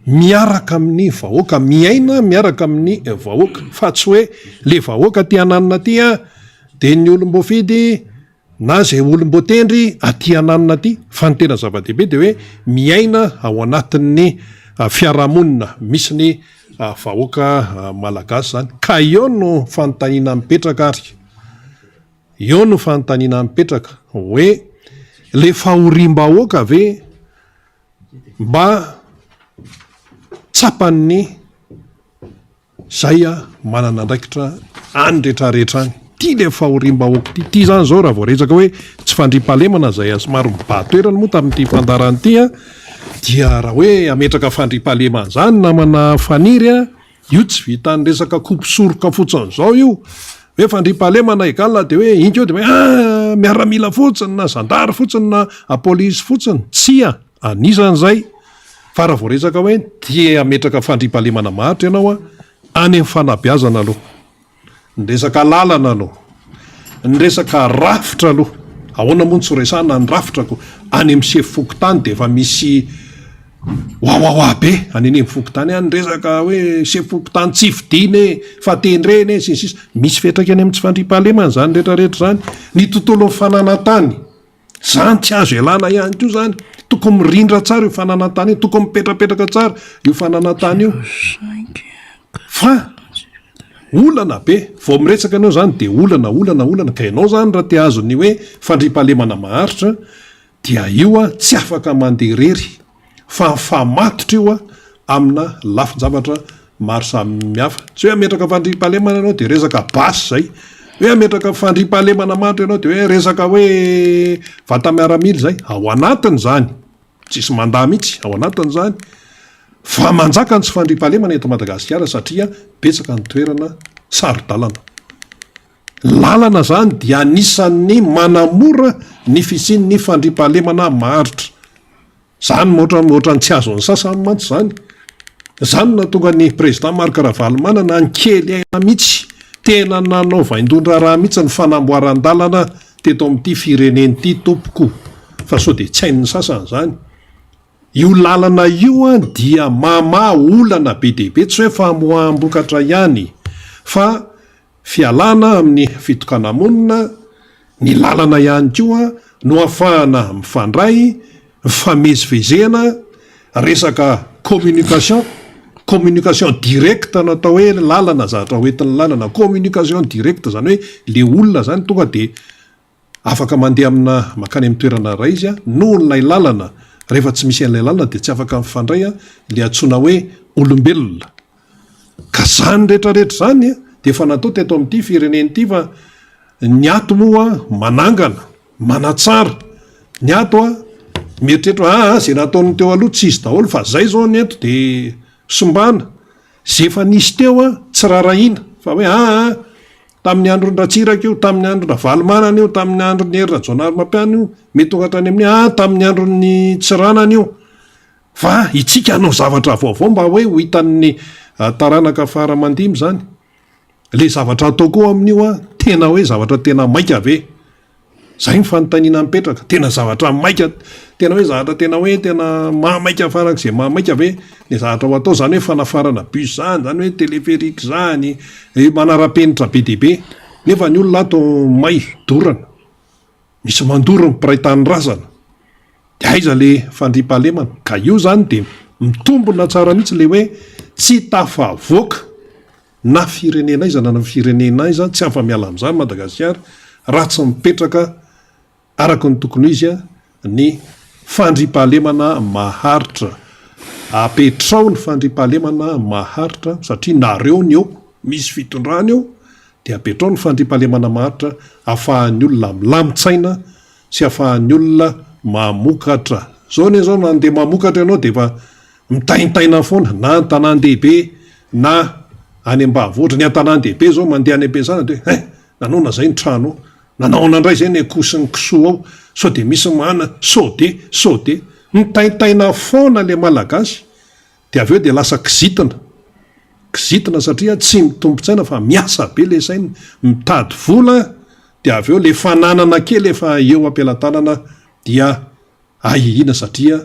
miaraka amin'ny vahoaka, miaina miaraka amin'ny vahoaka fa tsy hoe le vahoaka aty ananona aty an dia ny olom-boafidy na izay olom-boatendry aty ananona aty fa ny tena zava-dehibe dia hoe miaina ao anatin'ny fiarahamonina misy ny vahoaka malagasy izany. Ka eo no fanontaniana mipetraka ary, eo no fanontaniana mipetraka hoe le fahoriam-bahoaka ve mba tsapan'ny zay manana andraikitra any retraretra any. Ty le fahoriam-bahoaka ty, ty zany zao raha vao resaka hoe tsy fandriampahalemana zay somary mibahan-toerana moa tamin'ity fandaharana ity an, dia raha hoe hametraka fandriampahalemana zany namana Faniry an, io tsy vitan'ny resaka kopy soroka fotsiny zao io, hoe fandriampahalemana egal de hoe inty eo de hoe ah! miaramila fotsiny na zandary fotsiny na polisy fotsiny. Tsia, anisan'izay. Fa raha vao resaka hoe te hametraka fandriampahalemana maharitra ianao any amin'ny fanabeazana aloha. Ny resaka lalana aloha, ny resaka rafitra aloha, ahoana moa no tsy horesahana ny rafitra ko any amin'ny sefo fokontany dia efa misy wawawa be any anivon'ny fokontany any, resaka hoe sefo fokontany tsy fidina e, fa tendrena e, sy ny sisa, misy fiantraikany amin'ny tsy fandriampahalemana izany rehetra rehetra izany, ny tontolon'ny fananan-tany, izany tsy azo ialana ihany koa izany, tokony mirindra tsara io fananan-tany io, tokony mipetrapetraka tsara io fananan-tany io fa. Olana be! Vao miresaka ianao izany dia olana, olana, olana, ka ianao izany raha te hahazo ny hoe fandriampahalemana maharitra dia io tsy afaka mandeha irery fa mifamatotra io amina lafin-javatra maro samihafa. Tsy hoe hametraka fandriampahalemana ianao dia resaka basy izay, hoe hametraka fandriampahalemana maharitra ianao dia hoe resaka hoe vata-miaramila izay, ao anatiny izany. Tsisy mandà mihitsy ao anatin'izany fa manjaka ny tsy fandriampahalemana eto Madagasikara satria betsaka ny toerana saro-dalana. Lalana izany dia anisan'ny manamora ny fisian'ny fandriampahalemana maharitra. Izany ohatran'ny ohatran'ny tsy azon'ny sasany mantsy izany. Izany no nahatonga ny Président Marc Ravalomanana nikely aina mihitsy, tena nanao vaindohan-draharaha mihitsy ny fanamboaran-dalana teto amin'ity firenena ity tompoko fa sao dia tsy hain'ny sasany izany. Io lalana io dia mamaha olana be dia be, tsy hoe famoaham-bokatra ihany fa fialana amin'ny fitokana-monina, ny lalana ihany koa no ahafahana mifandray, mifamezivezena, resaka communication, communication directe no atao hoe lalana, zavatra hoentin'ny lalana, communication directe izany hoe le olona izany tonga dia afaka mandeha amina mankany amin'ny toerana iray izy nohon'ilay lalana, rehefa tsy misy an'ilay lalana dia tsy afaka mifandray le antsoina hoe olombelona. Ka izany rehetra rehetra izany dia efa natao teto amin'ity firenena ity fa ny ato moa manangana, manatsara, ny ato mieritreritra hoe aa izay nataon'ny teo aloha tsy izy daholo fa izay izao ny eto dia simbana, izay efa nisy teo tsy rarahina fa hoe aa tamin'ny andron'i Ratsiraka io, tamin'ny andron-dRavalomanana io, tamin'ny andron'i Hery Rajaonarimampianina io, mety tonga hatrany amin'ny hoe aa tamin'ny andron'ny Tsiranana io. Fa itsika hanao zavatra vaovao mba hoe ho hitan'ny taranaka fara aman-dimby izany. Ilay zavatra atao koa amin'io an, tena hoe zavatra tena maika ve? Izay ny fanontaniana mipetraka. Tena zavatra maika, tena hoe zavatra tena hoe tena mahamaika farak'izay mahamaika ve ny zavatra ho atao? Izany hoe fanafarana bus izany, izany hoe téléphérique izany, manara-penitra be dia be. Nefa ny olona ato may dorana. Misy mandoro ny mpiray tanindrazana. Dia aiza le fandriampahalemana? Ka io zany dia mitombina tsara mihitsy le hoe tsy tafavoaka na firenena aiza na firenena aiza, tsy afa-miala amin'izany Madagasikara raha tsy mipetraka araka ny tokony ho izy ny fandriampahalemana maharitra. Apetrao ny fandriampahalemana maharitra satria nareo ny eo, misy fitondrana eo dia apetrao ny fandriampahalemana maharitra afahan'ny olona milamin-tsaina sy afahan'ny olona mamokatra. Zao anie zao na andeha mamokatra ianao dia efa mitaintaina foana na an-tanàn-dehibe na any ambanivohitra. Ny an-tanàn-dehibe zao mandeha any am-piasana dia hoe hein! nanaona zay ny trano ao? Nanaona indray zay ny akoho sy ny kisoa ao? Sao dia misy mana? Sao dia? Sao dia? Mitaintaina foana le Malagasy. Dia avy eo dia lasa kizitina. Kizitina satria tsy mitombin-tsaina fa miasa be ilay saina, mitady vola, dia avy eo ilay fananana kely efa eo am-pelatanana dia ahiahiana satria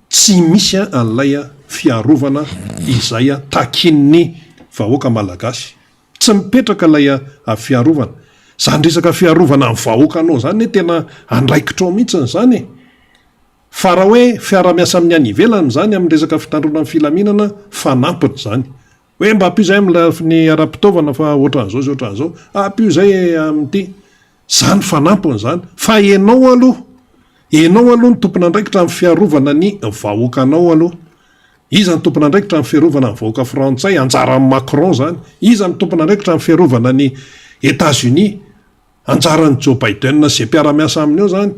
tsy misy an'ilay fiarovana izay takian'ny vahoaka malagasy. Tsy mipetraka ilay fiarovana. Izany resaka fiarovana ny vahoakanao izany anie tena andraikitrao mihitsy izany e! Fa raha hoe fiara-miasa amin'ny any ivelany izany amin'ny resaka fitandroana ny filaminana, fanampiny izany. Hoe mba ampio izay amin'ny lafiny ara-pitaovana fa ohatran'izao sy ohatran'izao, ampio izay amin'ity. Izany fanampiny izany. Fa ianao aloha, ianao aloha no tompon'andraikitra amin'ny fiarovana ny vahoakanao aloha. Iza no tompon'andraikitra amin'ny fiarovana ny vahoaka frantsay? Anjaran'i Macron izany. Iza no tompon'andraikitra amin'ny fiarovana ny Etats-Unis? Anjaran'i Joe Biden sy izay mpiara-miasa aminy eo izany.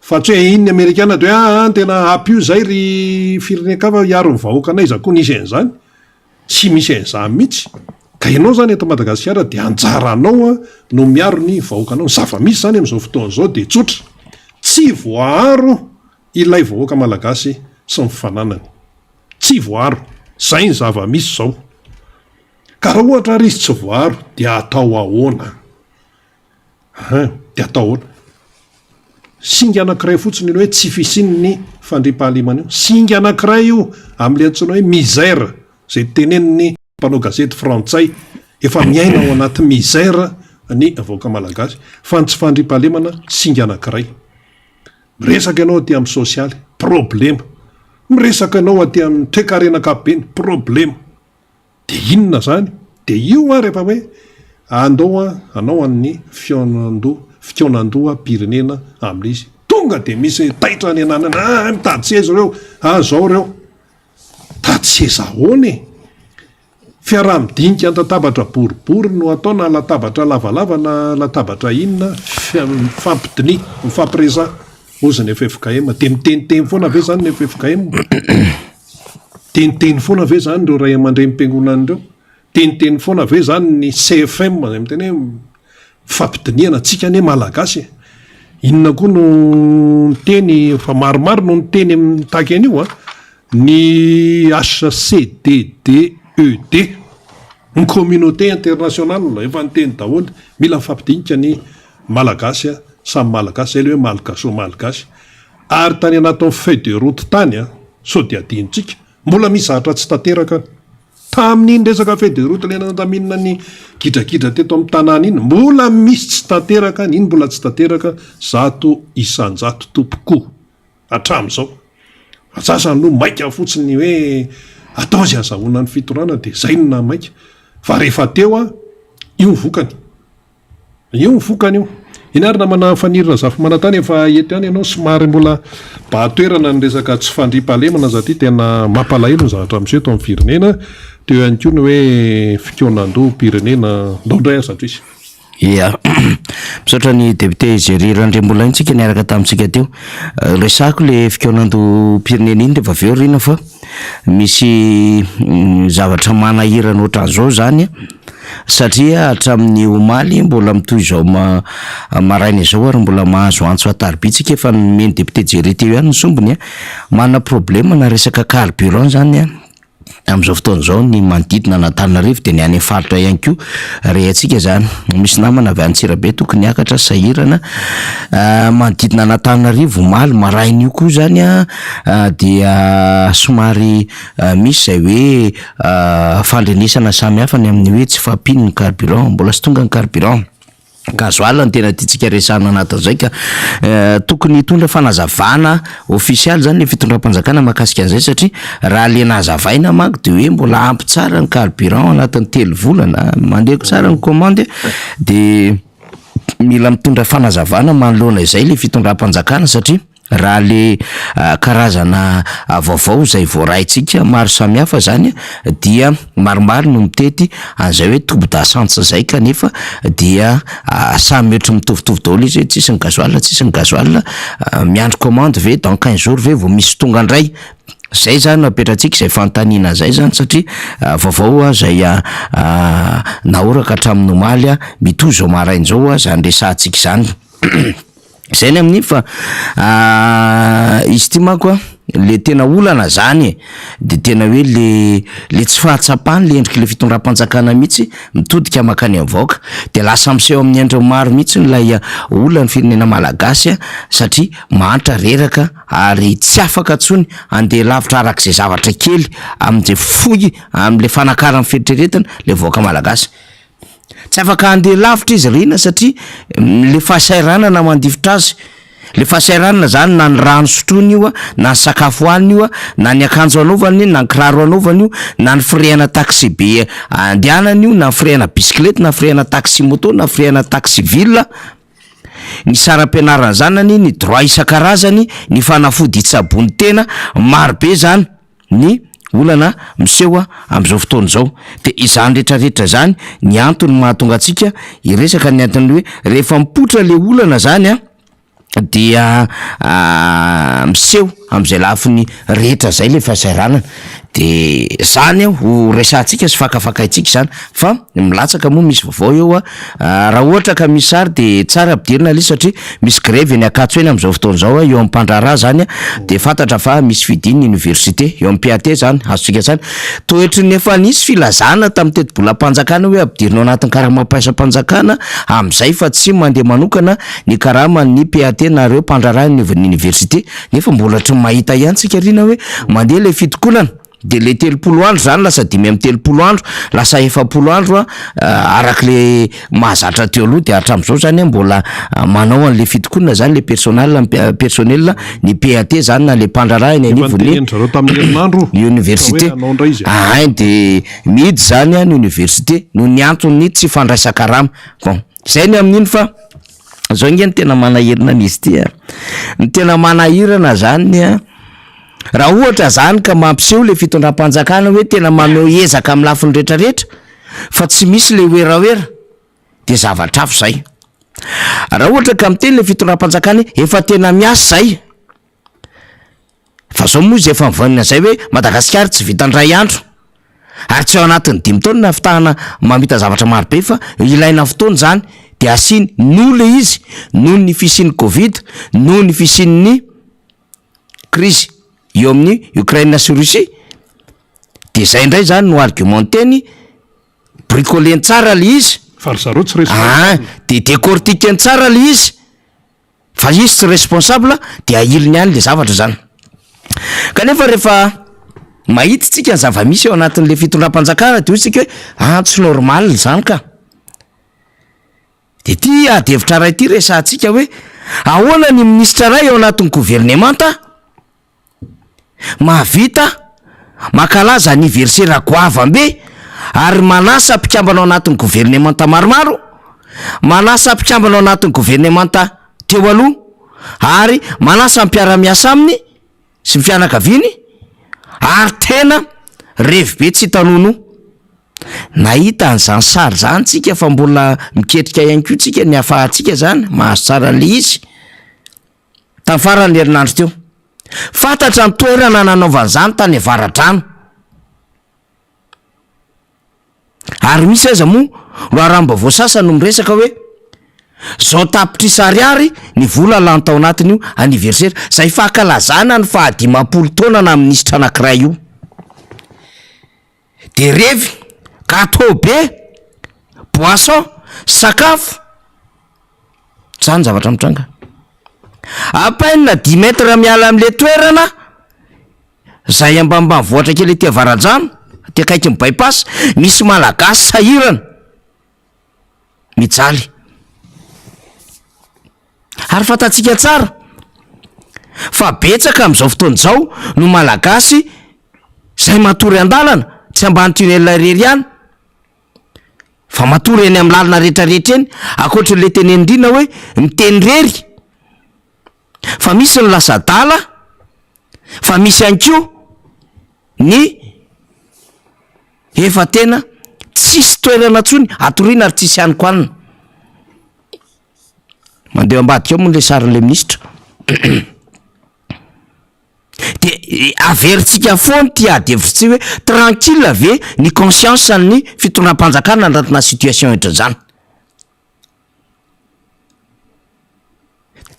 Fa tsy hoe iny ny amerikana dia hoe aa tena ampio izay ry firenen-kafa hiaro ny vahoakanay iza koa nisy an'izany? Tsy misy an'izany mihitsy. Ka ianao izany eto Madagasikara dia anjaranao no miaro ny vahoakanao. Ny zava-misy izany amin'izao fotoana izao dia tsotra, tsy voaaro ilay vahoaka malagasy sy ny fananany. Tsy voaaro. Izay ny zava-misy izao. Ka raha ohatra ary izy tsy voaaro dia atao ahoana? Hein, dia atao ahoana? Singa anankiray fotsiny iny hoe tsy fisian'ny fandriampahalemana io. Singa anankiray io amin'ilay antsoina hoe misère izay tenenin'ny mpanao gazety frantsay. Efa miaina ao anaty misère ny vahoaka malagasy. Fa ny tsy fandriampahalemana singa anankiray. Miresaka ianao aty amin'ny sosialy, problema. Miresaka ianao aty amin'ny toekarena ankapobeny, problema. Dia inona izany? Dia io an rehefa hoe andao an hanao an'ny fihaonandoha fikaonandoham-pirenena amin'ilay izy. Tonga dia misy taitra any ananany, ah mitady seza ireo, ah zao ireo. Mitady seza ahoana e? Fiaraha-midinika an-tatabatra boribory no atao na latabatra lavalava na latabatra inona, mifampidiniha, mifampiresaha, hozy ny ffkm. Dia miteniteny foana ve izany ny ffkm? Teniteny foana ve izany ireo ray aman-drenim-piangonana ireo? Teniteny foana ve izany ny CFM izay miteny hoe mifampidinihana, antsika anie Malagasy e! Inona koa no niteny, fa maromaro no niteny mitaky an'io an! Ny HCDDED, ny communauté internationale efa niteny daholo, mila mifampidinika ny Malagasy samy Malagasy, izay ilay hoe Malgacho-Malgache. Ary tany anatin'ny feuille de route tany an, sao dia adinontsika, mbola misy zavatra tsy tanteraka any. Tamin'iny resaka feuille de route ilay nandaminana ny gidragidra teto amin'ny tanàna iny, mbola misy tsy tanteraka any, iny mbola tsy tanteraka 100% tompoko hatramin'izao. Fa sasany aloha maika fotsiny hoe atao izay azahoana ny fitondrana dia izay no nahamaika. Fa rehefa teo an, io ny vokany. Io ny vokany io. Iny ary namana Faniry Razafimanantany efa eto ihany ianao somary mbola bahan-toerana ny resaka tsy fandriampahalemana satria tena mampalahelo ny zavatra miseho eto amin'ny firenena. Teo ihany koa ny hoe fikaonandoham-pirenena. Ndao indray aza Drisy. Ia. Misaotra ny député Jerry Randriambolaina tsika niaraka tamintsika teo. Resahako le fikaonandoham-pirenena iny rehefa avy eo Rina fa misy zavatra manahirana ohatran'izao zany satria hatramin'ny omaly mbola mitohy izao maraina izao ary mbola mahazo antso an-tariby tsika efa nomen'ny député Jerry teo ihany ny sombiny a, manana problème na resaka carburant zany a amin'izao fotoana izao ny manodidina an'Antananarivo dia ny any amin'ny faritra ihany koa re antsika izany, misy namana avy any Antsirabe tokony hiakatra sahirana manodidina an'Antananarivo omaly maraina io koa zany a dia somary misy izay hoe fandrenesana samihafa ny amin'ny hoe tsy fahampian'ny carburant, mbola tsy tonga ny carburant. Gasoil no tena tiantsika resahana anatin'izay ka tokony hitondra fanazavana ofisialy zany ny fitondram-panjakana mahakasika an'izay satria raha le nazavaina manko de hoe mbola ampy tsara ny carburant anatin'ny telo volana, mandeha tsara ny commande de mila mitondra fanazavana manoloana izay le fitondram-panjakana satria Raha le karazana vaovao izay voaraintsika maro samihafa zany dia maromaro no mitety an'izay hoe toby dasantsy zay kanefa dia samy ohatry mitovitovy daholo izy hoe tsisy ny gasoil tsisy ny gasoil, miandry commande ve dans quinze jours ve vao misy tonga ndray? Zay zany no apetratsika izay fanontaniana zay zany satria vaovao zay nahoraka hatramin'ny omaly mitohy izao maraina izao zany resahantsika izany. Zay ny amin'iny fa izy ity manko a, le tena olana zany e, de tena hoe le le tsy fahatsapany le endrik'le fitondram-panjakana mihitsy mitodika mankany amin'ny vahoaka, de lasa miseho amin'ny endriny maro mihitsy ilay olan'ny firenena malagasy satria mahantra, reraka ary tsy afaka intsony handeha lavitra arak'izay zavatra kely amin'izay fohy amin'le fanakaran'ny fieritreretana le vahoaka malagasy. Tsy afaka handeha lavitra izy Rina satria le fahasahiranana mandifotra azy. Le fahasahiranana zany na ny rano sotroiny io, na ny sakafo hohaniny io, na ny akanjo anaovany, na ny kiraro anaovany io, na ny firehana taxi be andehanany io, na ny firehana bisikilety, na firehana taxi moto, na firehana taxi ville, ny saram-pianaran'ny zanany, ny droit isan-karazany, ny fanafody hitsaboany tena, maro be zany. ny olana miseho amin'izao fotoana izao. Dia izany rehetra rehetra izany ny antony mahatonga antsika hiresaka ny anton'ny hoe rehefa mipoitra le olana izany an, dia miseho amin'izay lafiny rehetra izay le fahasahiranana. De zany ho resahantsika sy fakafakaintsika izany fa milatsaka moa misy vaovao eo a, raha ohatra ka misy sary de tsara ampidirina ilay izy satria misy grevy eny Ankatso eny amin'izao fotoana izao a, eo amin'ny mpandraharaha zany a, de fantatra fa misy fidin'ny université eo amin'ny PAT zany, azontsika tsara, toetry ny efa nisy filazana tamin'ny tetibolam-panjakana hoe ampidirina ao anatin'ny karamam-piasam-panjakana amin'izay fa tsy mandeha manokana ny karaman'ny PAT na ireo mpandraharaha eny anivon'ny université. Nefa mbola tsy mahita ihany tsika ry na hoe mandeha ilay fitokonana de le 30 andro zany lasa 35 andro, lasa 40 andro an, araka le mahazatra teo aloha de hatram'izao zany an mbola manao an'le fitokonana zany le personnel personnel ny PAT zany na le mpandraharaha eny Efa anivon'ny nitenenin-dry zareo tamin'ny herinandro ny fa hoe université. hanao indray izy. Ahay de mihidy zany an ny université noho ny anton'ny tsy fandraisan-karama. Bon, zay ny amin'iny fa. Zao nge ny tena manahirana an'izy ity a! Ny tena manahirana zany a, raha ohatra zany ka mampiseho le fitondram-panjakana hoe tena manao ezaka amin'ny lafiny retraretra fa tsy misy le werawera de zavatra hafa zay. Raha ohatra ka miteny le fitondram-panjakana hoe efa tena miasa zay, Fa zao moa izy efa mivaonina zay hoe Madagasikara tsy vita indray andro ary tsy ao anatin'ny dimy taona ny ahavitahana mamita zavatra maro be fa ilaina fotoana izany de asiany noho le izy noho ny fisian'ny covid noho ny fisian'ny krizy eo amin'ny Ukraine sy Russie de zay indray zany no argumenteny bricoleny tsara le izy Fa ry zareo tsy ah responsable. de decortiqueny tsara le izy. Fa izy tsy responsable de ahiliny ihany le zavatra zany. Kanefa rehefa mahita tsika ny zava-misy ao anatin'le fitondram-panjakana de hoy tsika hoe ah tsy normal zany ka. De ty ady hevitra ray ty resahantsika hoe ahoana ny minisitra ray ao anatin'ny governemanta Mahavita mankalaza aniversera goavam-be ary manasa mpikambana ao anatin'ny governemanta maromaro, manasa mpikambana ao anatin'ny governemanta teo aloha ary manasa ny mpiara-miasa aminy sy ny fianakaviany ary tena revy be tsy hita nonoa. Nahita an'izany sary izany tsika fa mbola miketrika ihany koa tsika ny hahafahantsika izany mahazo tsara an'ilay izy. Tamin'ny faran'ny herinandro teo. Fantatra ny toerana nanaovana izany tany Avaradrano. Ary misy aza moa loharanom-baovao sasany no miresaka hoe zao tapitrisa ariary ny vola lany tao anatin'io anniversaire izay fankalazana ny fahadimampolo taona naha minisitra anankiray io. De revy, gateau be, boisson, sakafo. Zany zavatra mitranga. À peine dix mètres miala am'le toerana, zay ambanimbanivohitra kely aty Avaradrano, aty akaikin'ny by pass, misy Malagasy sahirana, mijaly. Ary fantatsika tsara fa betsaka amin'izao fotoana izao no Malagasy zay matory an-dalana, tsy ambany tunnel irery ihany. Fa matory eny amin'ny lalana retraretra eny, ankoatran'ilay tenenin-dRina hoe miteny irery, fa misy ny lasa adala, fa misy ihany koa ny efa tena tsisy toerana intsony atoriana ary tsisy hanin-kohanina. Mandeha ambadika ao moa ilay sarin'ilay minisitra. De averintsika foana ity ady hevitra ity hoe tranquille ve ny conscience ny fitondram-panjakana anatina situation ohatran'izany?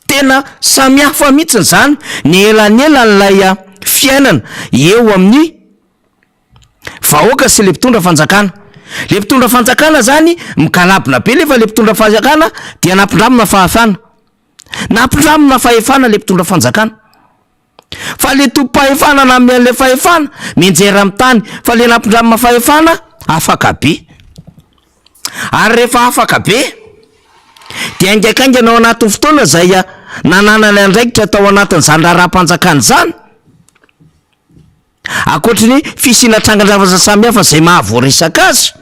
Tena samy hafa mihitsiny zany ny elanelan'ilay fiainana eo amin'ny vahoaka sy le mpitondra fanjakana. Le mpitondra fanjakana zany migalabona be nefa le mpitondra fanjakana dia nampindramina fahafana. Nampindramina fahefana le mpitondra fanjakana. Fa le tompom-pahefana nanome an'le fahefana, mianjera amin'ny tany, fa le nampindramina fahefana, afaka be. Ary rehefa afaka be, dia haingankaingana ao anatin'ny fotoana izay nananany andraikitra tao anatin'izany raharaham-panjakana izany, ankoatry ny fisiana trangan-javatra samihafa izay mahavoaresaka azy,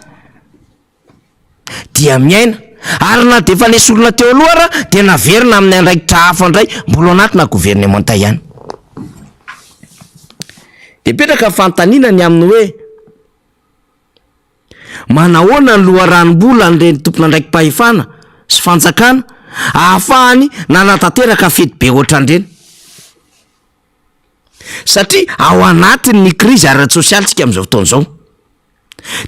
dia miaina ary na dia efa nesorina teo aloha ara dia naverina amin'ny andraikitra hafa indray mbola ao anatina governemanta ihany. Dia mipetraka ny fanontaniana ny amin'ny hoe manahoana ny loharanom-bola an'ireny tompon'andraiki-pahefana sy fanjakana ahafahany nanatanteraka fety be ohatran'ireny. Satria ao anatin'ny krizy ara-tsosialy tsika amin'izao fotoana izao.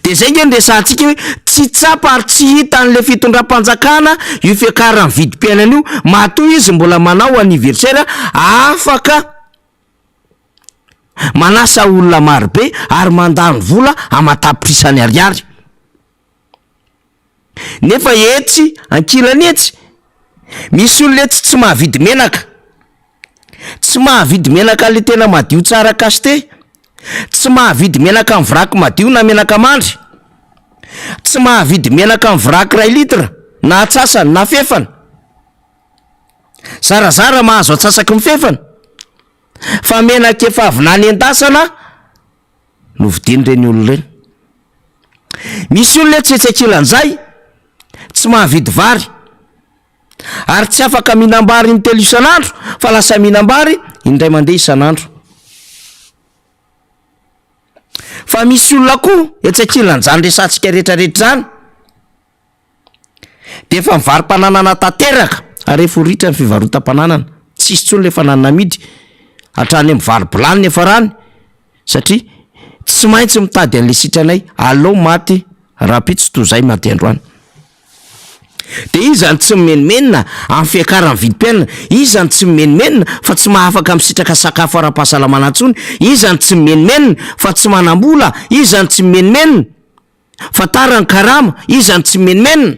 Dia izay nge no resahantsika hoe tsy tsapa ary tsy hitan'ilay fitondram-panjakana io fiakaran'ny vidim-piainana io matoa izy mbola manao anniversaire afaka manasa olona marobe ary mandany vola aman-tapitrisany ariary. Nefa etsy ankilany etsy, misy olona etsy tsy mahavidy menaka, tsy mahavidy menaka le tena madio tsara cacheté, tsy mahavidy menaka mivraky madio na menaka mandry, tsy mahavidy menaka mivraky iray litre na atsasany na fefany, zarazara mahazo atsasaky ny fefany, fa menaka efa avy nanendasana no vidian'ireny olona ireny. Misy olona etsy etsy ankilan'izay tsy mahavidy vary ary tsy afaka mihinam-bary intelo isan'andro fa lasa mihinam-bary indray mandeha isan'andro. Fa misy olona koa etsy ankilan'izany resatsika rehetrarehetra izany Dia efa mivaro-pananana tanteraka ary efa ho ritra ny fivarotam-pananana. Tsisy intsony ilay fananana amidy hatrany amin'ny varo-bilany niafarany satria tsy maintsy mitady an'ilay sitranay aleo maty rahampitso toy izay maty androany. Dia iza no tsy mimenomenona amin'ny fiakaran'ny vidim-piainana? Iza no tsy mimenomenona fa tsy mahafaka misitraka sakafo ara-pahasalamana intsony? Iza no tsy mimenomenona fa tsy manam-bola? Iza no tsy mimenomenona? Fa tara ny karama, iza no tsy mimenomenona?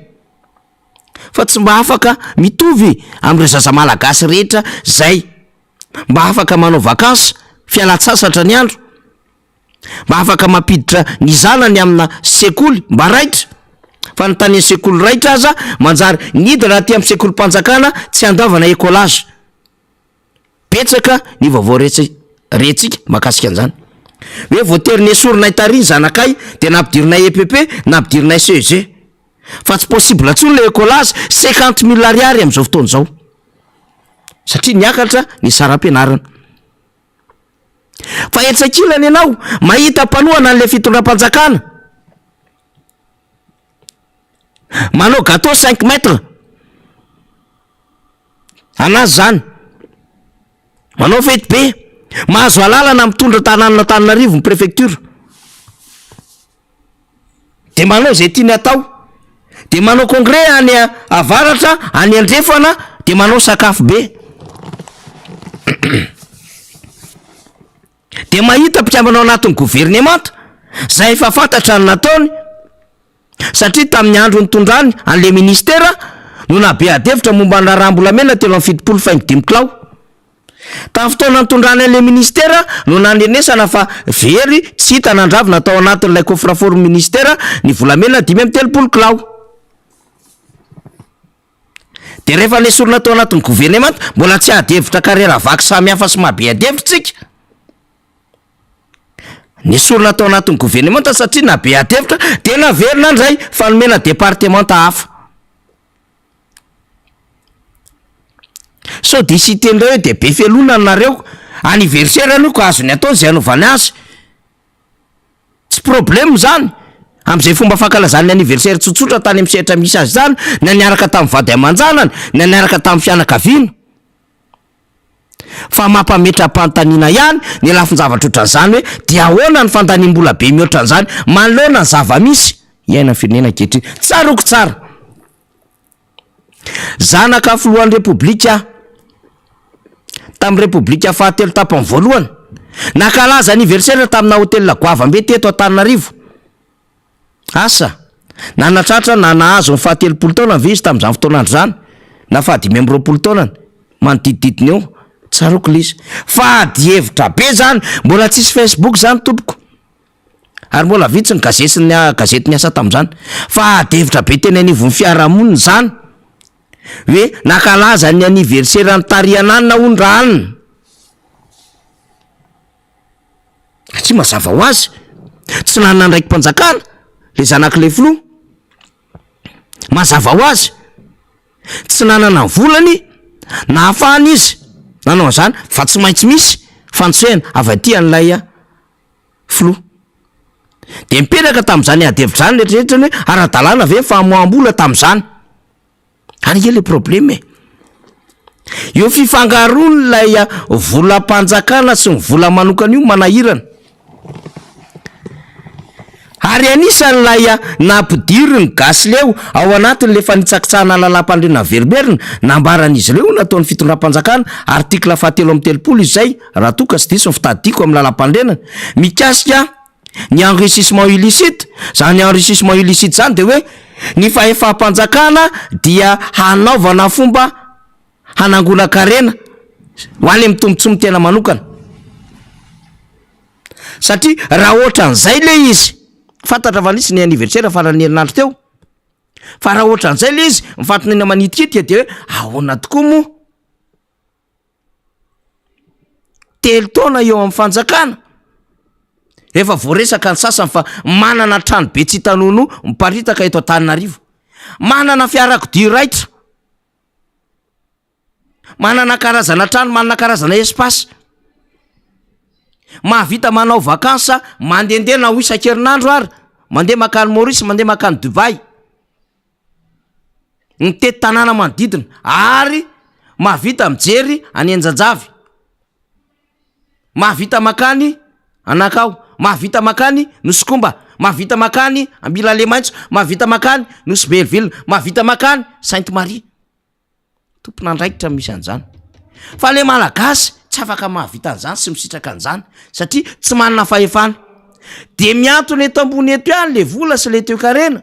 Fa tsy mba afaka mitovy amin'ireo zaza malagasy rehetra zay mba afaka manao vacances, fialan-tsasatra ny andro, mba afaka mampiditra ny zanany amina sekoly mba raitra, fa ny tany sekoly raitra aza manjary nidina aty amin'ny sekolim-panjakana tsy andoavana écolage. Betsaka ny vaovao retsy rentsika mahakasika an'izany. Hoe voatery nesorinay tary ny zanakay dia nampidirinay EPP, nampidirinay CEG. Fa tsy possible intsony ilay écolage, 50 mille ariary amin'izao fotoana izao. Satria niakatra ny saram-pianarana. Fa etsy ankilany ianao mahita mpanohana an'ilay fitondram-panjakana. Manao gâteau cinq mètres. Anazy zany. Manao fety be. Mahazo alalana mitondra tanànan'Antananarivo ny préfecture. De manao zay tiany atao. De manao congrès any avaratra, any andrefana, de manao sakafo be. Dia mahita mpikambana ao anatin'ny governemanta izay efa fantatra ny nataony satria tamin'ny andro nitondrany an'ilay ministera no nahabe adihevitra momba ny raharaham-bolamena 73 faingo dimy kilao. Tamin'ny fotoana nitondrany an'ilay ministera no nandrenesana fa very tsy hita nandravona tao anatin'ilay coffre-fort ministera ny volamena 35 kilao. Dia rehefa nesorina tao anatin'ny governemanta, mbola tsy ady hevitra carrière vaky samihafa sy maha be ady hevitra tsika. Nesorina tao anatin'ny governemanta satria naha be ady hevitra, dia naverina indray fa nomena departemanta hafa. Sao dia hisy hiteny indray hoe dia be fialonana nareo, anniversaire aloha ka azony atao izay anaovany azy. Tsy problème izany, amin'izay fomba fankalazany ny anniversaire tsotsotra tany amin'ny sehatra misy azy izany, na niaraka tamin'ny vady aman-janany, na niaraka tamin'ny fianakaviana. Fa mampametra-panontaniana ihany ny lafin-javatra ohatran'izany hoe dia ahoana ny fandaniam-bola be mihoatra an'izany manoloana ny zava-misy iainan'ny firenena ankehitriny. Tsaroako tsara. Zanaka filohan'ny Repoblika aho tamin'ny Repoblika fahatelo tapany voalohany. Nankalaza anniversaire tamina hotel goavam-be teto Antananarivo. Asa, nanatratra na nahazo ny fahatelopolo taonany ve izy tamin'izany fotoan'andro izany, na fahadimy amby roapolo taonany, manodidididina eo, tsaroako ilay izy. Fa adihevitra be izany, mbola tsisy Facebook izany tompoko. Ary mbola vitsy ny gazety ny gazety niasa tamin'izany. Fa ady hevitra be teny anivon'ny fiarahamonina izany. Hoe nankalaza ny anniversaire n'i Tariananina hono Rahanina. Satria mazava ho azy, tsy nanana andraiki-panjakana ilay zanak'ilay filoha. Mazava ho azy, tsy nanana ny volany nahafahana izy nanao an'izany fa tsy maintsy misy fandosehana avy aty an'ilay filoha. Dia nipetraka tamin'izany ady hevitra izany rehetrarehetra ny hoe ara-dalàna ve ny famoaham-bola tamin'izany? Any ange le problème e! Io fifangaroan'ilay volam-panjakana sy ny vola manokana io manahirana. Ary anisan'ilay nampidirin'ny Gasileo ao anatin'ilay fanitsakitsahana lalàmpanorenana veriberina nambaran'izy ireo nataon'ny fitondram-panjakana, article fahatelo amby 30 izay, raha toa ka tsy diso ny fitadidiako amin'ny lalàmpanorenana, mikasika ny enrichissement illicite. Izany enrichissement illicite izany dia hoe ny fahefam-panjakana dia hanaovana fomba hanangonan-karena ho any amin'ny tombontsoan'ny tena manokana. Satria raha ohatran'izay le izy, fantatra fa nisy ny anniversaire faran'ny herinandro teo, fa raha ohatran'izay le izy, ny fanontaniana manitikitika dia hoe ahoana tokoa moa? 3 taona eo amin'ny fanjakana, efa voaresaka ny sasany fa manana trano be tsy hita nonoa miparitaka eto Antananarivo, manana fiarakodia raitra, Manana karazana trano, manana karazana espace. Mahavita manao vacances, mandehandeha na ho isan-kerinandro ary, mandeha mankany Maurice, mandeha mankany Dubaï. Mitety tanàna manodidina ary mahavita mijery any Anjanjavy. Mahavita mankany Anakao, mahavita mankany Nosy Komba, mahavita mankany Ambilalemaitso, mahavita mankany Nosy Belleville, mahavita mankany Sainte Marie. Tompon'andraikitra misy an'izany. Fa le Malagasy tsy afaka mahavita an'izany sy misitraka an'izany satria tsy manana fahefana. De miantona eto ambony eto ihany le vola sy le toekarena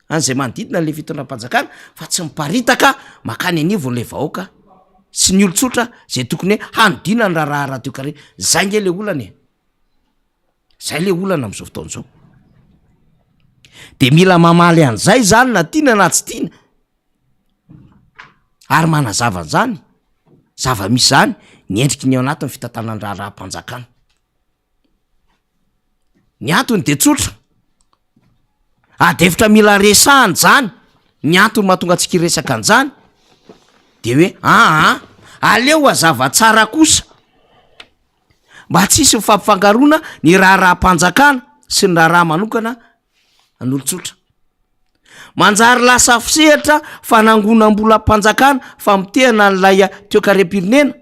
an'izay manodidina an'le fitondram-panjakana fa tsy miparitaka makany anivon'le vahoaka sy ny olon-tsotra zay tokony hoe hanodina ny raharaha ara-toekarena. Zay nge le olana e. Zay le olana am'zao fotoana zao. De mila mamaly an'izay zany na tiana na tsy tiana. Ary manazava an'izany zava-misy izany ny endriky ny ao anatin'ny fitantanan-draharaham-panjakana. Ny antony de tsotra, ady hevitra mila resahana izany, ny antony mahatonga antsika hiresaka an'izany de hoe aa aleo hazava tsara kosa mba tsy hisy ny fampifangaroana ny raharaham-panjakana sy ny raharaha manokana an'olon-tsotra. Manjary lasa sehatra fanangonam-bolam-panjakana famotehana an'ilay toekarem-pirenena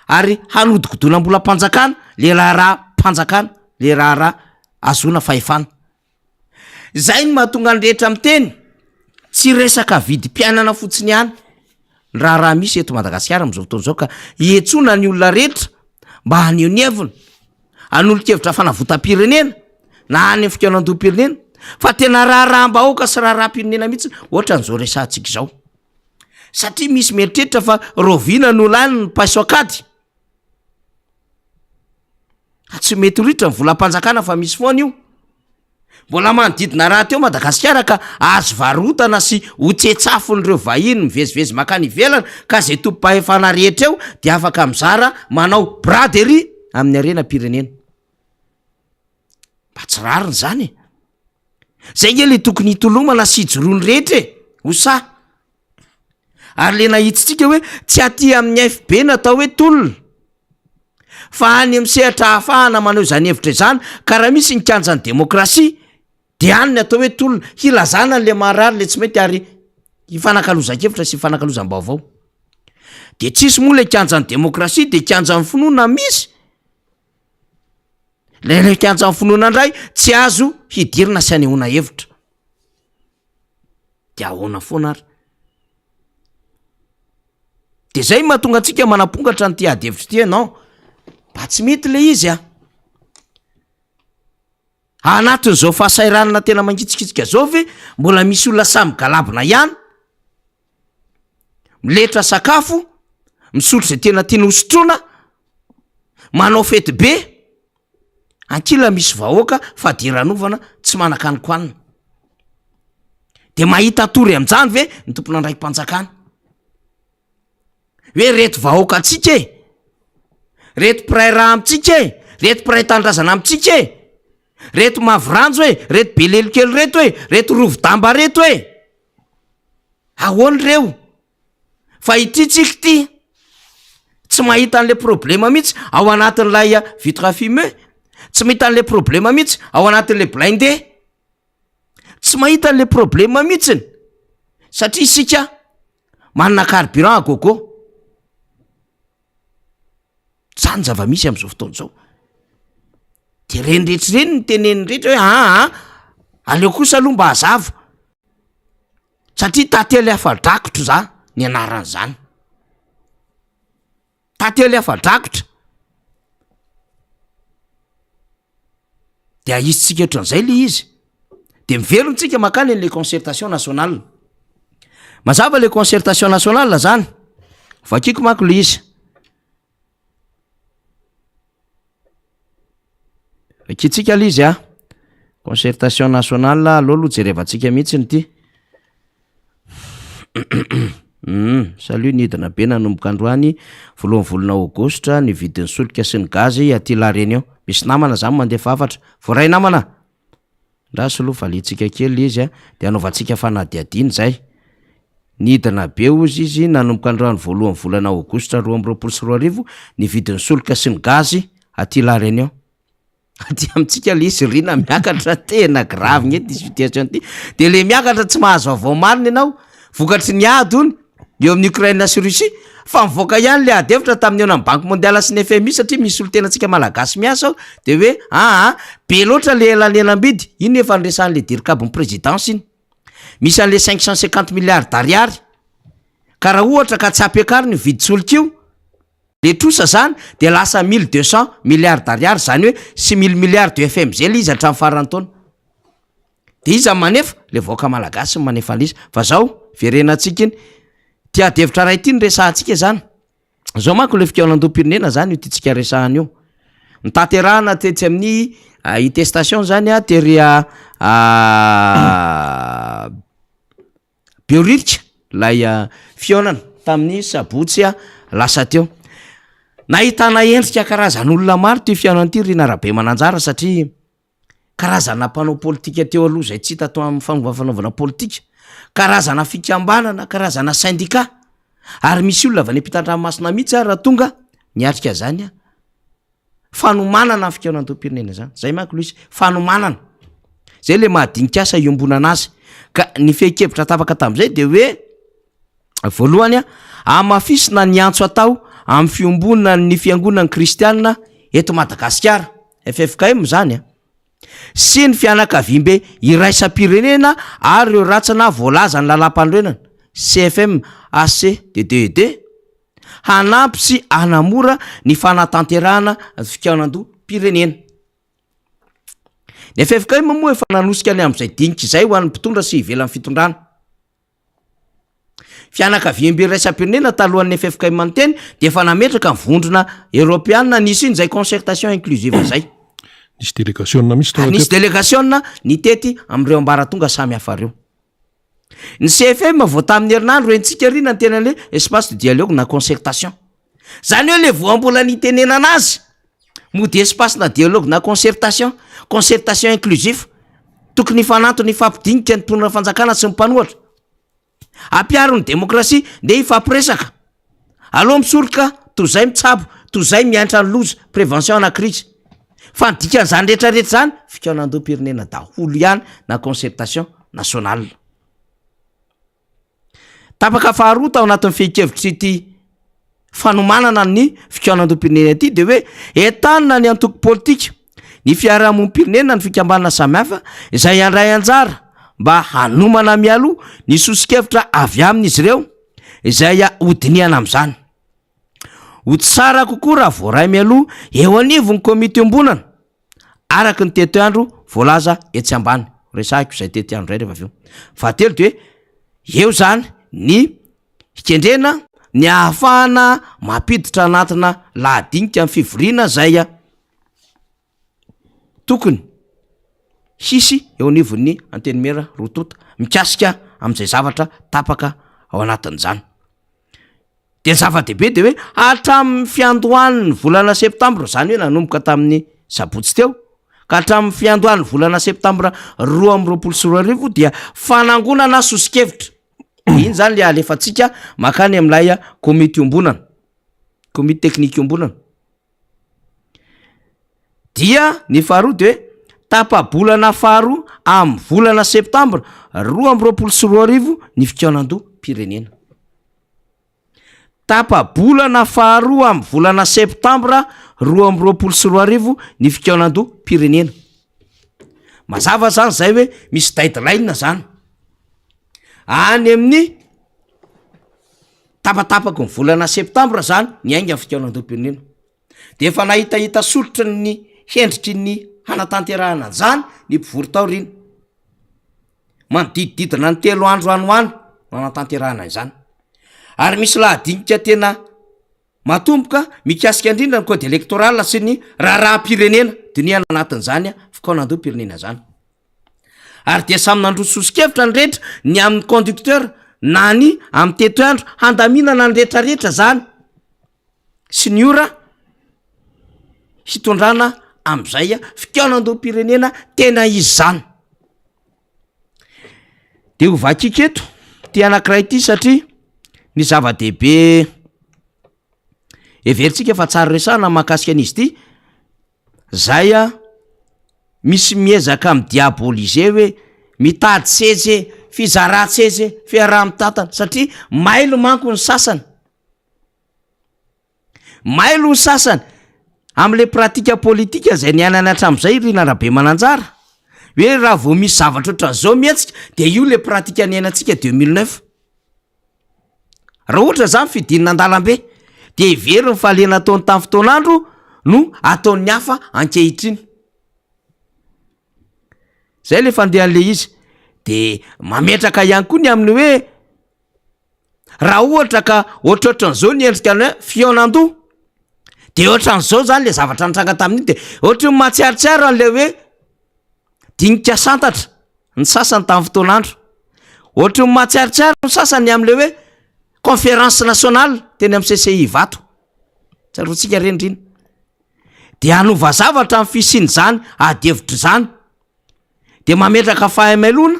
ary hanodikodinam-bolam-panjakana le raharaham-panjakana, le raharaha ahazoana fahefana. Zay no mahatonga ny rehetra miteny, tsy resaka vidim-piainana fotsiny ihany ny raharaha misy eto Madagasikara amin'izao fotoana izao ka iantsoana ny olona rehetra mba haneho ny heviny. hanolo-kevitra fanavotam-pirenena na any amin'ny fikaonandoham-pirenena fa tena raharaham-bahoaka sy raharaham-pirenena mihitsy ohatran'izao resahantsika izao satria misy mieritreritra fa rahoviana no lany ny paiso an-kady tsy mety ho ritra ny volam-panjakana fa misy foana io Mbola manodidina rahateo Madagasikara ka azo varotana sy ho tsetsafin'ireo vahiny mivezivezy mankany ivelany ka izay tompom-pahefana rehetra eo dia afaka mizara manao braderie amin'ny harenam-pirenena. Mba tsy rariny izany e! Zay nge le tokony hitolomana sy hijoroan'ny rehetra e! Ho sahy. Ary le nahitsitsika hoe tsy aty amin'ny FB natao hoe tolona. Fa any amin'ny sehatra ahafahana maneho izany hevitra izany, ka raha misy ny kianjan'ny demokrasia, dia any ny atao hoe tolona, hilazana an'ilay maharary, ilay tsy mety ary hifanakalozan-kevitra sy hifanakalozam-baovao. Dia tsisy moa ilay kianjan'ny demokrasia, dia kianjan'ny finoana misy. Ilay ilay kianjan'ny finoana indray tsy azo hidirana sy hanehoana hevitra. Dia ahoana foana ary? De zay mahatonga antsika manapongatra an'ity ady hevitra ity ianao, mba tsy mety le izy a! Anatin'izao fahasahiranana tena mangitsikitsika zao ve mbola misy olona samy galabona ihany? Miletra sakafo, misotro zay tena tiany hosotroina, manao fety be, ankila misy vahoaka fadiranovana tsy manan-kanin-kohanina. De mahita tory amin'izany ve ny tompon'andraiki-panjakana? Hoe reto vahoaka antsika e, reto mpiray rà amintsika e, reto mpiray tanindrazana amintsika e, reto mavoranjo e, reto belelokely reto e, reto rovi-damba reto e, ahoana ireo? Fa ity tsika ity tsy mahita an'le problema mihitsy ao anatin'ilay vitre fumée, tsy mahita an'le problema mihitsy ao anatin'le blindé. Tsy mahita an'le problema mihitsiny satria isika manana carburant à gogo. Zany zava-misy am'zao fotoana zao. De reny rehetra ireny ny teneniny rehetra hoe aa aleo kosa aloha mba hazava satria tantely afa-drakotra za ny anaran'zany. Tantely afa-drakotra. De ahisintsika ohatran'izay le izy. De miverina tsika mankany an'le concertation nationale. Mazava le concertation nationale zany, vakiko manko le izy. Vakintsika le izy a, concertation nationale, aleo aloha jerevantsika mihitsiny ity. Humm salut nidina be nanomboka androany voalohan'ny volana aogositra ny vidin'ny solika sy ny gazy aty la réunion misy namana zany mandefa hafatra voaray namana ndraso aloha valiantsika kely le izy a de anaovantsika fanadihadiana zay nidina be ozy izy nanomboka androany voalohan'ny volana aogositra 2022 ny vidin'ny solika sy ny gazy aty la réunion Aty amintsika lesy rina miakatra tena grave nge ty situation ty, de le miakatra tsy mahazo vaovao marina ianao, vokatry ny ady hono eo amin'ny Ukraine sy Russie, fa mivoaka ihany le ady hevitra tamin'ny eo amin'ny banque mondiale sy ny FMI satria misy solontenantsika malagasy miasa ao de hoe aa be loatra le elanelam-bidy, iny efa niresahan'le dircab ny présidence iny, misy an'le 550 milliards d'ariary, ka raha ohatra ka tsy ampiakarina io vidin-tsolika io, Le trosa zany de lasa 1200 milliards d'ariary zany hoe 6000 milliards de FMG le izy hatramin'ny faran'ny taona. De iza no manefa? Le vahoaka malagasy no manefa an'le izy. Fa zao, verenantsika iny, ty ady hevitra ray ty no resahantsika zany. Zao manko le fikaonandoham-pirenena zany io tiantsika resahana io. Notanterahana tetsy amin'ny IT station zany tery Behoririka ilay fihaonana tamin'ny sabotsy lasa teo. Nahitana endrika karazan'olona maro ity fihaonana ity ry Rina Rabemananjara satria karazana mpanao politika teo aloha izay tsy hita tao amin'ny fomba fanaovana politika, karazana fikambanana, karazana sendika ary misy olona avy any ampitan-dranomasina mihitsy ary raha tonga niatrika izany Fanomanana ny fikaonandoham-pirenena zany, zay manko lo izy, fanomanana, zay le maha dinik'asa iombonana azy, ka ny fehin-kevitra tapaka tamin'izay de hoe voalohany a, hamafisina ny antso atao amin'ny fiombonan'ny fiangonan'ny kristianina eto Madagasikara, ffkm zany a, sy ny fianakaviambe iraisam-pirenena ary ireo rantsana voalazan'ny lalàmpanorenana, CFM, HCDDED, Hanampy sy hanamora ny fanatanterahana ny fikaonandoham-pirenena. Ny ffkm moa efa nanosika ny amin'izay dinika izay ho an'ny mpitondra sy ivelan'ny fitondrana. Fianakaviambe iraisam-pirenena talohan'ny ffkm niteny dia efa nametraka ny vondrona eoropeanina nisy iny izay concertation inclusive izay. Nisy delegasiona mihitsy tonga teto. Nisy delegasiona nitety amin'ireo ambaratonga samy hafa ireo. Ny CFM vao tamin'ny herinandro rentsika ry nantena le espace de dialogue na concertation. Zany hoe le voambolana itenenana azy mody espace na dialogue na concertation, concertation inclusif. Tokony hifanantona hifampidinika ny mpitondra fanjakana sy ny mpanohatra. Ampiaro ny demokrasia, ndeha hifampiresaka. Aleo misoroka toy izay mitsabo, toy izay miantra ny loza, prévention ana crise. Fa ny dikan'izany rehetra rehetra izany, fikaonandoham-pirenena daholo ihany na concertation nationale. Tapaka faharoa tao anatin'ny fehin-kevitr'ity fanomanana ny fikaonandoham-pirenena ity dia hoe entanina ny antoko politika, ny fiarahamonim-pirenena, ny fikambanana samihafa izay handray anjara mba hanomana mialoha ny soso-kevitra avy amin'izy ireo izay hodinihana amin'izany. Ho tsara kokoa raha voaray mialoha eo anivon'ny komity iombonana araka ny tetiandro voalaza etsy ambany. Resahiko izay tetiandro izay rehefa avy eo. Fahatelo dia hoe eo izany ny hikendrena ny ahafahana mampiditra anatina lahadinika ny fivoriana izay Tokony hisy eo anivon'ny Antenimiera roa tonta mikasika amin'izay zavatra tapaka ao anatin'izany. De ny zava-dehibe de hoe hatramin'ny fiandohan'ny volana septambra, zany hoe nanomboka tamin'ny sabotsy teo ka hatramin'ny fiandohan'ny volana septambra 2022 dia fanangonana soso-kevitra. Iny zany le alefantsika makany amin'ilay komity iombonana, komity teknika iombonana. Dia ny faharoa de hoe tapa-bolana faharoa amin'ny volana septambra 2022 ny fikaonandoham-pirenena. Tapa-bolana faharoa amin'ny volana septambra 2022 ny fikaonandoham-pirenena. Mazava zany zay hoe misy deadline zany. Any amin'ny tapatapaky ny volana septambra zany ny ainga ny fikaonandoham-pirenena. De efa nahitahita soritra ny hendriky ny hanatanterahana an'izany ny mpivory taoriana. Manodidididina ny telo andro any ho any no hanatanterahana izany. Ary misy lahadinika tena matomboka mikasika indrindra ny code électoral sy ny raharaham-pirenena dinihana anatin'izany fikaonandoham-pirenena izany. Ary dia samy nandroso soso-kevitra ny rehetra ny amin'ny conducteur na ny amin'ny tetiandro handaminana ny rehetrarehetra izany sy ny ora hitondrana amin'izay fikaonandoham-pirenena tena izy izany. De ho vakiko eto ty anankiray ity satria ny zava-dehibe heverintsika fa tsara resahana mahakasika an'izy ity, zay a misy miezaka mi-diaboliser hoe mitady seza e, fizaran-tseza e, fiaraha-mitantana satria mailo manko ny sasany. Mailo ny sasany amin'ilay pratique politique izay niainany hatramin'izay ry Rina Rabemananjara, hoe raha vao misy zavatra ohatran'izao mihetsika dia io ilay pratique niainantsika 2009. Raha ohatra izany fidinana an-dalambe dia heveriny fa le nataony tamin'ny fotoan'andro no ataon'ny hafa ankehitriny. Zay le fandehan'le izy. De mametraka ihany koa ny amin'ny hoe Raha ohatra ka ohatrohatran'izao ny endrika ny hoe fihaonan-doha de ohatran'izao zany le zavatra nitranga tamin'iny de ohatry ny mahatsiarotsiaro an'le hoe dinika santatra ny sasany tamin'ny fotoan'andro, ohatry ny mahatsiarotsiaro ny sasany am'le hoe conférence nationale teny amin'ny CCI Ivato, tsaroantsika reny ndrina, de hanova zavatra ny fisian'izany ady hevitra izany, de mametraka fahamelona.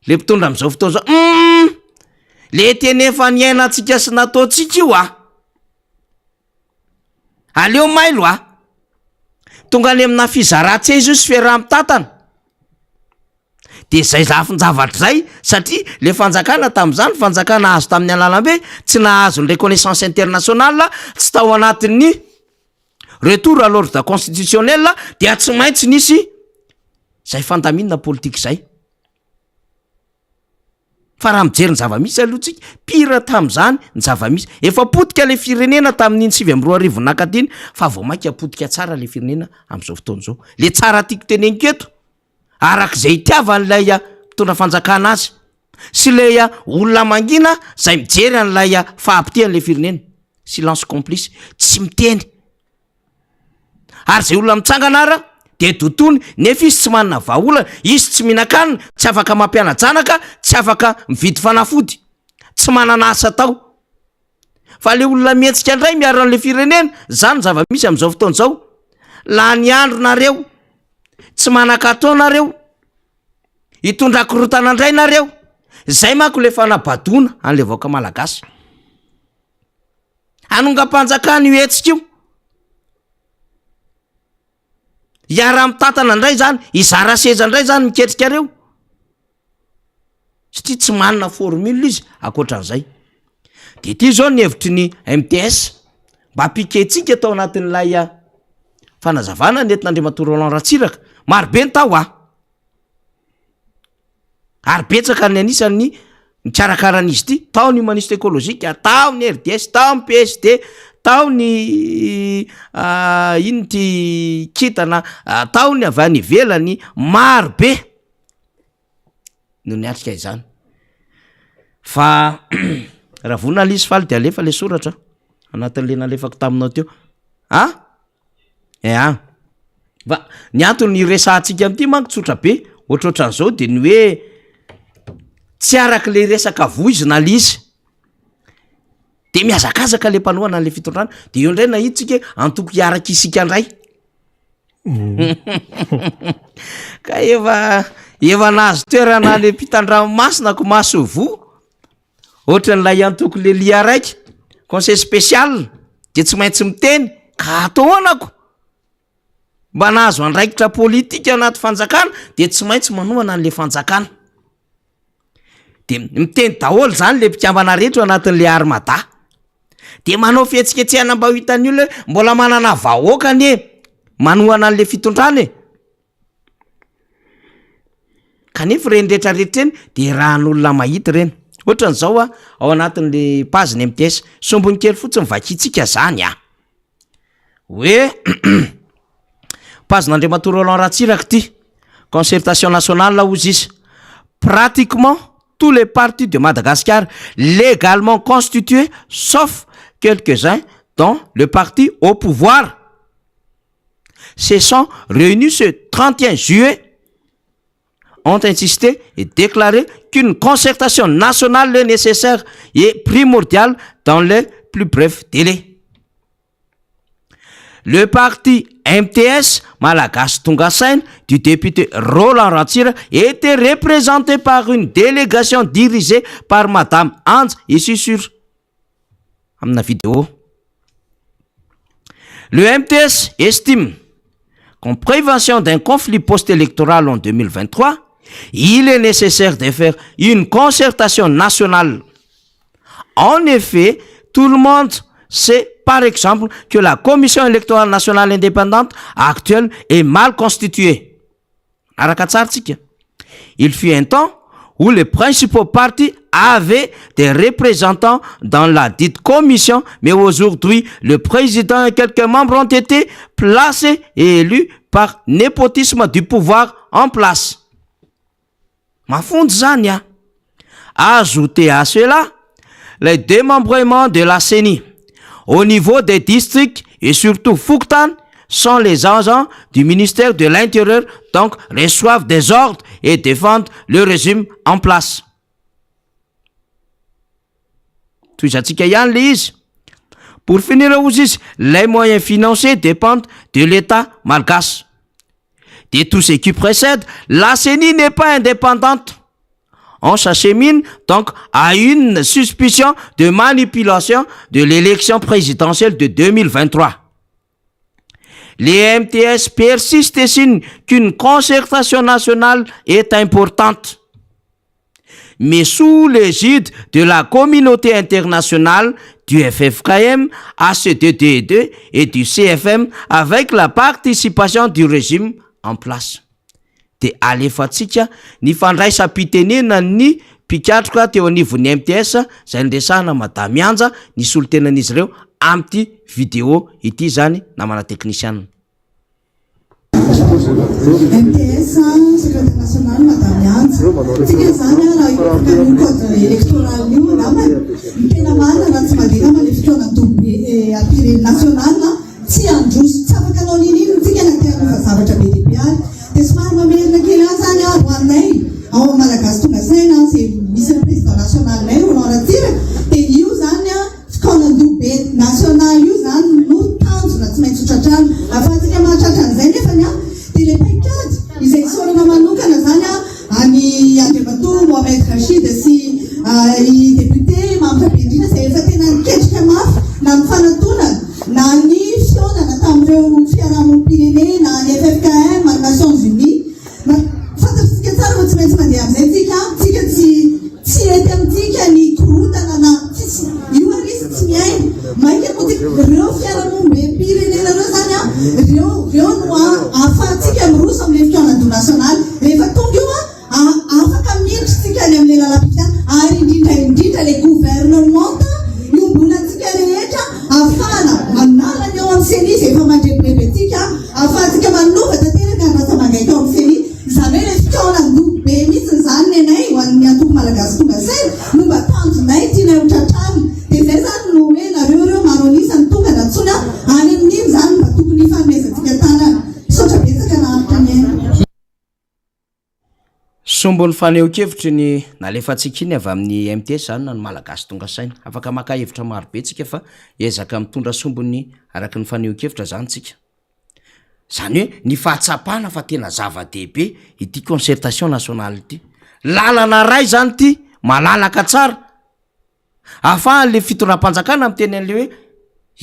Le mpitondra am'zao fotoana zao humm! Le teny efa niainantsika sy nataontsika io a! Aleo mailo a! Tonga any amina fizaran-tseza io sy fiaraha-mitantana, de zay lafin-javatra zay satria le fanjakana tam'zany fanjakana azo tamin'ny alalam-be tsy nahazo ny reconnaissance internationale, tsy tao anatin'ny retour à l'ordre constitutionnel dia tsy maintsy nisy zay fandaminana politika zay. Fa raha mijery ny zava-misy aloha tsika, pire tamin'izany ny zava-misy. Efa potika le firenena tamin'iny 2009 naka iny fa vao mainka potika tsara le firenena amin'izao fotoana izao. Le tsara tiako teneniko eto, arak'izay itiavan'ilay mpitondra fanjakana azy sy ilay olona mangina zay mijery an'ilay fahapotehan'ilay firenena, silence complice, tsy miteny. Ary zay olona mitsangana ara de dotony nefa izy tsy manana vahaolana, izy tsy mihinan-kanina, tsy afaka mampiana-janaka, tsy afaka mividy fanafody, tsy manana asa atao. Fa le olona mihetsika indray miaro an'le firenena, zany ny zava-misy am'zao fotoana zao. Lany andro nareo, tsy manan-katao nareo, hitondra korontana indray nareo, zay manko le fanabadoana an'le vahoaka malagasy. Hanongam-panjakana io hetsika io. Hiara-mitantana indray zany, hizara seza indray zany miketrikareo. Satria tsy manana formule izy ankoatran'izay. De ity zao ny hevitry ny MTS, mba piquer-tsika tao anatin'ilay fanazavana nentin'Andriamatoa Roland Ratsiraka. Marobe ny tao ah. Ary betsaka ny anisan'ny nikarakara an'izy ity, tao ny humaniste écologique, tao ny RDS, tao ny PSD, tao ny inona ity kintana, tao ny avy any ivelany, maro be no niatrika izany. Fa raha vonona aloha izy faly de alefa le soratra anatin'le nalefako taminao teo, an! Eah. Fa ny antony iresahantsika an'ity manko tsotra be, ohatrohatran'izao de ny hoe tsy araka le resaka voizina le izy, de mihazakazaka le mpanohana an'le fitondrana, de eo indray nahita tsika hoe antoko hiaraka isika indray. Ka efa efa nahazo toerana any ampitan-dranomasina ko masoivoho. Ohatran'ilay antoko Lelia raiky, conseil spécial de tsy maintsy miteny ka atao ahoana ko? Mba nahazo andraikitra politika anaty fanjakana de tsy maintsy manohana an'le fanjakana. De miteny daholo zany le mpikambana rehetra ao anatin'le armada. De manao fihetsiketsehana mba ho hitan'ny olona hoe mbola manana vahoaka anie manohana an'le fitondrana e. Kanefa ireny rehetra rehetra ireny de rahan'olona mahita ireny. Ohatran'izao a, ao anatin'le page-n'ny MTS, sombiny kely fotsiny vakintsika zany a. Hoe page-n'Andriamatoa Roland Ratsiraka ity, concertation nationale hozy izy, pratiquement tous les partis de Madagascar légalement constitués sauf quelques-uns dont le parti au pouvoir se sont réunis ce 31 juillet ont insisté et déclaré qu'une concertation nationale est nécessaire et primordiale dans les plus brefs délais. Le parti MTS Malagasy Tonga Saina du député Roland Ratsiraka était représenté par une délégation dirigée par Madame Anja ici sur amina vidéo. Le MTS estime qu'en prévention d'un conflit post-électoral en 2023, il est nécessaire de faire une concertation nationale. En effet, tout le monde sait par exemple que la Commission électorale nationale indépendante actuelle est mal constituée. Araka tsara tsika. Il fut un temps où les principaux partis avaient des représentants dans la dite commission, mais aujourd'hui, le président et quelques membres ont été placés et élus par népotisme du pouvoir en place. Mafonja zany a. Ajoutez à cela les démembrements de la CENI au niveau des districts et surtout fokontany sont les agents du ministère de l'Intérieur, donc reçoivent des ordres et défendent le régime en place. Tohizantsika ihany le izy. Pour finir hozy izy, les moyens financiers dépendent de l'État malgache. De tout ce qui précède, la CENI n'est pas indépendante. On s'achemine donc à une suspicion de manipulation de l'élection présidentielle de 2023. Les MTS persistent et signent qu'une concertation nationale est importante. Mais sous l'égide de la communauté internationale, du FFKM, ACDDD et du CFM, avec la participation du régime en place. De alefantsika ny fandraisam-pitenenan'ny mpikatroka teo anivon'ny MTS izay niresahana Madame Anja ny solontenan'izy ireo amin'ity vidéo ity izany namana teknisianina. MTS, Secrétaire national Madame Anja. Tsika izany raha hiresaka an'io code électoral io angambany, ny tena marina raha tsy mandeha angamba ilay fikaonandoha national tsy handroso, tsy afaka hanao n'inon'inona tsika na te hanova zavatra be dia be ary. Dia somary mamerina kely ahy izany aho ho anay ao amin'ny Malagasy Tonga Saina izay misy ny président national-nay Roland Ratsiraka dia io izany Fikaonandoha be nasionaly io izany no tanjona tsy maintsy ho tratrarina. Ahafahantsika mahatratra an'izay nefany dia ilay paikady izay isaorana manokana izany an'i Andriamatoa Mohamed Rachid sy i Député Mamy Rabenirina izay efa tena niketrika mafy na ny fanatonana na ny fihaonana tamin'ireo fiarahamonim-pirenena, ny ffkm, ny Nations Unies. Fantatr'tsika tsara fa tsy maintsy mandeha amin'izay tsika, tsika tsy tsy hety amintsika ny korontana na tsisy io ary izy tsy mihaino. Maika moa tsika, ireo fiarahamonim-pirenena ireo zany an, ireo ireo no ahafahantsika miroso amin'ilay fikaonandoha nasionaly. Rehefa tonga io an, afaka miditra tsika any amin'ilay lalam-pifidianana ary indrindra indrindra ilay gouvernement iombonantsika rehetra ahafahana manala ny ao amin'ny ceni izay efa mandrebireby antsika. Ahafahantsika manova tanteraka ny rantsa-mangaika ao amin'ny ceni. Izany hoe ilay fikaonan-doha be mihitsy izany ny anay ho an'ny antoko Malagasy Tonga Saina no mba tanjonay tianay ho tratrarina. Dia izay izany no hoe nareo ireo maro an'isa no tonga nantsoina any amin'iny izany no mba tokony hifanomezantsika tanana. Misaotra betsaka naharitra nihaino. Sombin'ny fanehoan-kevitry ny nalefantsika iny avy amin'ny MTS izany na ny Malagasy tonga saina. Afaka maka hevitra maro be tsika fa ezaka mitondra sombiny araka ny fanehoan-kevitra izany tsika. Izany hoe ny fahatsapana fa tena zava-dehibe ity concertation nationale ity. Lalana iray izany ity malalaka tsara. Ahafahan'le fitondram-panjakana miteny an'le hoe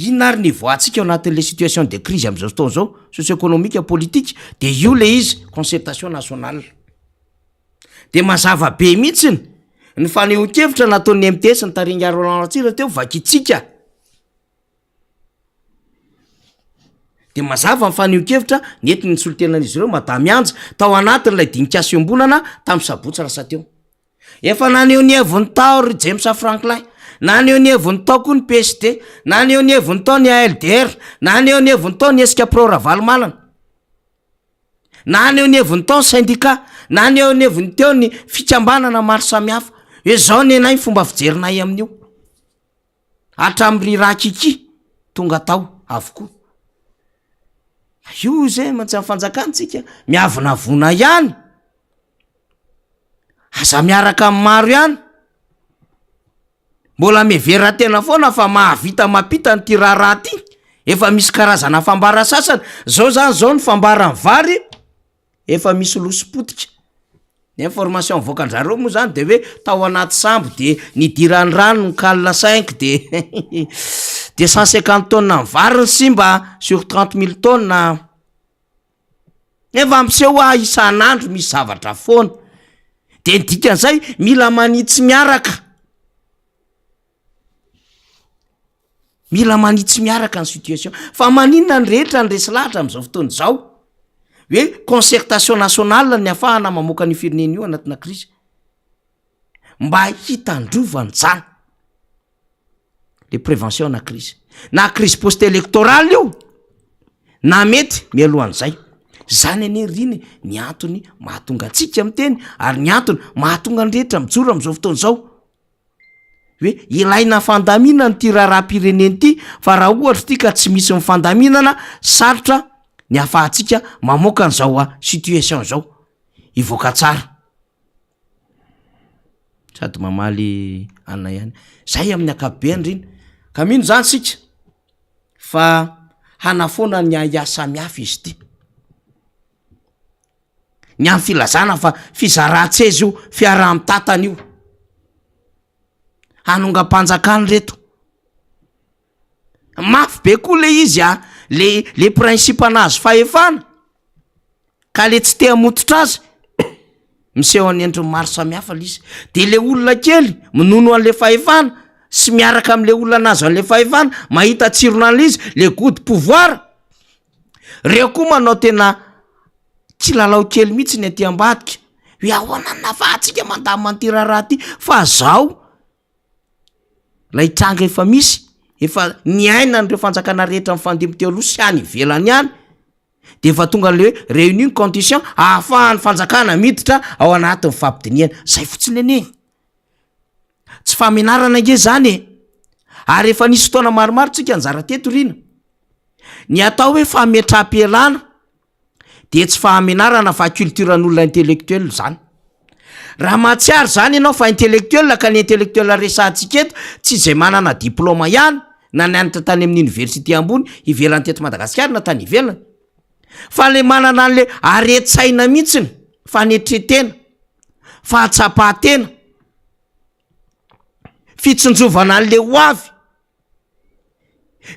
inona ary ny hivoahantsika ao anatin'le situation de crise am'zao fotoana zao, socio-économique, politique, de io le izy concertation nationale. De mazava be mihitsiny ny fanehoan-kevitra nataon'ny MTS notarihin'i Roland Ratsiraka teo, vakintsika. Dia mazava ny fanehoan-kevitra nentin'ny solontenan'izy ireo, Madame Anja, tao anatin'ilay dinikasa iombonana tamin'ny sabotsy lasa teo. Efa naneho ny heviny tao ry James Franklin, naneho ny heviny tao koa ny PSD, naneho ny heviny tao ny ALDR, naneho ny heviny tao ny hetsika pro Ravalomanana, naneho ny heviny tao ny sendika, naneho ny heviny teo ny fikambanana maro samihafa hoe zao nenay ny fomba fijerinay amin'io. Hatramin'ny ry Rakiki tonga tao avokoa. Io izay mantsy amin'ny fanjakana tsika miavonavona ihany. Aza miaraka amin'ny maro ihany. Mbola mihevera tena foana fa mahavita mampita an'ity raharaha ity. Efa misy karazana fambara sasany. Zao zany zao ny fambaran'ny vary efa misy loso potika. Ny information avoakan-dRareo moa zany de hoe tao anaty sambo de nidiran'ny rano ny cale cinq de de 150 tonnes ny vary ny simba sur 30 mille tonnes. Nefa miseho hoa isan'andro misy zavatra foana. De ny dikan'izay mila manitsy miaraka. Mila manitsy miaraka ny situation. Fa maninona ny rehetra ny resy lahatra amin'izao fotoana izao hoe concertation nationale ny afahana mamoaka an'io firenena io anatina crise. Mba hitandrovana izany. Le prévention na crise. Na crise post électorale io na mety mialohan'izay. Zany anie ry iny ny antony mahatonga antsika miteny ary ny antony mahatonga ny rehetra mijoro amin'izao fotoana izao hoe ilaina fandaminana ity raharaham-pirenena ity fa raha ohatra ity ka tsy misy ny fandaminana sarotra ny ahafahantsika mamoaka an'izao situation izao hivoaka tsara. Sady mamaly anona ihany. Zay amin'ny ankapobeny ry iny. Ka mino zany sika fa hanafoana ny ahiahy samihafa izy ity. Ny amin'ny filazana fa fizaran-tseza io, fiaraha-mitantana io. Hanongam-panjakana reto. Mafy be koa le izy a, le le principe nahazo fahefana ka le tsy te hamototra azy miseho any endriny maro samihafa le izy, de le olona kely minono an'le fahefana sy miaraka am'le olona nahazo an'le fahefana mahita tsirony an'le izy le gout de pouvoir, reo koa manao tena kilalao kely mihitsy ny aty ambadika hoe ahoana no nahafahantsika mandamina an'ity raharaha ty fa zao Ilay tranga efa misy, efa niainan'ireo fanjakana rehetra nifandimby teo aloha sy any ivelany any, de efa tonga an'le hoe réunir ny condition ahafahan'ny fanjakana miditra ao anatin'ny fampidinihana, zay fotsiny anie e! Tsy fahamenarana ange zany e! Ary efa nisy fotoana maromaro tsika nizara teto ry ina, ny atao hoe fametraham-pialana dia tsy fahamenarana fa culture-n'olona intellectuel izany. Raha mahatsiaro izany ianao fa intellectuel ka ny intellectuel resahantsika eto tsy izay manana diplôme ihany na nianatra tany amin'ny université ambony ivelany teto Madagasikara na tany ivelany fa le manana an'le haren-tsaina mihitsiny, fanetren-tena, fahatsapan-tena, fitsinjovana an'le ho avy.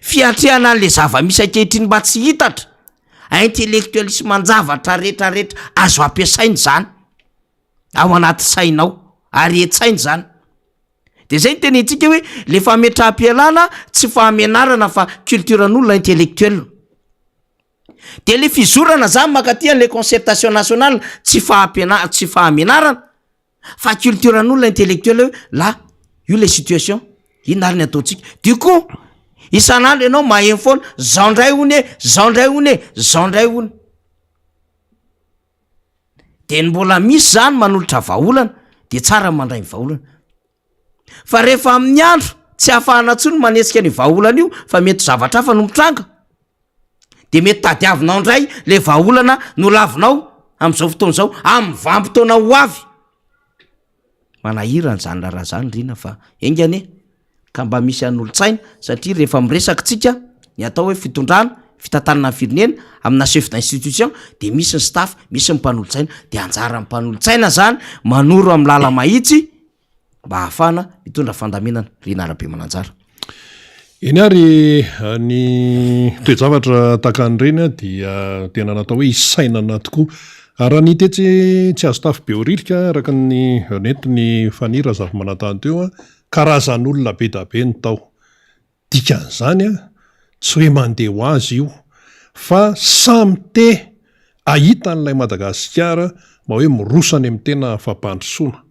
Fiatrehana an'le zava-misy ankehitriny mba tsy hitatra, intellectualisme-n-javatra retraretra azo ampiasaina izany ao anaty saina ao ary hetsaina izany. De zay no tenentsika hoe le fametraham-pialana tsy fahamenarana fa culture-n'olona intellectuel. De le fizorana zany mankaty an'le concertation nationale tsy fahampiana- tsy fahamenarana Fa culture an'olona intellectuel hoe là io le situation, inona ary ny ataontsika? Du coup isan'andro ianao maheno foana zao ndray hono e, zao ndray hono e, zao ndray hono. De ny mbola misy zany manolotra vahaolana de tsara ny mandray ny vahaolana. Fa rehefa amin'ny andro tsy ahafahana intsony manetsika an'io vahaolana io fa mety zavatra hafa no mitranga, de mety tadiavinao indray le vahaolana nolavinao am'zao fotoana zao amin'ny vanim-potoana ho avy. Manahirana zany raharaha zany Rina fa enga anie ka mba misy hanolo-tsaina satria rehefa miresaka tsika ny atao hoe fitondrana, fitantanana ny firenena amina chef d'institution de misy ny staff, misy ny mpanolotsaina de anjaran'ny mpanolotsaina zany manoro amin'ny lala-mahitsy mba hahafahana mitondra fandaminana, Rina Rabemananjara. Eny ary, ny toe-javatra tahaka an'ireny dia tena natao hoe hisainana tokoa. Ary raha ny tetsy Tsiazotafo Behoririka, araka ny nentin'i Fanny Razafimanantany teo, karazan'olona be da be no tao. Dikan'izany, tsy hoe mandeha ho azy io. fa samy te ahita an'ilay Madagasikara mba hoe miroso any amin'ny tena fampandrosoana.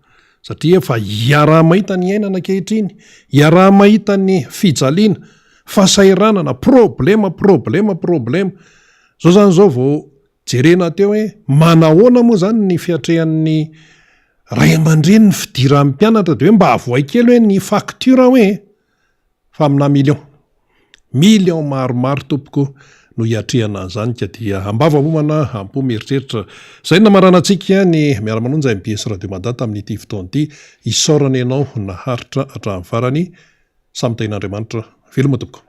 Satria efa iaraha-mahita ny iainana ankehitriny, iaraha-mahita ny fijaliana, fahasahiranana, problema, problema, problema. Izao izany izao vao jerena teo hoe manahoana moa izany ny fiatrehan'ny ray aman-dreny ny fidiran'ny mpianatra dia hoe mba avoay kely hoe ny facture hoe e! Fa amina million, million maromaro tompoko no hiatrehana an'izany ka dia ambava homana am-po mieritreritra. Izay no namaranantsika ny Miara-manonja mbs Radio Mada tamin'ity fotoana ity. Isaorana ianao naharitra hatramin'ny farany. Samy tahin'Andriamanitra. Veloma tompoko.